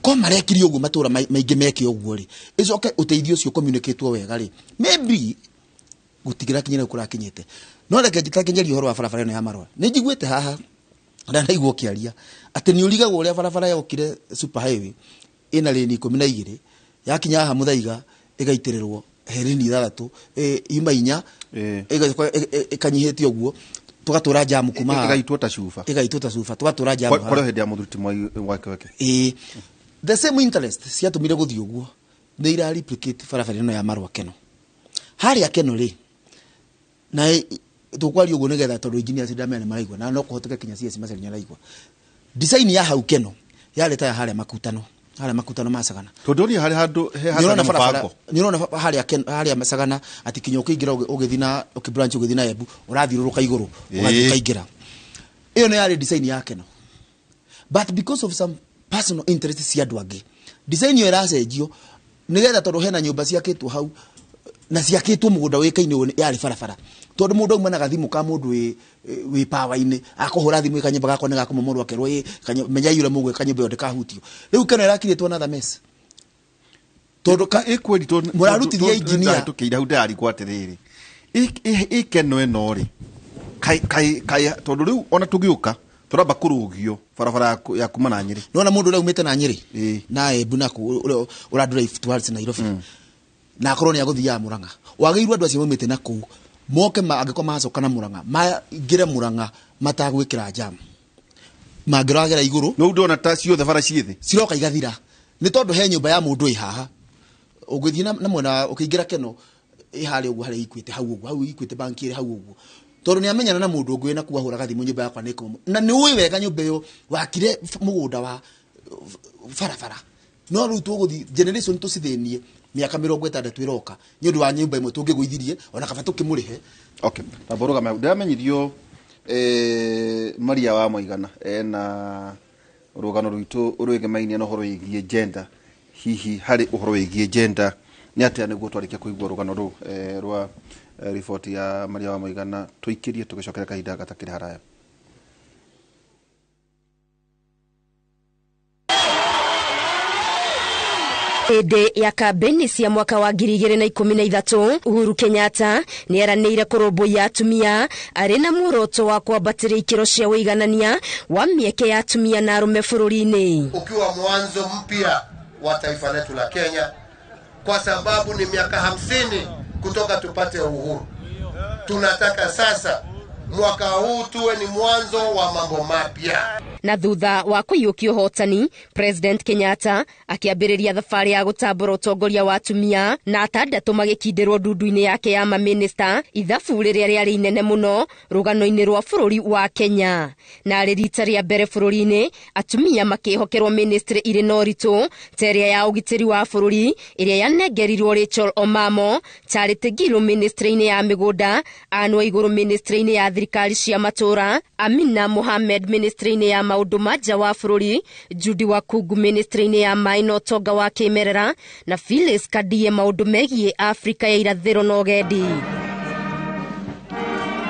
Ko marekire ũguo matũra maingĩ meke ũguo rĩ, ĩcoke ũteithio ũcio communicatwo wega rĩ, maybe gũtigĩra kinyĩra kũrakinyĩte. No reke njitakinyeria ũhoro wa barabara ĩno ya Marũa. Nĩ njiguĩte haha ndanaigua ũkĩaria atĩ nĩ ũrigagwo ũrĩa barabara yokire super highway ĩna lane 12 yakinya haha Mũthaiga ĩgaitĩrĩrwo he lane 6, yuma 4, ĩkanyihĩte ũguo tũgatũra jamu kuma haha. Ĩgaitwo ta cuba. Ĩgaitwo ta cuba, tũgatũra jamu haha. Kwarĩ hĩndĩ ya mũthuri ti Mwai wa Kibaki. Ĩĩ. The same interest ciatũmire gũthiĩ ũguo nĩ ira replicate barabara ĩno ya Marũa Keno. Harĩa Keno rĩ, na tũkwaria ũguo nĩgetha tondũ engineers ndamenya nĩ maraigua na no kũhoteke kinya CS Macharia nĩ araigua. Design ya hau Keno yarĩ ta ya harĩa Makutano, harĩa Makutano ma Sagana. Tondũ ndonire harĩ handũ he Nĩ hatarĩ ũrona na barabara, mũbango. nĩ ũrona harĩa Keno, harĩa Sagana atĩ kinya ũkĩingĩra ũgĩthiĩ na ũkĩ branch ũgĩthiĩ na Embu ũrathiũrũrũka igũrũ, ũgathiĩ ũkaingĩra. Ĩyo nĩ yarĩ design ya Keno. But because of some personal interest cia andũ angĩ, design ĩyo ĩracenjio nĩgetha tondũ hena nyũmba ciakĩtwo hau na ciakĩtwo mũgũnda wĩkaine ũyũ yarĩ barabara. Tondũ mũndũ auma na gathimũ ka mũndũ wĩ power-inĩ, akũhũra thimũ ĩ kanyũmba gakwa nĩ gakomomorwo akerwo, ĩ, menyai ũrĩa mũgwĩka nyũmba ĩyo ndĩkahutio. Rĩu Keno ĩrakirĩtwo another mess. Tondũ Ĩkweri tondũ mũrarutithia tondũ engineer. Ndahĩtũkĩire hau ndĩrarigwo atĩrĩrĩ, ĩ Keno ĩno rĩ, kaĩ, tondũ rĩu ona tũgĩũka tũramba kũrũgio barabara ya kuma na Nyĩrĩ. Nĩwona mũndũ ũrĩa umĩte na Nyĩrĩ na Embu na kũu, ũrĩa ũra drive towards Nairobi na akorwo nĩ agũthiaga Murang'a, wagĩrĩirwo andũ acio maumĩte na kũu moke angĩkorwo macoka na Murang'a maingĩre Murang'a matagwĩkĩra jam, mangĩragera igũrũ. No ndona ta ciothe bara ciĩ thĩ ciroka igathira nĩ tondũ he nyũmba ya mũndũ ĩ haha ũgĩthiĩ na mwena ũkĩingĩra Keno ĩ harĩa ũguo harĩa Equity hau ũguo, hau Equity Bank ĩrĩ hau ũguo, tondũ nĩ amenyana na mũndũ ũngĩ wĩna kũu ahũraga thimũ nyũmba yakwa nĩ ĩkũmomorwo. Na nĩ ũĩ wega nyũmba ĩyo wakire mũgũnda wa barabara, no rĩu tũgũthiĩ generation tũcithĩnie mĩaka 60 ĩroka nĩ ũndũ wa nyũmba ĩmwe tũngĩgũithirie ona kaba tũkĩmũrĩhe. Okay, na boro kama ndĩramenyithio, Maria wa Mũigana ena rũgano rwitũ rwĩgemainie na ũhoro wĩgiĩ gender. Hihi harĩ ũhoro wĩgiĩ gender nĩ atĩa nĩguo twarĩkia kũigua rũgano rũu rwa riboti ya Maria wa Mũigana tũikĩrie tũgĩcokera kahinda gatakĩrĩ haraya. Hĩndĩ ya kambĩini cia mwaka wa 2013, Uhuru Kenyatta nĩeranĩire kũrũmbũiya atumia arĩ na muoroto wa kwambatĩria ikĩro cia ũiganania wa mĩeke ya atumia na arũme bũrũri-inĩ. Ukiwa mwanzo mpya wa taifa letu la Kenya, kwa sababu ni miaka 50 kutoka tupate uhuru. Tunataka sasa mwaka huu tuwe ni mwanzo wa mambo mapya. Na thutha wa kũiyũkia ũhotani, President Kenyatta akĩambĩrĩria thabarĩ ya gũtambũra ũtongoria wa atumia na atandatũ magĩkindĩrwo ndundu-inĩ yake ya mamĩnĩsta, ithabu rĩrĩa rĩarĩ inene mũno rũgano-inĩ rwa bũrũri wa Kenya. Na rĩ rita rĩa mbere bũrũri-inĩ, atumia makĩhokerwo ministry irĩ na ũritũ ta ĩrĩa ya ũgitĩri wa bũrũri ĩrĩa yanengerirwo Rachel Omamo, Charity Ngilu ministry-inĩ ya mĩgũnda, Anne Waigũrũ ministry-inĩ ya thirikari cia matũũra, Amina Mohamed ministry-inĩ ya maũndũ ma nja wa bũrũri, Judy Wakungu ministry-inĩ ya maĩ na ũtonga wa kĩmerera, na Phyllis Kandie maũndũ megiĩ Afrika ya irathĩro na ũgendi.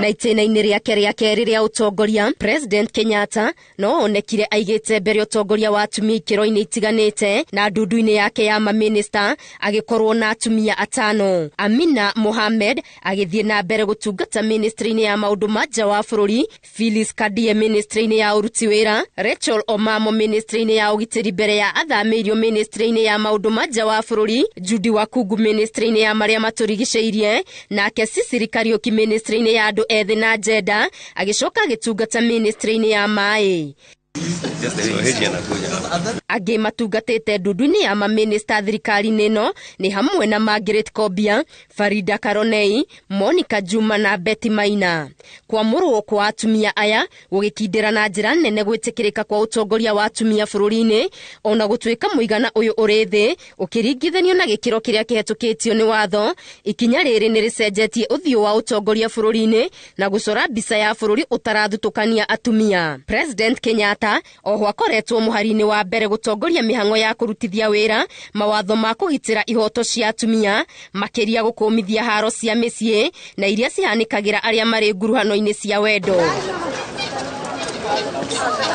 Na itĩna-inĩ rĩake rĩa kerĩ rĩa ũtongoria, President Kenyatta no onekire aigĩte mbere ũtongoria wa atumia ikĩro-inĩ itiganĩte, na ndundu-inĩ yake ya mamĩnĩsta agĩkorwo na atumia 5. Amina Mohamed agĩthiĩ na mbere gũtungata ministry-inĩ ya maũndũ ma nja wa bũrũri, Phyllis Kadie ministry-inĩ ya ũruti wĩra, Rachel Omamo ministry-inĩ ya ũgitĩri mbere ya athamĩirio ministry-inĩ ya maũndũ ma nja wa bũrũri, Judy Wakungu ministry-inĩ ya marĩa matũrigicĩirie, nake Sicily Kariuki ministry-inĩ ya andũ ethĩ na njenda, agĩcoka agĩtungata ministry-inĩ ya maĩ. Angĩ matungatĩte ndundu-inĩ ya mamĩnĩsta thirikari-inĩ ĩno nĩ hamwe na Margaret Kobia, Farida Karonei, Monica Juma na Betty Maina. Kwamũrwo kwa atumia aya gũgĩkindĩra na njĩra nene gwĩtĩkĩrĩka kwa ũtongoria wa atumia bũrũri-inĩ, ona gũtuĩka mũigana ũyũ ũrĩ thĩ ũkĩringithanio na gĩkĩro kĩrĩa kĩhetũkĩtio nĩ watho. Ikinya rĩrĩ nĩ rĩcenjetie ũthiũ wa ũtongoria bũrũri-inĩ na gũcora mbica ya bũrũri ũtarathutũkania atumia. President Kenyatta oho akoretwo mũhari-inĩ wa mbere gũtongoria mĩhang'o ya kũrutithia wĩra mawatho ma kũgitĩra ihoto cia atumia, makĩria gũkũmithia haro cia mĩciĩ na iria cihanĩkagĩra arĩa marĩ nguruhano-inĩ cia wendo.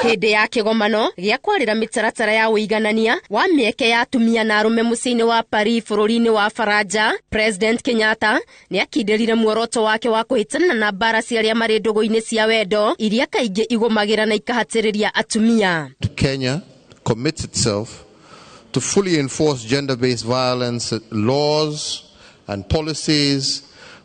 Hĩndĩ ya kĩgomano gĩa kwarĩra mĩtaratara ya ũiganania wa mĩeke ya atumia na arũme mũciĩ-inĩ wa Paris bũrũri-inĩ wa Faranja, President Kenyatta nĩ akindĩrire muoroto wake wa kũhĩtana na mbara cia arĩa marĩ ndũgũ-inĩ cia wendo iria kaingĩ igũmagĩra na ikahatĩrĩria atumia. Kenya commits itself to fully enforce gender-based violence laws and policies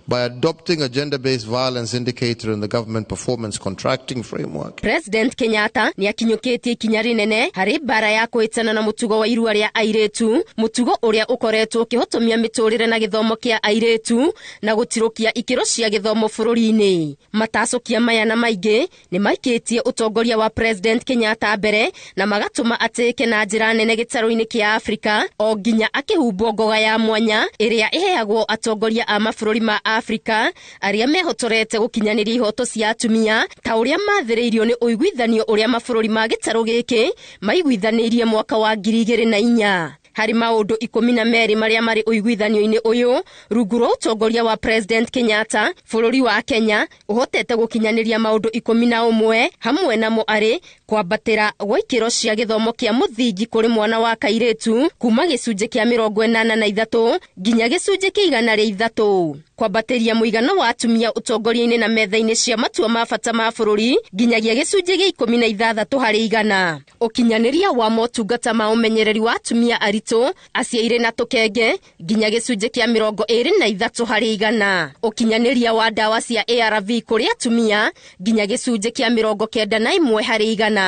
by adopting a gender-based violence indicator in the government performance contracting framework. President Kenyatta nĩ akinyũkĩtie ikinya rĩnene harĩ mbara ya kũhĩtana na mũtugo wa irua rĩa airĩtu, mũtugo ũrĩa ũkoretwo ũkĩhotomia mĩtũrĩre na gĩthomo kĩa airĩtu na gũtirũkia ikĩro cia gĩthomo bũrũri-inĩ. Matacũkia maya na maingĩ nĩ maikĩtie ũtongoria wa President Kenyatta mbere na magatũma atĩĩke na njĩra nene gĩtarũ-inĩ kĩa Afrika, o nginya akĩhumbwo ngoga ya mwanya ĩrĩa ĩheagwo atongoria a mabũrũri ma Afrika arĩa mehotorete gũkinyanĩria ihoto cia atumia ta ũrĩa mathĩrĩirio nĩ ũiguithanio ũrĩa mabũrũri ma gĩtarũ gĩkĩ maiguithanĩirie mwaka wa 2004. Harĩ maũndũ 12 marĩa marĩ ũiguithanio-inĩ ũyũ, rungu rwa ũtongoria wa President Kenyatta, bũrũri wa Kenya ũhotete gũkinyanĩria maũndũ 11, hamwe namo arĩ kwambatĩra gwa ikĩro cia gĩthomo kĩa mũthingi kũrĩ mwana wa kairĩtu kuma gĩcunjĩ kĩa 83 nginya gĩcunjĩ kĩa 103, kwambatĩria mũigana wa atumia ũtongoria-inĩ na metha-inĩ cia matua ma bata ma bũrũri nginyagia gĩcunjĩ gĩa 16 harĩ igana, ũkinyanĩria wa motungata ma ũmenyereri wa atumia aritũ aciaire na tũkenge nginya gĩcunjĩ kĩa 23 harĩ igana, ũkinyanĩria wa ndawa cia ARV kũrĩ atumia nginya gĩcunjĩ kĩa 91 harĩ igana.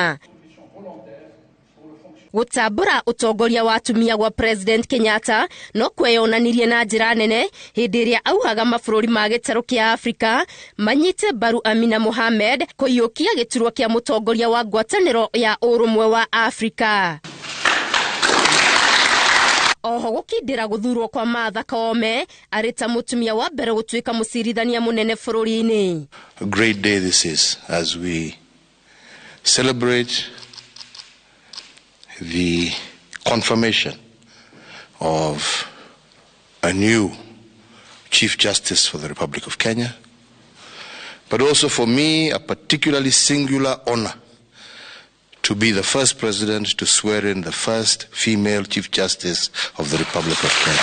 Gũtambũra ũtongoria wa atumia gwa President Kenyatta no kweyonanirie na njĩra nene hĩndĩ ĩrĩa auhaga mabũrũri ma gĩtarũ kĩa Afrika manyite mbaru Amina Mohamed kũiyũkia gĩturwa kĩa mũtongoria wa ngwatanĩro ya ũrũmwe wa Afrika. Oho gũkindĩra gũthurwo kwa Martha Koome arĩ ta mũtumia wa mbere gũtuĩka mũcirithania mũnene bũrũri-inĩ. A great day this is as we celebrate the confirmation of a new Chief Justice for the Republic of Kenya, but also for me a particularly singular honor to be the first president to swear in the first female Chief Justice of the Republic of Kenya.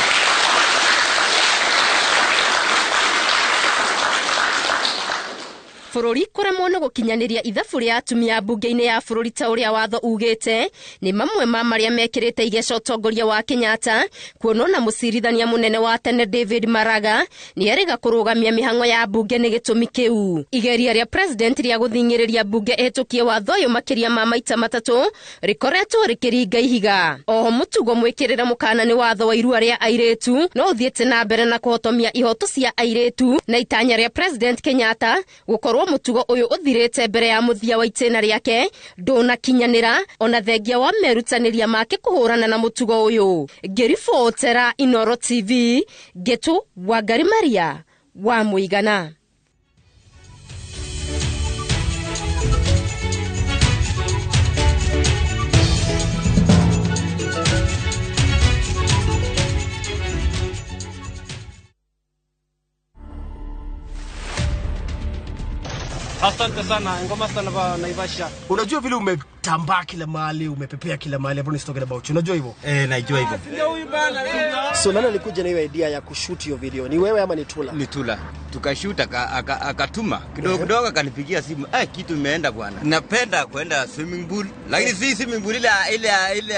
Bũrũri kũremwo nĩ gũkinyanĩria ithabu rĩa atumia mbunge-inĩ ya bũrũri ta ũrĩa watho ugĩte nĩ mamwe ma marĩa mekĩrĩte igeco ũtongoria wa Kenyatta, kuonwo na mũcirithania mũnene wa tene David Maraga nĩ erĩga kũrũgamia mĩhang'o ya mbunge nĩ gĩtũmi kĩu. Igeria rĩa president rĩa gũthing'ĩrĩria mbunge ĩhĩtũkie watho ũyũ makĩria ma maita 3 rĩkoretwo rĩkĩringa ihiga. Oho mũtugo mwĩkĩrĩre mũkana nĩ watho wa irua rĩa airĩtu no ũthiĩte na mbere na kũhotomia ihoto cia airĩtu na itanya rĩa President Kenyatta gũkorwo mũtugo ũyũ ũthirĩte mbere ya mũthia wa itĩna rĩake ndũnakinyanĩra ona thengia wa merutanĩria make kũhũrana na mũtugo ũyũ. Ngĩribotera Inoro TV, Ngetu Wangari Maria wa Mũigana. Asante sana ngoma sana ba Naivasha. Unajua vile umetambaa kila mahali, umepepea kila mahali, everyone is talking about you. Unajua hivyo? Eh, najua hivyo. So nani alikuja na hiyo idea ya kushoot hiyo video? Ni wewe ama ni Tula? Ni Tula. Tukashoot akatuma kidogo kidogo, akanipigia simu. Eh, kitu imeenda bwana. Napenda kwenda swimming pool, lakini si swimming pool ile ile ile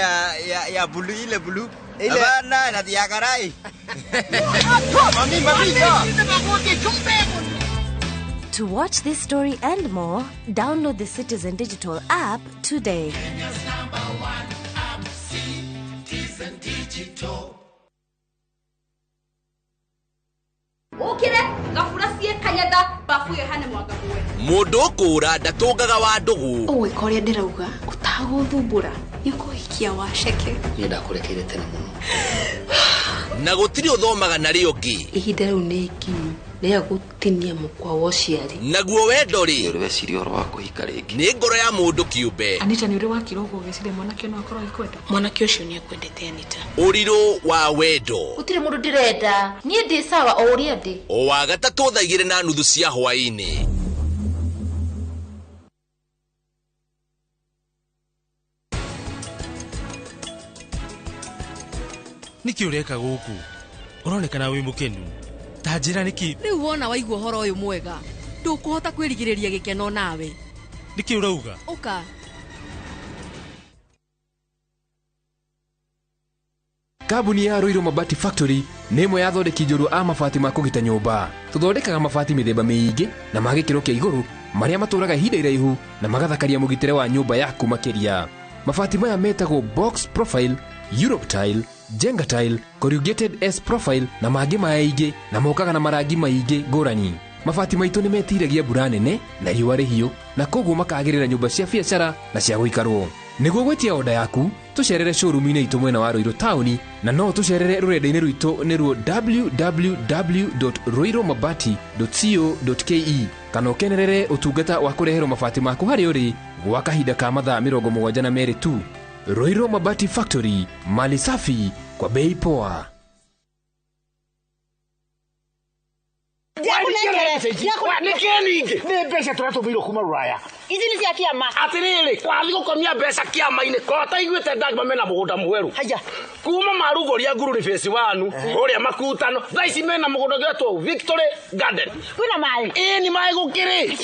ya blue, ile blue. Bana na ya karai. Mami, mami. To watch this story and more, download the Citizen Digital app today. Kenya's number one app, Citizen Digital. Ukire ngabura cie kanyatha bafu yo hane mwanga muwe Mundu kura ndatungaga wa ndugu. Ũgwĩka ũrĩa ndĩrauga ũtagũthumbũra nĩ ũkũhikia waceke. Niĩ ndakũrekeire tene mũno. Na gũtirĩ ũthomaga na rĩo ngĩ. Ihinda rĩu nĩ ikinyu rĩa gũtinia mũkwa wa ũciari. Naguo wendo rĩ, Nĩ weciria ũhoro wa kũhika rĩngĩ? Nĩ ngoro ya mũndũ kĩũmbe. Anita, nĩ ũrĩ wakira ũguo ũgĩciria mwanake no akorwo agĩkwenda? Mwanake ũcio nĩ akwendete Anita. Ũrirũ wa wendo. Gũtirĩ mũndũ ndĩrenda, niĩ ndĩ sawa o ũrĩa ndĩ. O wa gatatũ 2:30 cia hwaĩ-inĩ. Nĩkĩ ũreka gũkũ? Ũronekana wĩ mũkenu. Ta njĩra nĩkĩ? Rĩu wona waigua ũhoro ũyũ mwega, ndũkũhota kwĩrigĩrĩria gĩkeno nawe. Nĩkĩ ũrauga? Ũka. Kambuni ya Ruiru Mabati Factory nĩ ĩmwe ya athondeki njorua a mabati ma kũgita nyũmba. Tũthondekaga mabati mĩthemba mĩingĩ na ma gĩkĩro kĩa igũrũ marĩa matũraga ihinda iraihu na magathakaria mũgitĩre wa nyũmba yaku makĩria. Mabati maya metagwo box profile, Europe tile, Jenga tile, corrugated S profile na mangĩ maingĩ, na mokaga na marangi maingĩ ngũrani. Mabati maitũ nĩ metiragia mbura nene na riũa rĩhiũ, na koguo makagĩrĩra nyũmba cia biacara na cia gũikarwo. Nĩguo gwĩtia oda yaku, tũcerere showroom-inĩ itũ mwena wa Ruiru taũni, na no tũcerere rũrenda-inĩ rwitũ nĩruo www.ruirumabati.co.ke, kana ũkenerere ũtungata wa kũreherwo mabati maku harĩa ũrĩ gwa kahinda ka mathaa 72 tu. Ruiru Mabati Factory, mali safi kwa bei poa. Nĩ mbeca tũratũmĩirwo kuma Rũraya. Ici nĩ cia kĩama. Atĩrĩrĩ, wathiĩ gũkomia mbeca kĩama-inĩ ko taiguĩte ndagima mena mũgũnda mwerũ. Haya. Kuma marugũria Ngururi phase 1 kũrĩa Makutano, thaa ici mena mũgũnda ũngĩ Victory Garden. Kwĩna maĩ? Ĩĩ nĩ maĩ gũkĩrĩ.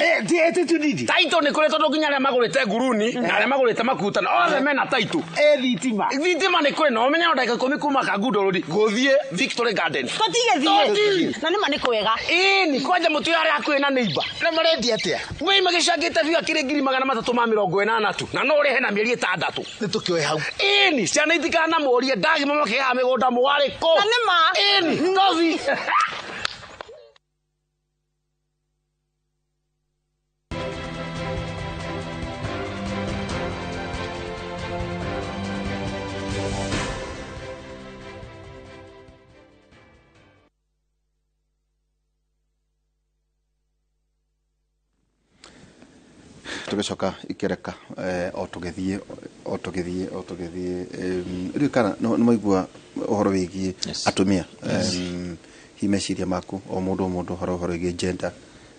Taitũ nĩ kũrĩ tondũ nginya arĩa magũrĩte Nguruni na arĩa magũrĩte Makutano othe mena taitũ. Thitima. Thitima nĩ kũrĩ na ũmenye no ndagĩka 10 kuma Kangundo Road gũthiĩ Victory Garden. Tũtigĩthiĩ. Na nĩ ma nĩ kwega. Ĩĩ ni kwanja mũtu arĩa hakuhĩ na neighbor. Na marendia atĩa? Wei magĩcangĩte biũ akĩrĩ 380 tu na no ũrĩhe na mĩeri 6. Nĩ tũkĩoe hau. Ĩĩ ni ciana itikanamũrie ndagima makĩhaha mĩgũnda mũwarĩ kũ. Na nĩ ma. Ĩĩ ni tothi. Tũgĩcoka ikereka o tũgĩthiĩ o tũgĩthiĩ o tũgĩthiĩ. Rĩu kana nĩ maigua ũhoro wĩgiĩ atumia, hi meciria maku o mũndũ ũhoro wĩgiĩ gender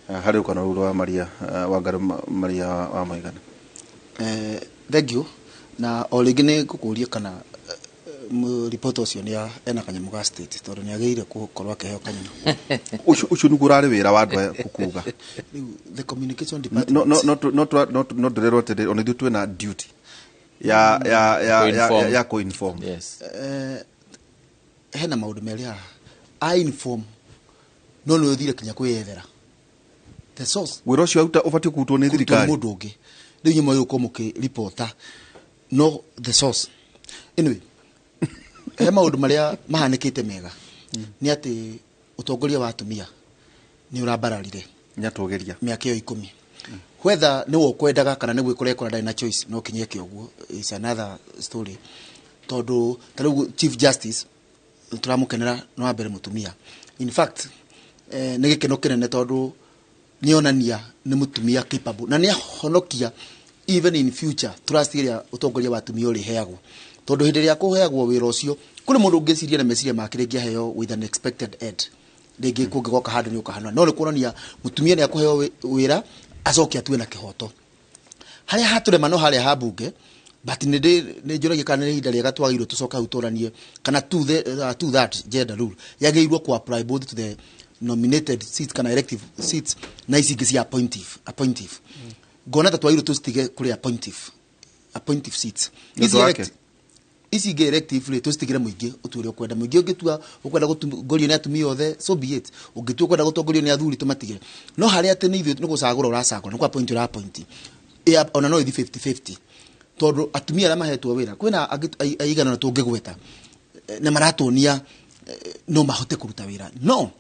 harĩ rũgano rũu rwa Maria Wangari Maria wa Mũigana. Thank you. Na o rĩngĩ nĩ ngũkũria kana ripota ũcio nĩ ena kanyamũ ga state tondũ nĩ agĩrĩire gũkorwo akĩheo kanyamũ. Ũcio nĩguo ũrarĩ wĩra wa andũ aya gũkuga. Rĩu the communication department No ndĩrerwo atĩrĩ ona ithuĩ twĩna duty ya kũ-inform. Yes. Hena maũndũ merĩ haha. A inform no nĩ ũthire kinya kwĩyethera the source. Wĩra ũcio ũbatiĩ kũrutwo nĩ thirikari. Mũndũ ũngĩ. Rĩu inyuĩ mwagĩrĩirwo gũkorwo mũkĩripota no the source. Anyway, he maũndũ marĩa mahanĩkĩte mega nĩ atĩ ũtongoria wa atumia nĩ ũrambararire nĩatũgĩria mĩaka ĩyo 10. Whether nĩ we ũkwendaga kana nĩ gwĩkora ekora ndarĩ na choice no kinyie eke ũguo is another story. Tondũ ta rĩu Chief Justice tũramũkenera nĩ wa mbere mũtumia. In fact nĩ gĩkeno kĩnene tondũ nĩonania nĩ mũtumia capable na nĩahonokia even in future trust ĩrĩa ũtongoria wa atumia ũrĩheagwo. Tondũ hĩndĩ ĩrĩa kũheagwo wĩra ũcio kũrĩ mũndũ ũngĩciria na meciria make rĩngĩ aheo with an expected end, rĩngĩ kũngĩgoka handũ nĩ ũkahana, no nĩ kuonania mũtumia nĩ akũheo wĩra Acoke atue na kĩhoto. Harĩa hatũrema no harĩa ha bunge, but nĩ njũragia kana nĩ ihinda rĩega twagĩrĩirwo tũcoke hau tũranie kana to that gender rule yagĩrĩirwo ku apply both to the nominated seats kana elective seats na ici ingĩ cia appointive. Ngona ta twagĩrĩirwo tũcitige kũrĩ appointive seats. Nĩ ũndũ wake? Ici ingĩ elective rĩ, tũcitigĩre mũingĩ ũtue ũrĩa ũkwenda. Mũingĩ ũngĩtua ũkwenda gũtongorio nĩ atumia othe, so be it. Ũngĩtua ũkwenda gũtongorio nĩ athuri, tũmatigĩre. No harĩa atĩ nĩ ithuĩ nĩ gũcagũra ũracagũra, nĩ kũ appoint ũra appoint, ona no ĩthiĩ 50-50, tondũ atumia arĩa mahetwo wĩra kwĩna angĩ aigana na tũngĩgweta, na maratuonia no mahote kũruta wĩra. No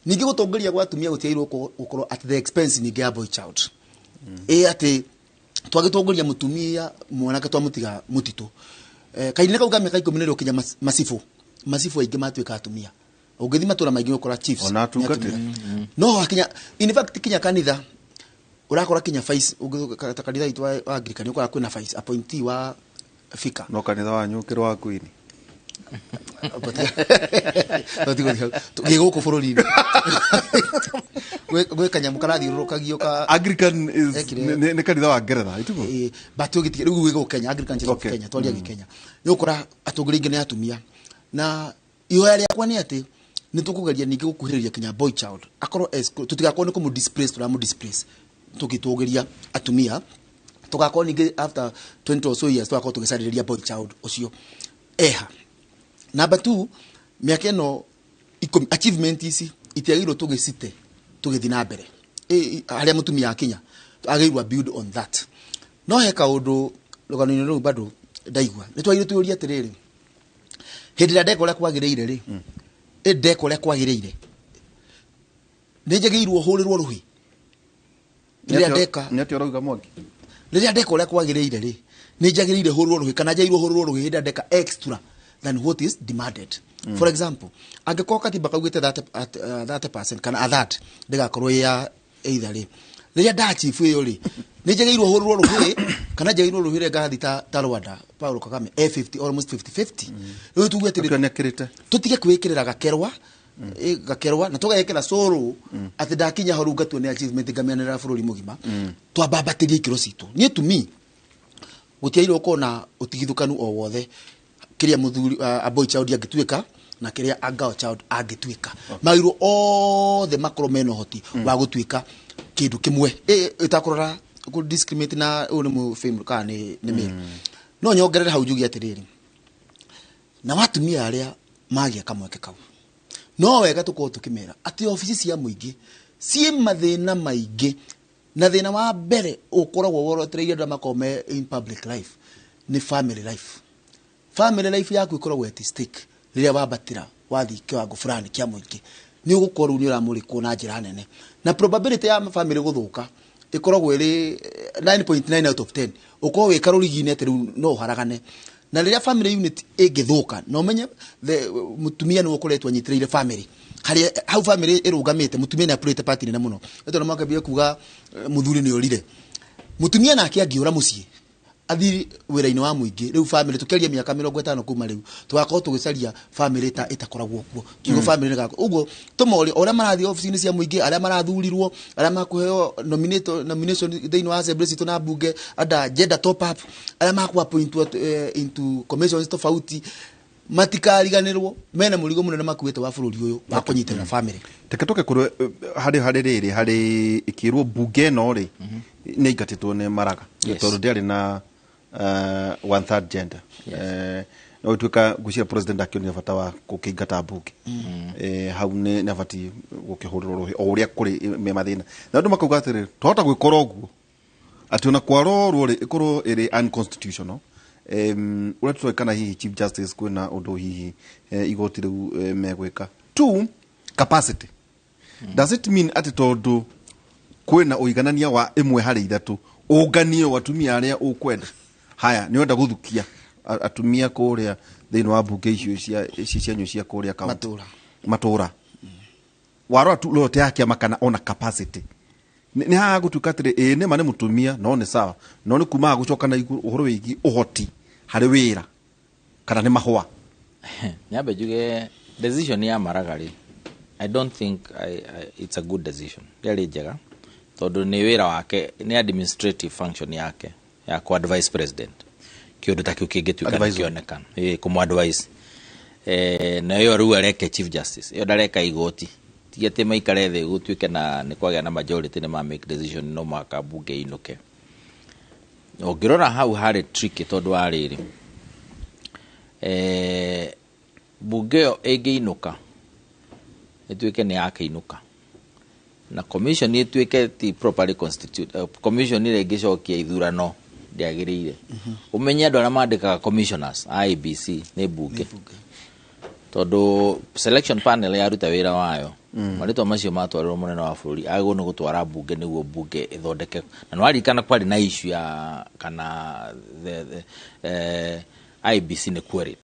ningĩ gũtongoria gwa atumia gũtiagĩrĩirwo gũkorwo at the expense ningĩ ya boy child, ĩ atĩ twagĩtongoria mũtumia, mwanake twamũtiga mũtitũ. Kahinda kau ka mĩaka 10 nĩrĩo kinya macibũ aingĩ matuĩka atumia. Ũngĩthiĩ matũra maingĩ ũkora chiefs Ona nĩ atungatĩri. atumia. No hakinya, in fact, kinya kanitha ũrakora kinya vice, ta kanitha witũ wa Anglican ũkora kwĩna vice appointee wa vicar. No kanitha wanyu ũkĩrĩ wa Queen. Gĩ gũkũ bũrũri-inĩ gwĩ kanyamũ karathiũrũrũkagio ka Anglican is Ekire- nĩ kanitha wa Ngeretha itugo. Ĩĩ, but ũgĩtige rĩu gwĩ gũkũ Kenya, Anglican Church of Kenya, twaria Kenya, nĩ ũkora atongoria aingĩ nĩ atumia. Na ihoya rĩakwa nĩ atĩ nĩ tũkũgeria ningĩ gũkuhĩrĩria kinya boy child akorwo tũtigakorwo nĩ kũmũ displace, tũramũ displace tũgĩtũgĩria atumia. Tũgakorwo ningĩ after 20 or so years tũgakorwo tũgĩcarĩrĩria boy child ũcio eha. Number 2, mĩaka ĩno 10, achievement ici itiagĩrĩirwo tũgĩcite tũgĩthiĩ na mbere. Harĩa mũtumia akinya agĩrĩirwo build on that. No he kaũndũ rũgano-inĩ rũu bado ndaigua nĩ twagĩrĩirwo twĩyũrie atĩrĩrĩ, hĩndĩ ĩrĩa ndeka ũrĩa kwagĩrĩire rĩ, ĩ ndeka ũrĩa kwagĩrĩire nĩ njagĩrĩirwo hũrĩrwo rũhĩ? Rĩrĩa ndeka Nĩ atĩa ũrauga, Mwangi? Rĩrĩa ndeka ũrĩa kwagĩrĩire rĩ, nĩ njagĩrĩire hũrĩrwo rũhĩ kana njagĩrĩirwo hũrĩrwo rũhĩ hĩndĩ ĩrĩa ndeka extra than what is demanded? For example, angĩkorwo katiba kaugĩte 30% kana a third ndĩgakorwo ĩ ya either rĩ, rĩrĩa ndachief ĩyo rĩ, nĩ njagĩrĩirwo hũrĩrwo rũhĩ kana njagĩrĩirwo rũhĩ rĩrĩa ngathiĩ ta Rwanda, Paul Kagame e 50, almost 50-50? Rĩu tuge atĩrĩ, Akĩona nĩakĩrĩte. Tũtige kwĩkĩrĩra gakerwa, gakerwa na tũgekĩra cũrũ atĩ ndakinya hau rĩu ngatua nĩ achievement ngamĩanĩrĩra bũrũri mũgima. Twambambatĩrie ikĩro citũ. Niĩ to me gũtiagĩrĩirwo gũkorwo na ũtigithũkanu o wothe kĩrĩa mũthuri, a boy child angĩtuĩka na kĩrĩa a girl child angĩtuĩka. Magĩrĩirwo othe makorwo mena ũhoti wa gũtuĩka kĩndũ kĩmwe, ĩtakũrora kũ discriminate na ũyũ nĩ mũ female kana nĩ male. No nyongerere hau njuge atĩrĩrĩ, na watumia arĩa magĩa kamweke kau, no wega tũkorwo tũkĩmera atĩ obici cia mũingĩ ciĩ mathĩna maingĩ, na thĩna wa mbere ũkoragwo worotereirie andũ arĩa makoragwo me in public life nĩ family life. Family life yaku ĩkoragwo at stake rĩrĩa wambatĩra wathiĩ kĩwango fulani kĩa mũingĩ. Nĩ ũgũkorwo rĩu nĩ ũramũrĩkwo na njĩra nene, na probability ya family gũthũka ĩkoragwo ĩrĩ 9.9 out of 10. Ũkorwo wĩ karũrigi-inĩ atĩ rĩu no ũharagane. Na rĩrĩa family unit ĩngĩthũka, na ũmenye mũtumia nĩwe ũkoretwo anyitĩrĩire family harĩa hau family ĩrũgamĩte, mũtumia nĩ apurĩte part nene mũno. Nĩ tondũ mwakambia kuga, mũthuri nĩ orire, mũtumia nake angĩũra mũciĩ athi wĩra-inĩ wa mũingĩ, rĩu family tũkĩaria mĩaka 50 kuma rĩu tũgakorwo tũgĩcaria family ta ĩtakoragwo kuo kiugo family nĩ gako. Ũguo tũmorie o arĩa marathiĩ obici-inĩ cia mũingĩ, arĩa marathurirwo, arĩa makũheo nomination thĩinĩ wa assembly citũ na mbunge under gender top up, arĩa makũ appointwo into commissions tofauti, matikariganĩrwo mena mũrigo mũnene makuĩte wa bũrũri ũyũ wa kũnyitĩrĩra family. Reke tũke kũrĩ harĩ rĩrĩ harĩ ĩkĩrwo mbunge ĩno rĩ nĩ aingatĩtwo nĩ Maraga tondũ ndĩarĩ na one third gender. No ituĩka ngwĩciria president akĩonire bata wa gũkĩingata mbunge, hau nĩ abatiĩ gũkĩhũrĩrwo rũhĩ o ũrĩa kũrĩ me mathĩna, na andũ makauga atĩrĩ, twahota gwĩkora ũguo atĩ ona kwarorwo rĩ ĩkorwo ĩrĩ unconstitutional, ũrĩa tũtoĩ kana hihi chief justice kwĩna ũndũ hihi igoti rĩu megwĩka. Two, capacity, does it mean atĩ tondũ kwĩna ũiganania wa 1 harĩ 3 ũnganie atumia arĩa ũkwenda, haya nĩ ũrenda gũthukia atumia kũrĩa thĩinĩ wa mbunge icio cia ici cianyu cia kũrĩa county, Matũra. Matũra warora tu lote ya kĩama kana ona capacity nĩ haha gũtuĩka atĩrĩ, ĩĩ nĩma nĩ mũtumia no nĩ sawa, no nĩ kumaga gũcoka na igũrũ ũhoro wĩgiĩ ũhoti harĩ wĩra kana nĩ mahũa? Nyambe njuge decision ya Maraga rĩ, I don't think it's a good decision. Ndĩarĩ njega. Tondũ nĩ wĩra wake, nĩ administrative function yake ya ku advise president. Kĩũndũ ta kĩu kĩngĩtuĩka nĩ Advisory. kĩonekana. Ĩĩ, kũmũ advise. Na ĩyo rĩu areke chief justice. Ĩyo ndareka igoti. Ti atĩ maikare thĩ gũtuĩke na nĩ kwagĩa na majority nĩ ma make decision no mũhaka mbunge ĩinũke. Ũngĩrora hau harĩ tricky tondũ wa rĩrĩ. Mbunge ĩyo ĩngĩinũka ĩtuĩke nĩ yakĩinũka na commission ĩtuĩke ti properly constituted, commission ĩrĩa ĩngĩcokia ithurano ndĩagĩrĩire. Ũmenye andũ arĩa mandĩkaga commissioners a IEBC nĩ mbunge, tondũ selection panel yaruta wĩra wayo, marĩtwa macio matwarĩrwo mũnene wa bũrũri agĩrĩirwo nĩ gũtwara mbunge nĩguo mbunge ĩthondeke. Na nĩ waririkana kwarĩ na issue ya kana the IEBC nĩ queried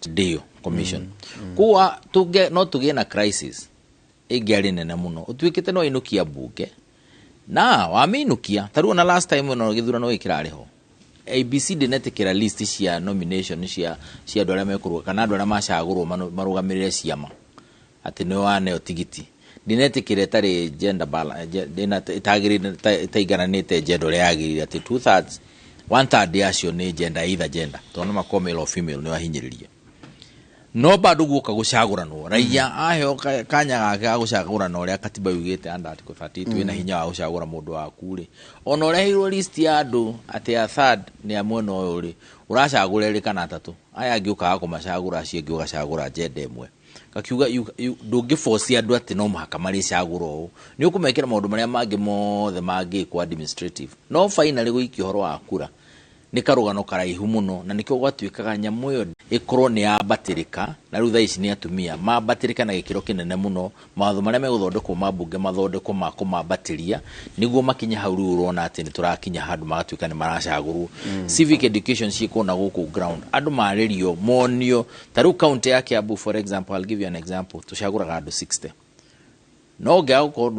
ndĩyo commission. Koguo no tũgĩe na crisis ĩngĩarĩ nene mũno, ũtuĩkĩte no ĩnũkia mbunge na wamĩinũkia. Ta rĩu ona last time ono gĩthurano gĩkĩ kĩrarĩ ho, IEBC ndĩnetĩkĩra list cia nomination cia andũ arĩa mekũrũga kana andũ arĩa macagũrwo marũgamĩrĩre ciama atĩ nĩo waneo tigiti, ndĩnetĩkĩra ĩtarĩ gender balance, ĩtagĩrĩire, ĩtaigananĩte gender ũrĩa yagĩrĩire, atĩ 2/3, 1/3 yacio nĩ gender, either gender, tondũ no makorwo male or female nĩo ahinyĩrĩrie. No bado guoka gũcagũranwo raia aheo kanya gake ga gũcagũrana ũrĩa katiba yugĩte under article 38, wĩna hinya wa gũcagũra mũndũ waku rĩ, ona ũreheirwo list ya andũ atĩ a third nĩ a mwena ũyũ rĩ, ũracagũra erĩ kana atatũ, aya angĩ ũkaga kũmacagũra, acio angĩ ũgacagũra gender ĩmwe. Gakiuga ndũngĩforce andũ atĩ no mũhaka marĩcagũra ũũ, nĩ ũkũmekĩra maũndũ marĩa mangĩ mothe mangĩkwo administrative, no finally gũikia ũhoro wa kura nĩ karũgano karaihu mũno, na nĩkĩo gwatuĩkaga nyamũ ĩyo ĩkorwo nĩ yambatĩrĩka. Na rĩu thaa ici nĩ atumia mambatĩrĩka na gĩkĩro kĩnene mũno, mawatho marĩa megũthondekwo ma mbunge mathondekwo ma kũmambatĩria nĩguo makinye hau rĩu ũrona atĩ nĩ tũrakinya handũ magatuĩka nĩ maracagũrwo. Civic education ciĩkwo na gũkũ ground, andũ marĩrio monio. Ta rĩu county ya Kiambu, for example, I'll give you an example, tũcagũraga andũ 60, no ũngĩaga gũkorwo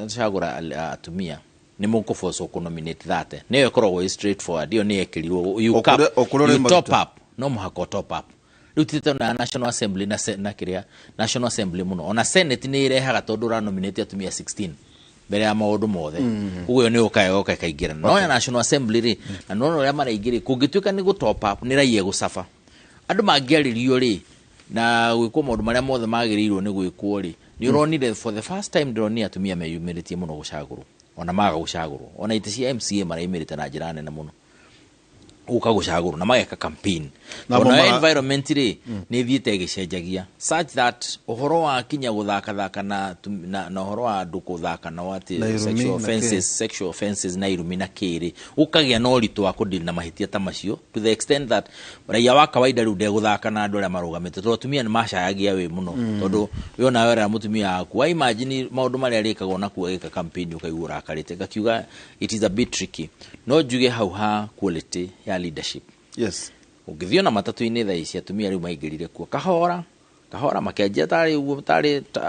nũcagũra atumia nĩ mũkũbocwo kũ nominate 30. Nĩyo ĩkoragwo ĩ straightforward, ĩyo nĩ ĩkĩrirwo you cap, Ũkũrĩa you top maruta. up, no mũhaka top up. Rĩu tĩte na National Assembly na, na kĩrĩa National Assembly mũno, ona Senate nĩ ĩrehaga tondũ ũra nominate atumia 16 mbere ya maũndũ mothe. Koguo ĩyo nĩ ũkaga ĩgoka ĩkaingĩra. No ya National Assembly rĩ, na nona ũrĩa maraingĩrĩ, kũngĩtuĩka nĩ gũ top up nĩ raia gũcaba, andũ mangĩarĩrio rĩ na gwĩkwo maũndũ marĩa mothe magĩrĩirwo nĩ gwĩkwo rĩ, nĩ ũronire for the first time ndĩronire atumia meyumĩrĩtie mũno gũcagũrwo, ona maga gũcagũrwo, ona itĩ cia MCA maraimĩrĩte na njĩra nene mũno gũka gũcagũrwo na mageka campaign. Na Ona environment rĩ nĩ ĩthiĩte ĩgĩcenjagia such that ũhoro wa kinya gũthakathaka na ũhoro wa andũ gũthaka nao atĩ Na irumi sexual na offenses, kĩ. sexual offenses na irumi na kĩrĩ, ũkagĩa na ũritũ wa kũdeal na mahĩtia ta macio to the extent that raia wa kawaida rĩu ndegũthaka na andũ arĩa marũgamĩte, tondũ atumia nĩ macayagia wĩ mũno. Tondũ we onawe ũrera mũtumia waku, wa imagine maũndũ marĩa arĩkagwo nakuo agĩka campaign, ũkaigua ũrakarĩte. Ngakiuga it is a bit tricky, no njuge hau ha quality ya leadership. Ũngĩthiĩ ona matatũ-inĩ thaa ici, atumia rĩu maingĩrire kuo kahora kahora, makĩanjia tarĩ ũguo tarĩ ta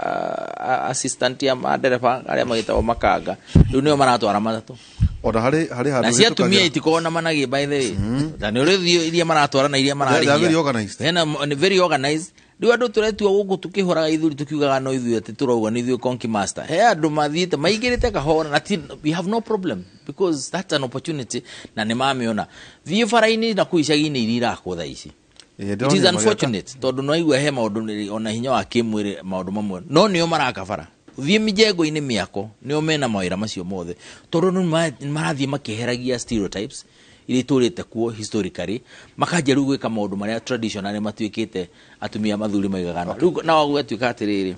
assistant ya madereba arĩa magĩtagwo makanga, rĩu nĩo maratwara matatũ. Ona harĩ handũ Na cia atumia hĩtũkagĩra. itikoragwo na managĩ, by the way, na nĩ ũrĩthiĩ iria maratwara na iria They are mararĩhia. very organized. Hena nĩ very organized. Rĩu andũ tũretua gũkũ tũkĩhũraga ithuri tũkiugaga no ithuĩ atĩ tũrauga nĩ ithuĩ konki master, he andũ mathiĩte maingĩrĩte kahora na ti, we have no problem because that's an opportunity na nĩ mamĩona. Thiĩ bara-inĩ na kũu icagi-inĩ iria irakwo thaa ici. It is Ndĩronire magĩaka. unfortunate tondũ no igua he maũndũ ona hinya wa kĩmwĩrĩ maũndũ mamwe no nĩo maraka bara, thiĩ mijengo-inĩ mĩako nĩo mena mawĩra macio mothe, tondũ nĩ marathiĩ makĩeheragia stereotypes iria itũrĩte kuo historically, makanjia rĩu gwĩka maũndũ marĩa traditionally matuĩkĩte atumia mathuri maigaga. Rĩu nao gũgatuĩka atĩrĩrĩ,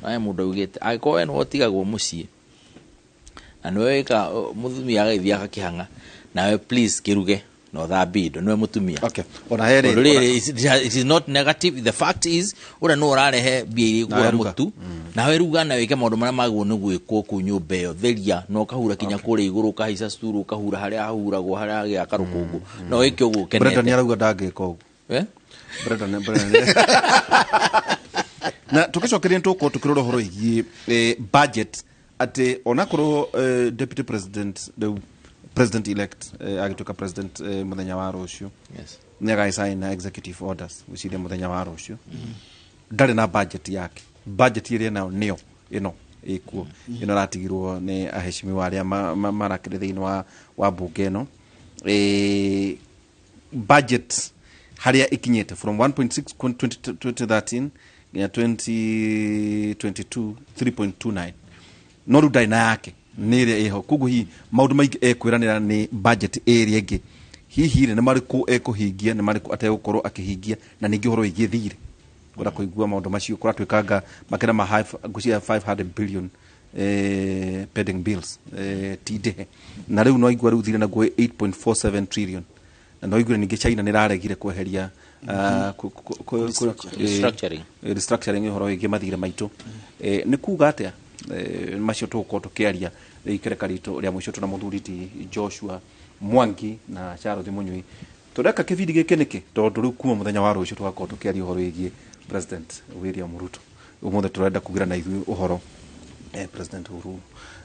aya mũndũ augĩte angĩkorwo we nĩwe ũtigagwo mũciĩ na nĩwe wĩka mũtumia agagĩthiĩ agakĩhang'a nawe, please kĩruge na ũthambie indo, nĩwe mũtumia. Ona herĩ Tondũ rĩrĩ, it is not negative, the fact is ũrĩa nĩwe ũrarehe mbia iria Nawe ikũgũra ruga. mũtu, nawe ruga na wĩke maũndũ marĩa magĩrĩirwo nĩ gwĩkwo kũu nyũmba ĩyo, theria na ũkahura kinya kũrĩa igũrũ, ũkahaica curu, ũkahura harĩa hahuragwo harĩa hagĩaka rũkũngũ, na wĩke ũguo Brenda ũkenete. nĩ arauga ndangĩka ũguo. Eh? Brenda. Na tũgĩcokeria nĩ tũgũkorwo tũkĩrora ũhoro wĩgiĩ budget, atĩ onakorwo deputy president, rĩu president elect, agĩtuĩka president mũthenya wa rũciũ, nĩ agagĩsign na executive orders gwĩciria mũthenya wa rũciũ, ndarĩ na budget yake. Budget ĩrĩa nayo nĩyo ĩno Ĩkuo ĩno ĩratigirwo nĩ aheshimiwa arĩa marakĩrĩ thĩinĩ wa bunge ĩno. Budget harĩa ikinyĩte from 1.6 2013 nginya 2022 3.29, no rĩu ndarĩ na yake, nĩ ĩrĩa ĩho. Koguo hihi maũndũ maingĩ ekwĩranĩra nĩ budget ĩrĩa ĩngĩ, hihi rĩ nĩ marĩkũ ekũhingia, nĩ marĩkũ ategũkorwo akĩhingia? Na ningĩ ũhoro wĩgiĩ thirĩ, ngwenda kũigua maũndũ macio. Kũratuĩkanga makĩria ma ngwĩciria 500 billion pending bills ti ndĩhe, na rĩu no igua rĩu thirĩ naguo 8.47 trillion, na no igue ningĩ China nĩ ĩraregire kweheria Restructuring. Restructuring ũhoro wĩgiĩ mathirĩ maitũ. Nĩ kuga atĩa? Macio tũgũkorwo tũkĩaria ikereka ritũ rĩa mũico tũna mũthuri ti Joshua Mwangi na Charles Munyui. Tũreka kĩbindi gĩkĩ nĩkĩ? Tondũ rĩu kuma mũthenya wa rũciũ tũgakorwo tũkĩaria ũhoro wĩgiĩ President William Ruto. Ũmũthĩ tũrenda kugĩra na ithuĩ ũhoro President Uhuru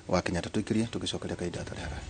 wa Kenyatta. Tũikĩrie tũgĩcokeria kahinda hatarĩ haraya.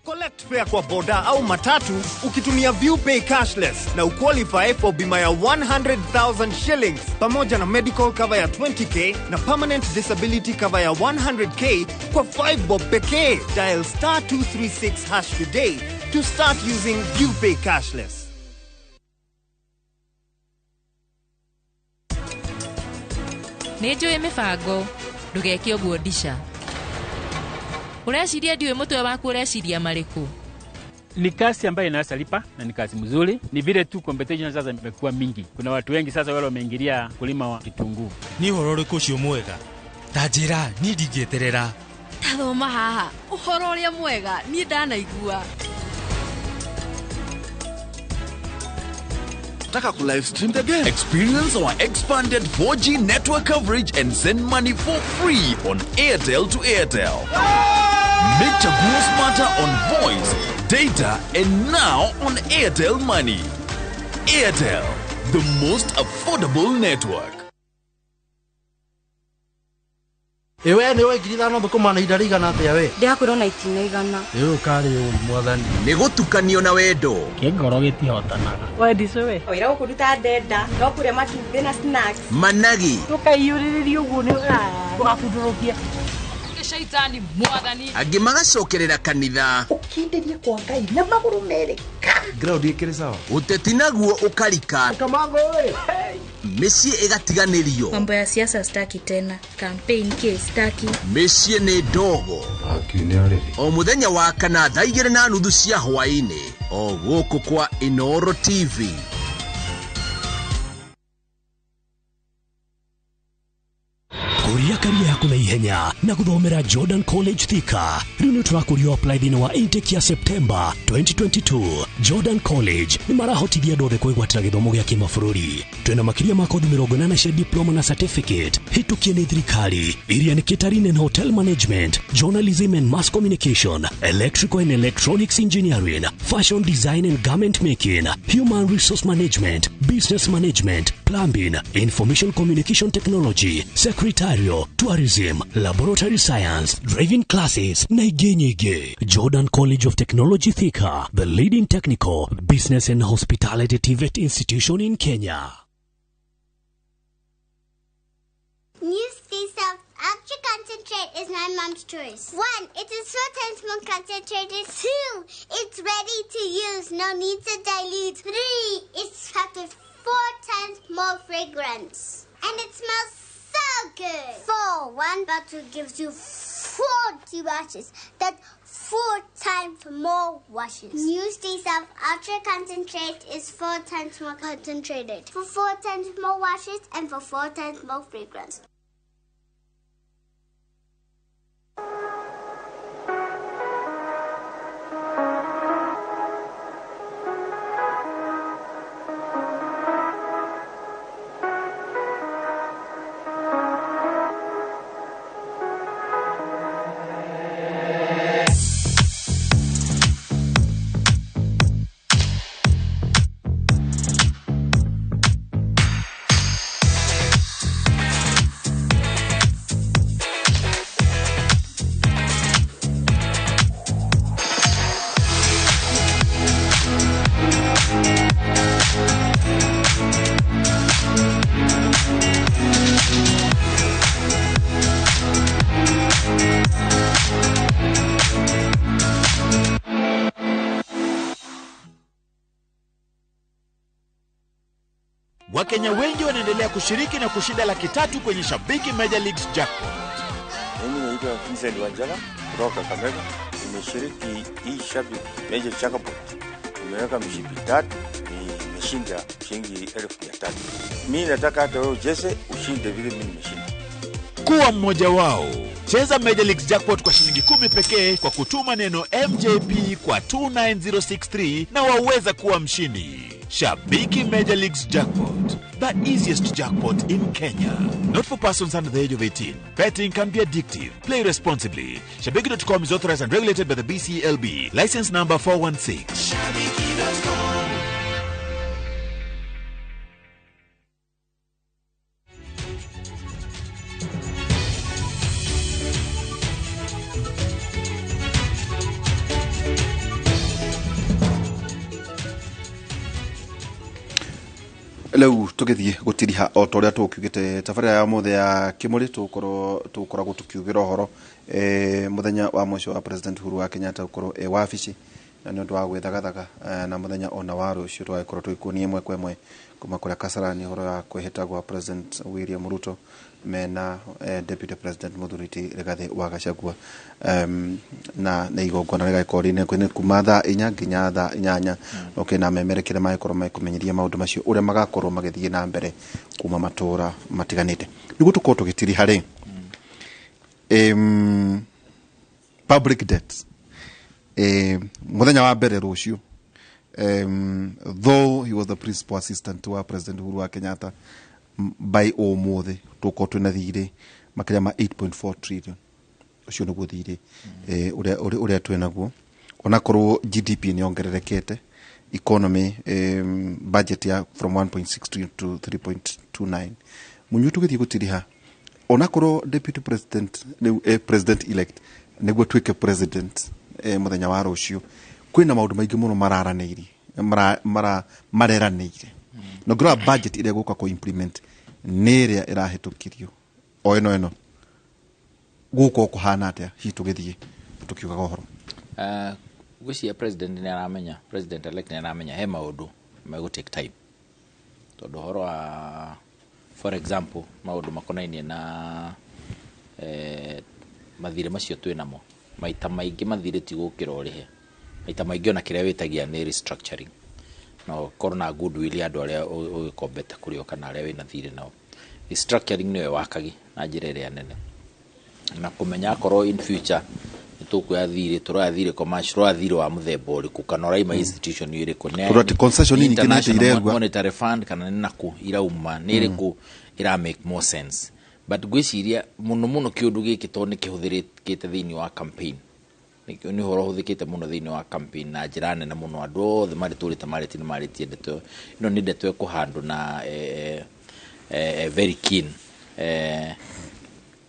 Collect fare kwa boda au matatu ukitumia ViewPay cashless na uqualify for bima ya 100,000 shillings pamoja na medical cover ya 20K na permanent disability cover ya 100K kwa 5 bob pekee. Dial star 236 hash today to start using ViewPay cashless. Nĩ njũĩ mĩbango, ndũgeke ũguo ndisha. Ũreciria ndiũĩ mũtwe waku ũreciria marĩkũ? Ni kazi ambayo inaweza lipa na ni kazi mzuri. Ni vile tu competition sasa imekuwa mingi. Kuna watu wengi sasa wale wameingilia kulima wa kitunguu. Ni ũhoro ũrĩkũ ũcio mwega? Ta njĩra, niĩ ndingĩeterera. Ta thoma haha ũhoro ũrĩa mwega niĩ ndanaigua. Taka ku live stream the game. Experience our expanded 4G network coverage and send money for free on Airtel to Airtel. Make Chaguo smarter on voice, data, and now on Airtel Money. Airtel, the most affordable network. Ewe nĩ 5,000 thũkũma na ihinda rĩigana atĩa we? Ndĩrakwĩrwo na itina 100. Ĩĩ ũkarĩ ũru mwathani. Nĩ gũtukanio na wendo. Kĩngoro gĩtihotanaga. Wendicũ we. Wĩra gũkũruta ndenda no kũrĩa matumbĩ na snacks. Managi. Tũkaiyũrĩrĩria ũguo nĩ ũgabundũrũkia. Shaitani mwathani. Angĩ magacokerera kanitha. Ũkindĩrie kwa Ngai na magũrũ merĩ. Ground ĩkĩrĩ sawa. Ũteti naguo ũkarika. Kamango ĩ. Mĩciĩ ĩgatiganĩrio. Mambo ya siasa staki tena. Campaign ke staki. Mĩciĩ nĩ ndogo. O mũthenya wa kana thaa 2:30 cia hwaĩ-inĩ. O gũkũ kwa Inoro TV. Kũria karia yaku na ihenya na gũthomera Jordan College Thika. Rĩu nĩ tũrakũria apply thĩinĩ wa intake ya September 2022. Jordan College nĩ marahotithia andũ othe kwĩgwatĩra gĩthomo gĩa kĩmabũrũri. Twĩna makĩria ma kothi 80 cia diploma na certificate hĩtũkie nĩ thirikari, iria nĩ catering and hotel management, journalism and mass communication, electrical and electronics engineering, fashion design and garment making, human resource management, business management, plumbing, information communication technology, secretarial, tourism, laboratory science, driving classes na ingĩ nyingĩ. Jordan College of Technology Thika, the leading technical, business and hospitality TVET institution in Kenya. New Sea Salt Ultra Concentrate is my mom's choice. 1, it is 4 times more concentrated. 2, it's ready to use, no need to dilute. 3, it's packed with 4 times more fragrance. And it smells so good. 4, 1 bottle gives you 40 washes. That's 4 times more washes. New Stay Soft Ultra Concentrate is 4 times more concentrated. For 4 times more washes and for 4 times more fragrance. Wakenya wengi wanaendelea kushiriki na kushinda 300,000 kwenye Shabiki Major Leagues Jackpot. Mimi naitwa Vincent Wanjala kutoka Kakamega. Nimeshiriki hii Shabiki Major Jackpot. Nimeweka mshipi 3, nimeshinda shilingi 300,000. Mimi nataka hata wewe ucheze ushinde vile mimi nimeshinda. Kuwa mmoja wao. Cheza Major Leagues Jackpot kwa shilingi 10 pekee kwa kutuma neno MJP kwa 29063 na waweza kuwa mshindi. Shabiki Major Leagues Jackpot, the easiest jackpot in Kenya. Not for persons under the age of 18. Betting can be addictive. Play responsibly. Shabiki.com is authorized and regulated by the BCLB. License number 416. Shabiki.com. Rĩu tũgĩthiĩ gũtiriha o ta ũrĩa tũkiugĩte tabarĩra ya ũmũthĩ ya Kĩmũrĩ tũgũkorwo tũgũkoragwo tũkiugĩra ũhoro mũthenya wa mũico wa President Uhuru wa Kenyatta gũkorwo e wabici na nĩ ũndũ wa gwĩthagathaga na mũthenya ona wa rũciũ tũgagĩkorwo tũgĩkuonia ĩmwe kwa ĩmwe kuma kũrĩa Kasarani ũhoro wa kwĩhĩta gwa President William Ruto mena Deputy President Mũthuri ti Rigathĩ wa Gachagua na nĩ igongona rĩgagĩkorwo rĩ kuma thaa 4 nginya thaa 8 okay, na memerekere magĩkorwo magĩkũmenyithia maũndũ macio ũrĩa magakorwo magĩthiĩ na mbere kuma matũra matiganĩte nĩguo tũkorwo tũgĩtiriha rĩ public debt mũthenya wa mbere rũciũ though he was the principal assistant wa President Uhuru wa Kenyatta by ũmũthĩ tũkorwo twĩna thirĩ makĩria ma 8.4 trillion ũcio nĩguo thirĩ ũrĩa twĩnaguo onakorwo GDP nĩ yongererekete economy budget ya from 1.6 trillion to 3.29 mũnyuĩ tũgĩthiĩ gũtiriha onakorwo deputy president rĩu president elect nĩguo tuĩke president mũthenya wa rũciũ kwĩna maũndũ maingĩ mũno mararanĩirie mareranĩire na ngĩrora budget ĩrĩa ĩgũka kũ implement nĩ ĩrĩa ĩrahĩtũkirio o ĩno gũkũ kũhana atĩa hihi tũgĩthiĩ tũkiugaga ũhoro ngwĩciria president nĩ aramenya president elect nĩ aramenya he maũndũ megũ take time tondũ ũhoro wa for example maũndũ makonainie na mathirĩ macio twĩ namo maita maingĩ mathirĩ ti gũkĩra ũrĩhe maita maingĩ ona kĩrĩa wĩtagia nĩ restructuring na ũkorwo na goodwill ya andũ arĩa ũgĩkombete kũrĩ o kana arĩa wĩna thirĩ nao restructuring nĩyo wakagi na njĩra ĩrĩa nene na kũmenya akorwo in future nĩtũkuoya thirĩ tũroya thirĩ commercial tũroya thirĩ wa mũthemba ũrĩkũ kana ũraima institution ĩrĩkũ Tondũ atĩ concession nyingĩ nĩ International irerua. Monetary Fund kana nĩ nakũ irauma nĩ ĩrĩkũ ĩra make more sense but ngwĩciria mũno mũno kĩũndũ gĩkĩ tondũ nĩ kĩhũthĩrĩkĩte thĩinĩ wa campaign nĩ ũhoro ũhũthĩkĩte mũno thĩinĩ wa campaign na njĩra nene mũno andũ othe marĩtũrĩte marĩtie nĩ marĩtie ndeto ĩno nĩ ndeto ĩkũhandwo na very keen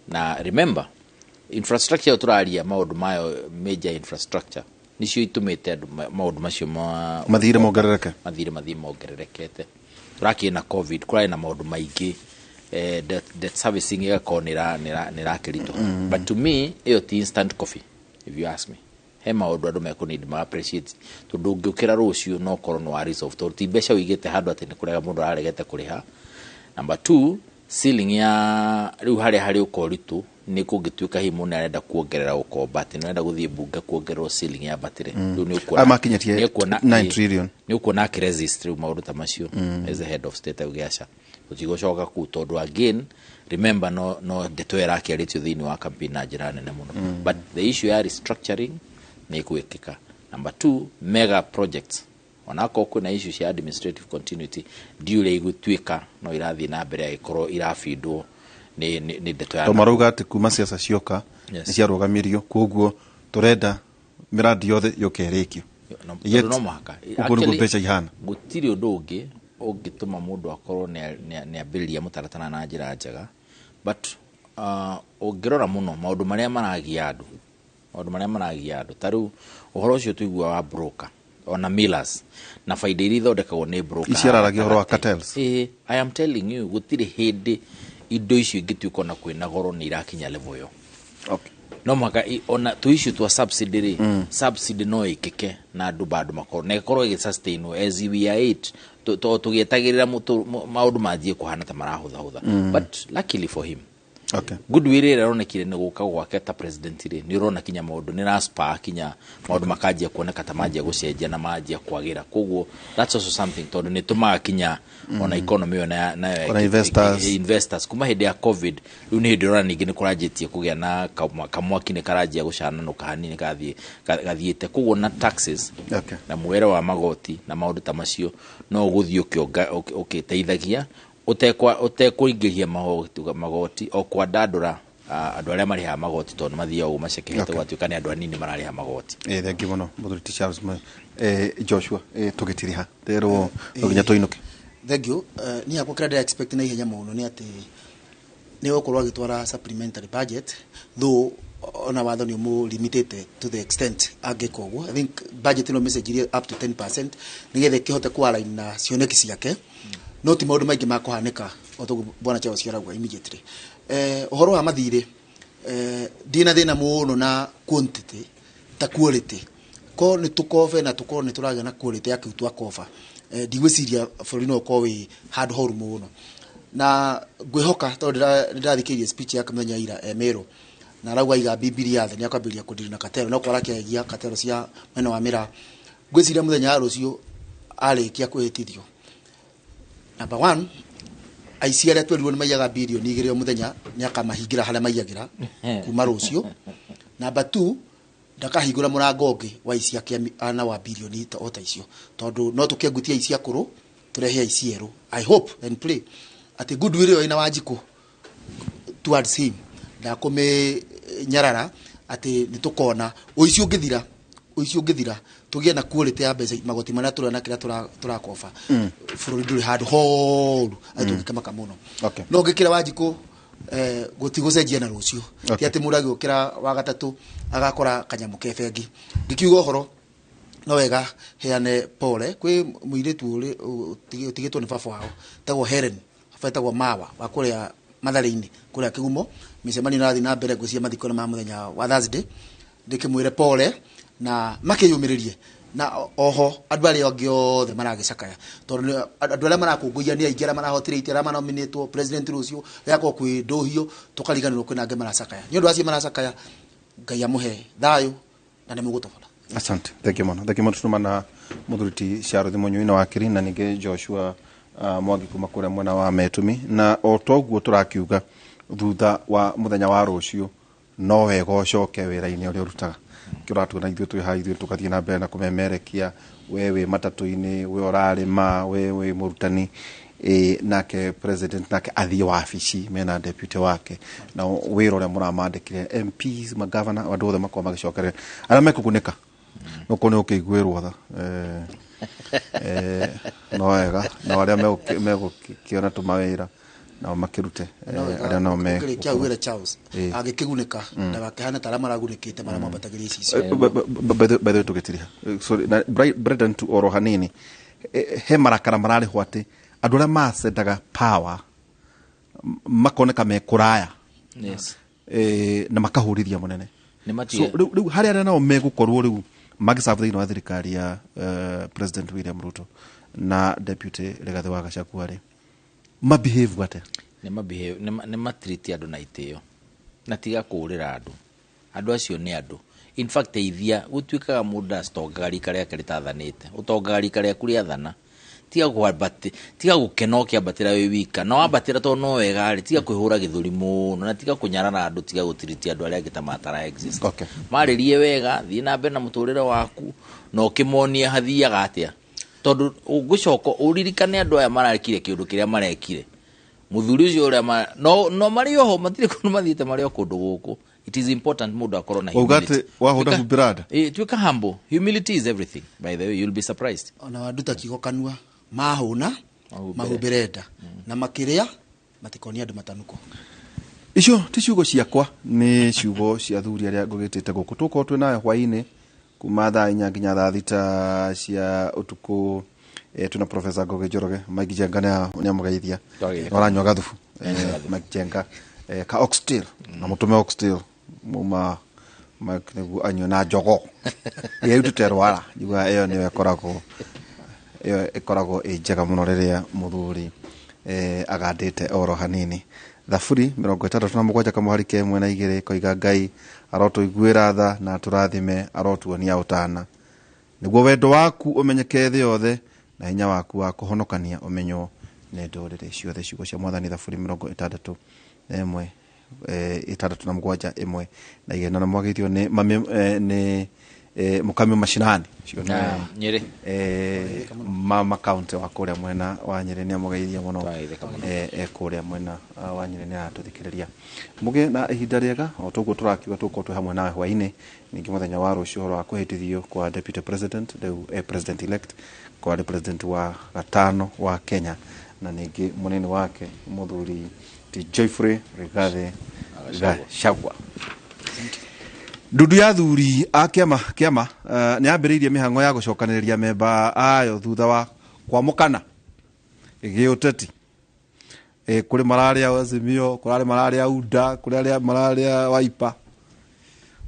na remember infrastructure ĩyo tũraria maũndũ mayo major infrastructure nĩcio itũmĩte andũ maũndũ macio mathirĩ mongerereke mathirĩ mathiĩ mongererekete tũrakĩrĩ na covid kũrarĩ na maũndũ maingĩ debt servicing ĩgakorwo nĩ ĩrakĩritũha but to me ĩyo ti instant coffee if you ask me he maũndũ andũ mekũ need ma appreciate tondũ ũngĩũkĩra rũciũ no ũkorwo nĩ wa resolve tondũ ti mbeca ũigĩte handũ atĩ nĩ kũrega mũndũ araregete kũrĩha number 2 ceiling ya rĩu harĩa harĩ ũkoritũ nĩ kũngĩtuĩka hihi mũndũ arenda kuongerera ũkomba atĩ nĩ arenda gũthiĩ mbunge kuongererwo ceiling ya batĩrĩ rĩu nĩ ũkuona Aya makinyĩtie nĩ ũkuona 9 trillion. nĩ ũkuona akĩresist rĩu maũndũ ta macio as a head of state auge aca tũtigũcoka kũu tondũ again remember no ndeto ĩyo ĩrakĩarĩtio thĩinĩ wa campaign na njĩra nene mũno but the issue ya restructuring nĩ ĩgwĩkĩka number 2 mega projects onakorwo kwĩna issue cia administrative continuity ndiũrĩa igũtuĩka no irathiĩ na mbere agĩkorwo irabindwo nĩ ndeto ya tondũ marauga atĩ kuma ciaca cioka Yes. nĩ ciarũgamirio koguo tũrenda mĩradi yothe yũke ĩrĩkio No, no mũhaka ũguo nĩguo mbeca ihana gũtirĩ ũndũ ũngĩ ũngĩtũma mũndũ akorwo nĩ ambĩrĩria mũtaratara na njĩra njega but ũngĩrora mũno maũndũ marĩa maragia andũ maũndũ marĩa maragia andũ ta rĩu ũhoro ũcio tũigua wa broker ona millers na faida iria ithondekagwo nĩ broker Ici araragia ũhoro wa cartels. I am telling you gũtirĩ hĩndĩ indo icio ingĩtuĩka ona kwĩna goro nĩ irakinya level ĩyo okay. No mũhaka ona tũicio twa subsidy rĩ subsidy no ĩkĩke na andũ bado makorwo na ĩkorwo ĩgĩ sustain as we are it Tũgĩetagĩrĩra maũndũ manjie kũhana ta marahũthahũtha. But luckily for him, goodwill ĩrĩa ĩronekire nĩ gũka gwake ta president rĩ, nĩ ũrona kinya maũndũ nĩ raspa kinya maũndũ makanjia kuoneka ta manjia gũcenjia na manjia kwagĩra. Koguo that's also something, tondũ nĩ tũmaga kinya ona economy ĩyo nayo Ona investors. Investors kuma hĩndĩ ya COVID rĩu nĩ hĩndĩ ũrona ningĩ nĩ kũranjĩtie kũgĩa na kamwaki, nĩ karanjia gũcananũka hanini kathiĩ gathiĩte. Koguo na taxes na mwere wa magoti na maũndũ ta macio no ũgũthiĩ ũkĩteithagia ũtekũingĩria magoti o kwandandũra andũ arĩa marĩhaga magoti, tondũ mathiaga ũguo macekehete gũgatuĩka nĩ andũ anini mararĩha magoti. Thengi mũno mũthuri ti Charles Joshua, tũgĩtiriha terwo no nginya tũinũke. Thank you. Niĩ hakwa kĩrĩa ndĩra expect na ihenya mũno nĩ atĩ nĩ gũkorwo agĩtwara supplementary budget, though ona watho nĩ ũmũ-limitĩte to the extent angĩka ũguo. I think budget ĩno mĩcenjirie up to 10% nĩgetha ĩkĩhote kũ-align na cioneki ciake, no ti maũndũ maingĩ makũhanĩka o toguo bwana Charles arauga immediately. Ũhoro wa mathirĩ, ndina thĩna mũno na quantity ta quality, ko nĩ tũkobe na tũkorwo nĩ tũragĩa na quality ya kĩu twakoba, ndigwĩciria bũrũri no ũkorwo wĩ handũ horu mũno. Na ngwĩhoka tondũ ndĩrathikĩrĩirie speech yake mũthenya ira e Meru, na arauga aiga Bibilia thĩ nĩ akwambĩrĩria kũndiri na katero, no kwara akĩagia katero cia mwena wa Mĩraa. Ngwĩciria mũthenya wa rũciũ arĩkia kwĩhĩtithio, number one, aici arĩa twerirwo nĩ maiyaga 2 birioni o mũthenya nĩ akamahingĩra harĩa maiyagĩra kuma rũciũ. Number two, ndakahingũra mũrango ũngĩ wa aici ana wa birioni o ta icio, tondũ no tũkĩengutie aici akũrũ tũrehe aici erũ. I hope and pray atĩ goodwill ĩyo ĩna Wanjikũ towards him ndakũmĩnyarara, atĩ nĩ tũkona ũici ũngĩthira, ũici ũngĩthira, tũgĩe na quality ya mbeca, magoti marĩa tũrĩa na kĩrĩa tũrakoba, bũrũri ndũrĩ handũ horu atĩ tũngĩkĩmaka mũno. No ngĩkĩra Wanjikũ, gũtigũcenjia na rũciũ. Ti atĩ mũndũ agĩũkĩra wa gatatũ agakora kanyamũ ke bengi. Ngĩkiuga ũhoro no wega heane pole kwĩ mũirĩtu ũtigĩtwo nĩ baba wao tagwo Helen, baba etagwo Mawa wa kũrĩa Matharĩ-inĩ kũrĩa Kĩgumo. Mĩcemanio ĩrathiĩ na mbere, ngwĩciria mathiko nĩ ma mũthenya wa Thursday. Ndĩkĩmwĩre pole na makĩyũmĩrĩrie, na oho andũ arĩa angĩ othe maragĩcakaya, tondũ andũ arĩa marakũngũiya nĩ aingĩ, arĩa marahotire itĩ, arĩa manominĩtwo president, rũciũ gĩgakorwo kwĩ ndũhio tũkariganĩrwo kwĩna angĩ maracakaya. Nĩ ũndũ acio maracakaya, Ngai amũhe thayũ na nĩ mũgũtobora. Asante, thank you mũno, thank you mũno. Tuma na mũthuri ti Charles Mũnyui na wakiri, na ningĩ Joshua Mwangi kuma kũrĩa mwena wa Metumi. Na o toguo tũrakiuga, thutha wa mũthenya wa rũciũ no wega ũcoke wĩra-inĩ ũrĩa ũrutaga. Kĩo ũratuona ithuĩ twĩ haha, ithuĩ tũgathiĩ na mbere na kũmemerekia. We wĩ matatũ-inĩ, we ũrarĩma, we wĩ mũrutani, nake president nake athiĩ wabici mena deputy wake na wĩra ũrĩa mũramandĩkire, MPs, magavana, andũ othe makorwo magĩcokerera arĩa mekũgunĩka no korwo nĩ ũkĩiguĩrwo tha, no wega na arĩa megũkĩona tũmawĩra nao makĩrute, arĩa nao me Ũngĩrĩkia wĩra Charles angĩkĩgunĩka ndagakĩhane ta arĩa maragunĩkĩte marĩa mambatagĩria icicio. By the way, tũgĩtiriha, sorry, na Brendan tu oro hanini, he marakara mararĩhwo atĩ andũ arĩa macendaga power makoneka me kũraya na makahũrithia mũnene. Nĩ So rĩu harĩ arĩa nao megũkorwo rĩu magĩcabu thĩinĩ wa thirikari ya President William Ruto na Deputy Rigathĩ wa Gachagua rĩ, mabehave atĩa? Nĩ matreat andũ na itĩo na tiga kũũrĩra andũ. Andũ acio nĩ andũ. In fact, teithia gũtuĩkaga mũndũ acitongaga rika rĩake rĩtathanĩte, ũtongaga rika rĩaku rĩathana. Tiga kwambati, tiga gũkena ũkĩambatĩra wĩ wika, na wambatĩra tondũ no wega rĩ, tiga kwĩhũra gĩthũri mũno, na tiga kũnyarara andũ, tiga gũtiriti andũ arĩa angĩ ta matara exist. Marĩrie wega, thiĩ na mbere na mũtũrĩre waku na ũkĩmonie hathiaga atĩa, tondũ ũgũcoka ũririkane andũ aya marekire kĩũndũ kĩrĩa marekire mũthuri ũcio ũrĩa no marĩ oho, matirĩ kũndũ mathiĩte, marĩ o kũndũ gũkũ. It is important mũndũ akorwo na Wauga humility. atĩ wahũra humbĩra nda. Tuĩka humble. Humility is everything, by the way. You'll be surprised. Ona wanduta kiugo kanua, mahũna Mahumbĩre. mahumbĩre nda na makĩrĩa matikonie andũ matanuko. Icio ti ciugo ciakwa, nĩ ciugo cia athuri arĩa ngũgĩtĩte gũkũ. Tũkorwo twĩ nayo hwaĩ-inĩ kuma thaa 4 nginya thaa 6 cia ũtukũ. Twĩna Professor Ngugi Njoroge. Mike Njenga nĩ amũgeithia. Twageithĩka. Ũranyua gathubu, Mike Njenga, ka oxtail, na mũtũme oxtail muma Mike nĩguo anyue na njogo ĩrutĩte rwara njiguaga ĩyo nĩyo ĩkoragwo. Ĩyo ĩkoragwo ĩ njega mũno rĩrĩa mũthuri agandĩte oro hanini. Thaburi 67 kamũhari ka 1 na 2 koiga Ngai arotũiguĩra tha na atũrathime, arotuonia ũtana, nĩguo wendo waku ũmenyeke thĩ yothe na hinya waku wa kũhonokania ũmenywo nĩ ndũrĩrĩ ciothe. Ciugo cia Mwathani, Thaburi 61 67 1 na 2. Na mwagĩrĩirwo nĩ mami nĩ mũkami mashinani cio nĩ Nyĩrĩ. Mama county wa kũrĩa mwena wa Nyĩrĩ nĩ amũgeithia mũno, kũrĩa mwena wa Nyĩrĩ nĩ aratũthikĩrĩria. Mũgĩe na ihinda rĩega o toguo tũrakiuga tũgũkorwo twĩ hamwe nawe hwainĩ ningĩ mũthenya wa rũciũ ũhoro wa kwĩhĩtithio kwa deputy president rĩu president elect kwa president wa gatano wa Kenya na ningĩ mũnini wake mũthuri ti Geoffrey Rigathi Gachagua. Ndundu ya athuri a kĩama kĩama nĩ yambĩrĩirie mĩhang'o ya gũcokanĩrĩria memba ayo thutha wa kwamũkana gĩũteti. Kũrĩ mararĩa Azimio, kũrĩ arĩa mararĩa UDA, kũrĩ arĩa mararĩa Wiper.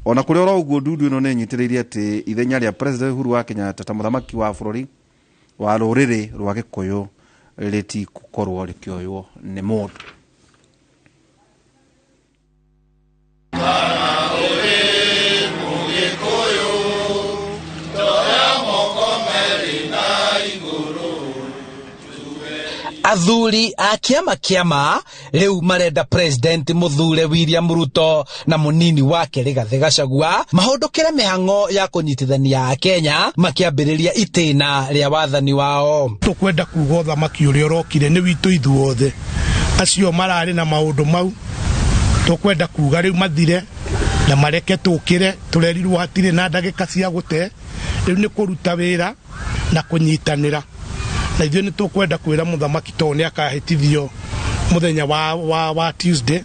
Ona kũrĩ oro ũguo ndundu ĩno nĩ ĩnyitĩrĩire atĩ ithenya rĩa President Uhuru wa Kenyatta ta mũthamaki wa bũrũri wa rũrĩrĩ rwa Gĩkũyũ rĩtigũkorwo rĩkĩoywo nĩ mũndũ. Athuri a kĩama kĩama rĩu marenda President mũthure William Ruto na mũnini wake Rigathi Gachagua mahũndũkĩre mĩhang'o ya kũnyitithania Akenya makĩambĩrĩria itĩna rĩa wathani wao. Tũkwenda kuga ũthamaki ũrĩa ũrokire nĩ witũ ithuothe, acio mararĩ na maũndũ mau tũkwenda kuga rĩu mathire na mareke tũkĩre, tũrerirwo hatirĩ na ndagĩka cia gũte, rĩu nĩ kũruta wĩra na kũnyitanĩra. Na ithuĩ nĩ tũkwenda kwĩra mũthamaki tondũ nĩ akahĩtithio mũthenya wa Tuesday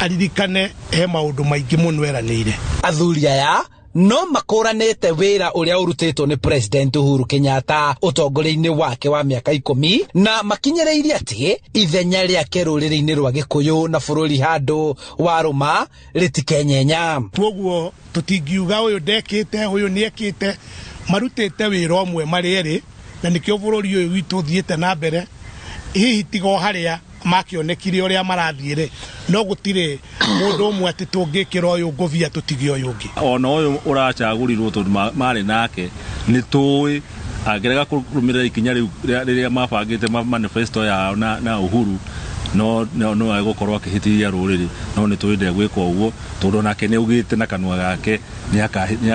aririkane he maũndũ maingĩ mũno eranĩire. Athuri aya no makũranĩte wĩra ũrĩa ũrutĩtwo nĩ President Uhuru Kenyatta ũtongoria-inĩ wake wa mĩaka 10 na makinyĩrĩirie atĩ ithenya rĩake rũrĩrĩ-inĩ rwa Gĩkũyũ na bũrũri handũ wa rũma rĩtikenyenya. Kwoguo tũtingiuga ũyũ ndekĩte ũyũ nĩekĩte, marutĩte wĩra ũmwe marĩ erĩ na nĩkĩo bũrũri ũyũ witũ ũthiĩte na mbere. Hihi tiga o harĩa makĩonekire ũrĩa marathiĩ-rĩ, no gũtirĩ mũndũ ũmwe atĩ tũngĩkĩra ũyũ ngũbia tũtige ũyũ ũngĩ. Ona ũyũ ũracagũrirwo tondũ marĩ nake nĩ tũĩ angĩrega kũrũmĩrĩra ikinya rĩu rĩrĩa mabangĩte manifesto yao na Uhuru no egũkorwo akĩhĩtithia rũrĩrĩ, no nĩ tũĩ ndegwĩka ũguo tondũ nake nĩ augĩte na kanua gake nĩ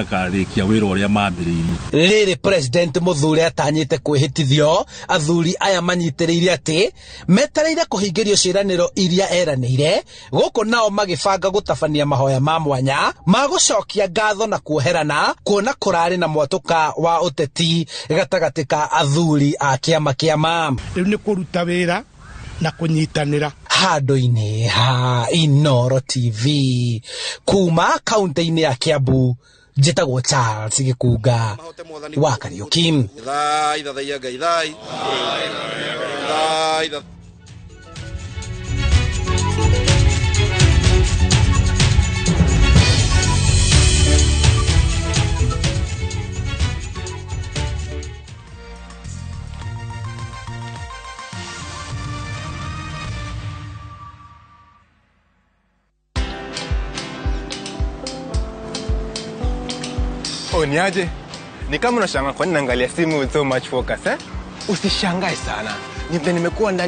akarĩkia wĩra ũrĩa mambĩrĩirie. Rĩrĩ President mũthure atanyĩte kwĩhĩtithio, athuri aya manyitĩrĩire atĩ metereire kũhingĩrio ciĩranĩro iria eranĩire, gũkũ nao magĩbanga gũtabania mahoya ma mwanya ma gũcokia ngatho na kuoherana kuona kũrarĩ na mwatũka wa ũteti gatagatĩ ka athuri a kĩama kĩama. Rĩu nĩ kũruta wĩra na kũnyitanĩra. Handũ-inĩ ha Inooro TV kuma kaunti-inĩ ya Kiambu, njĩtagwo Charles Gĩkunga wa Kariuki. Oh, niaje? Ni kama unashangaa kwa nini naangalia simu with so much focus, eh? Usishangae sana. Ni vile nimekuwa ndani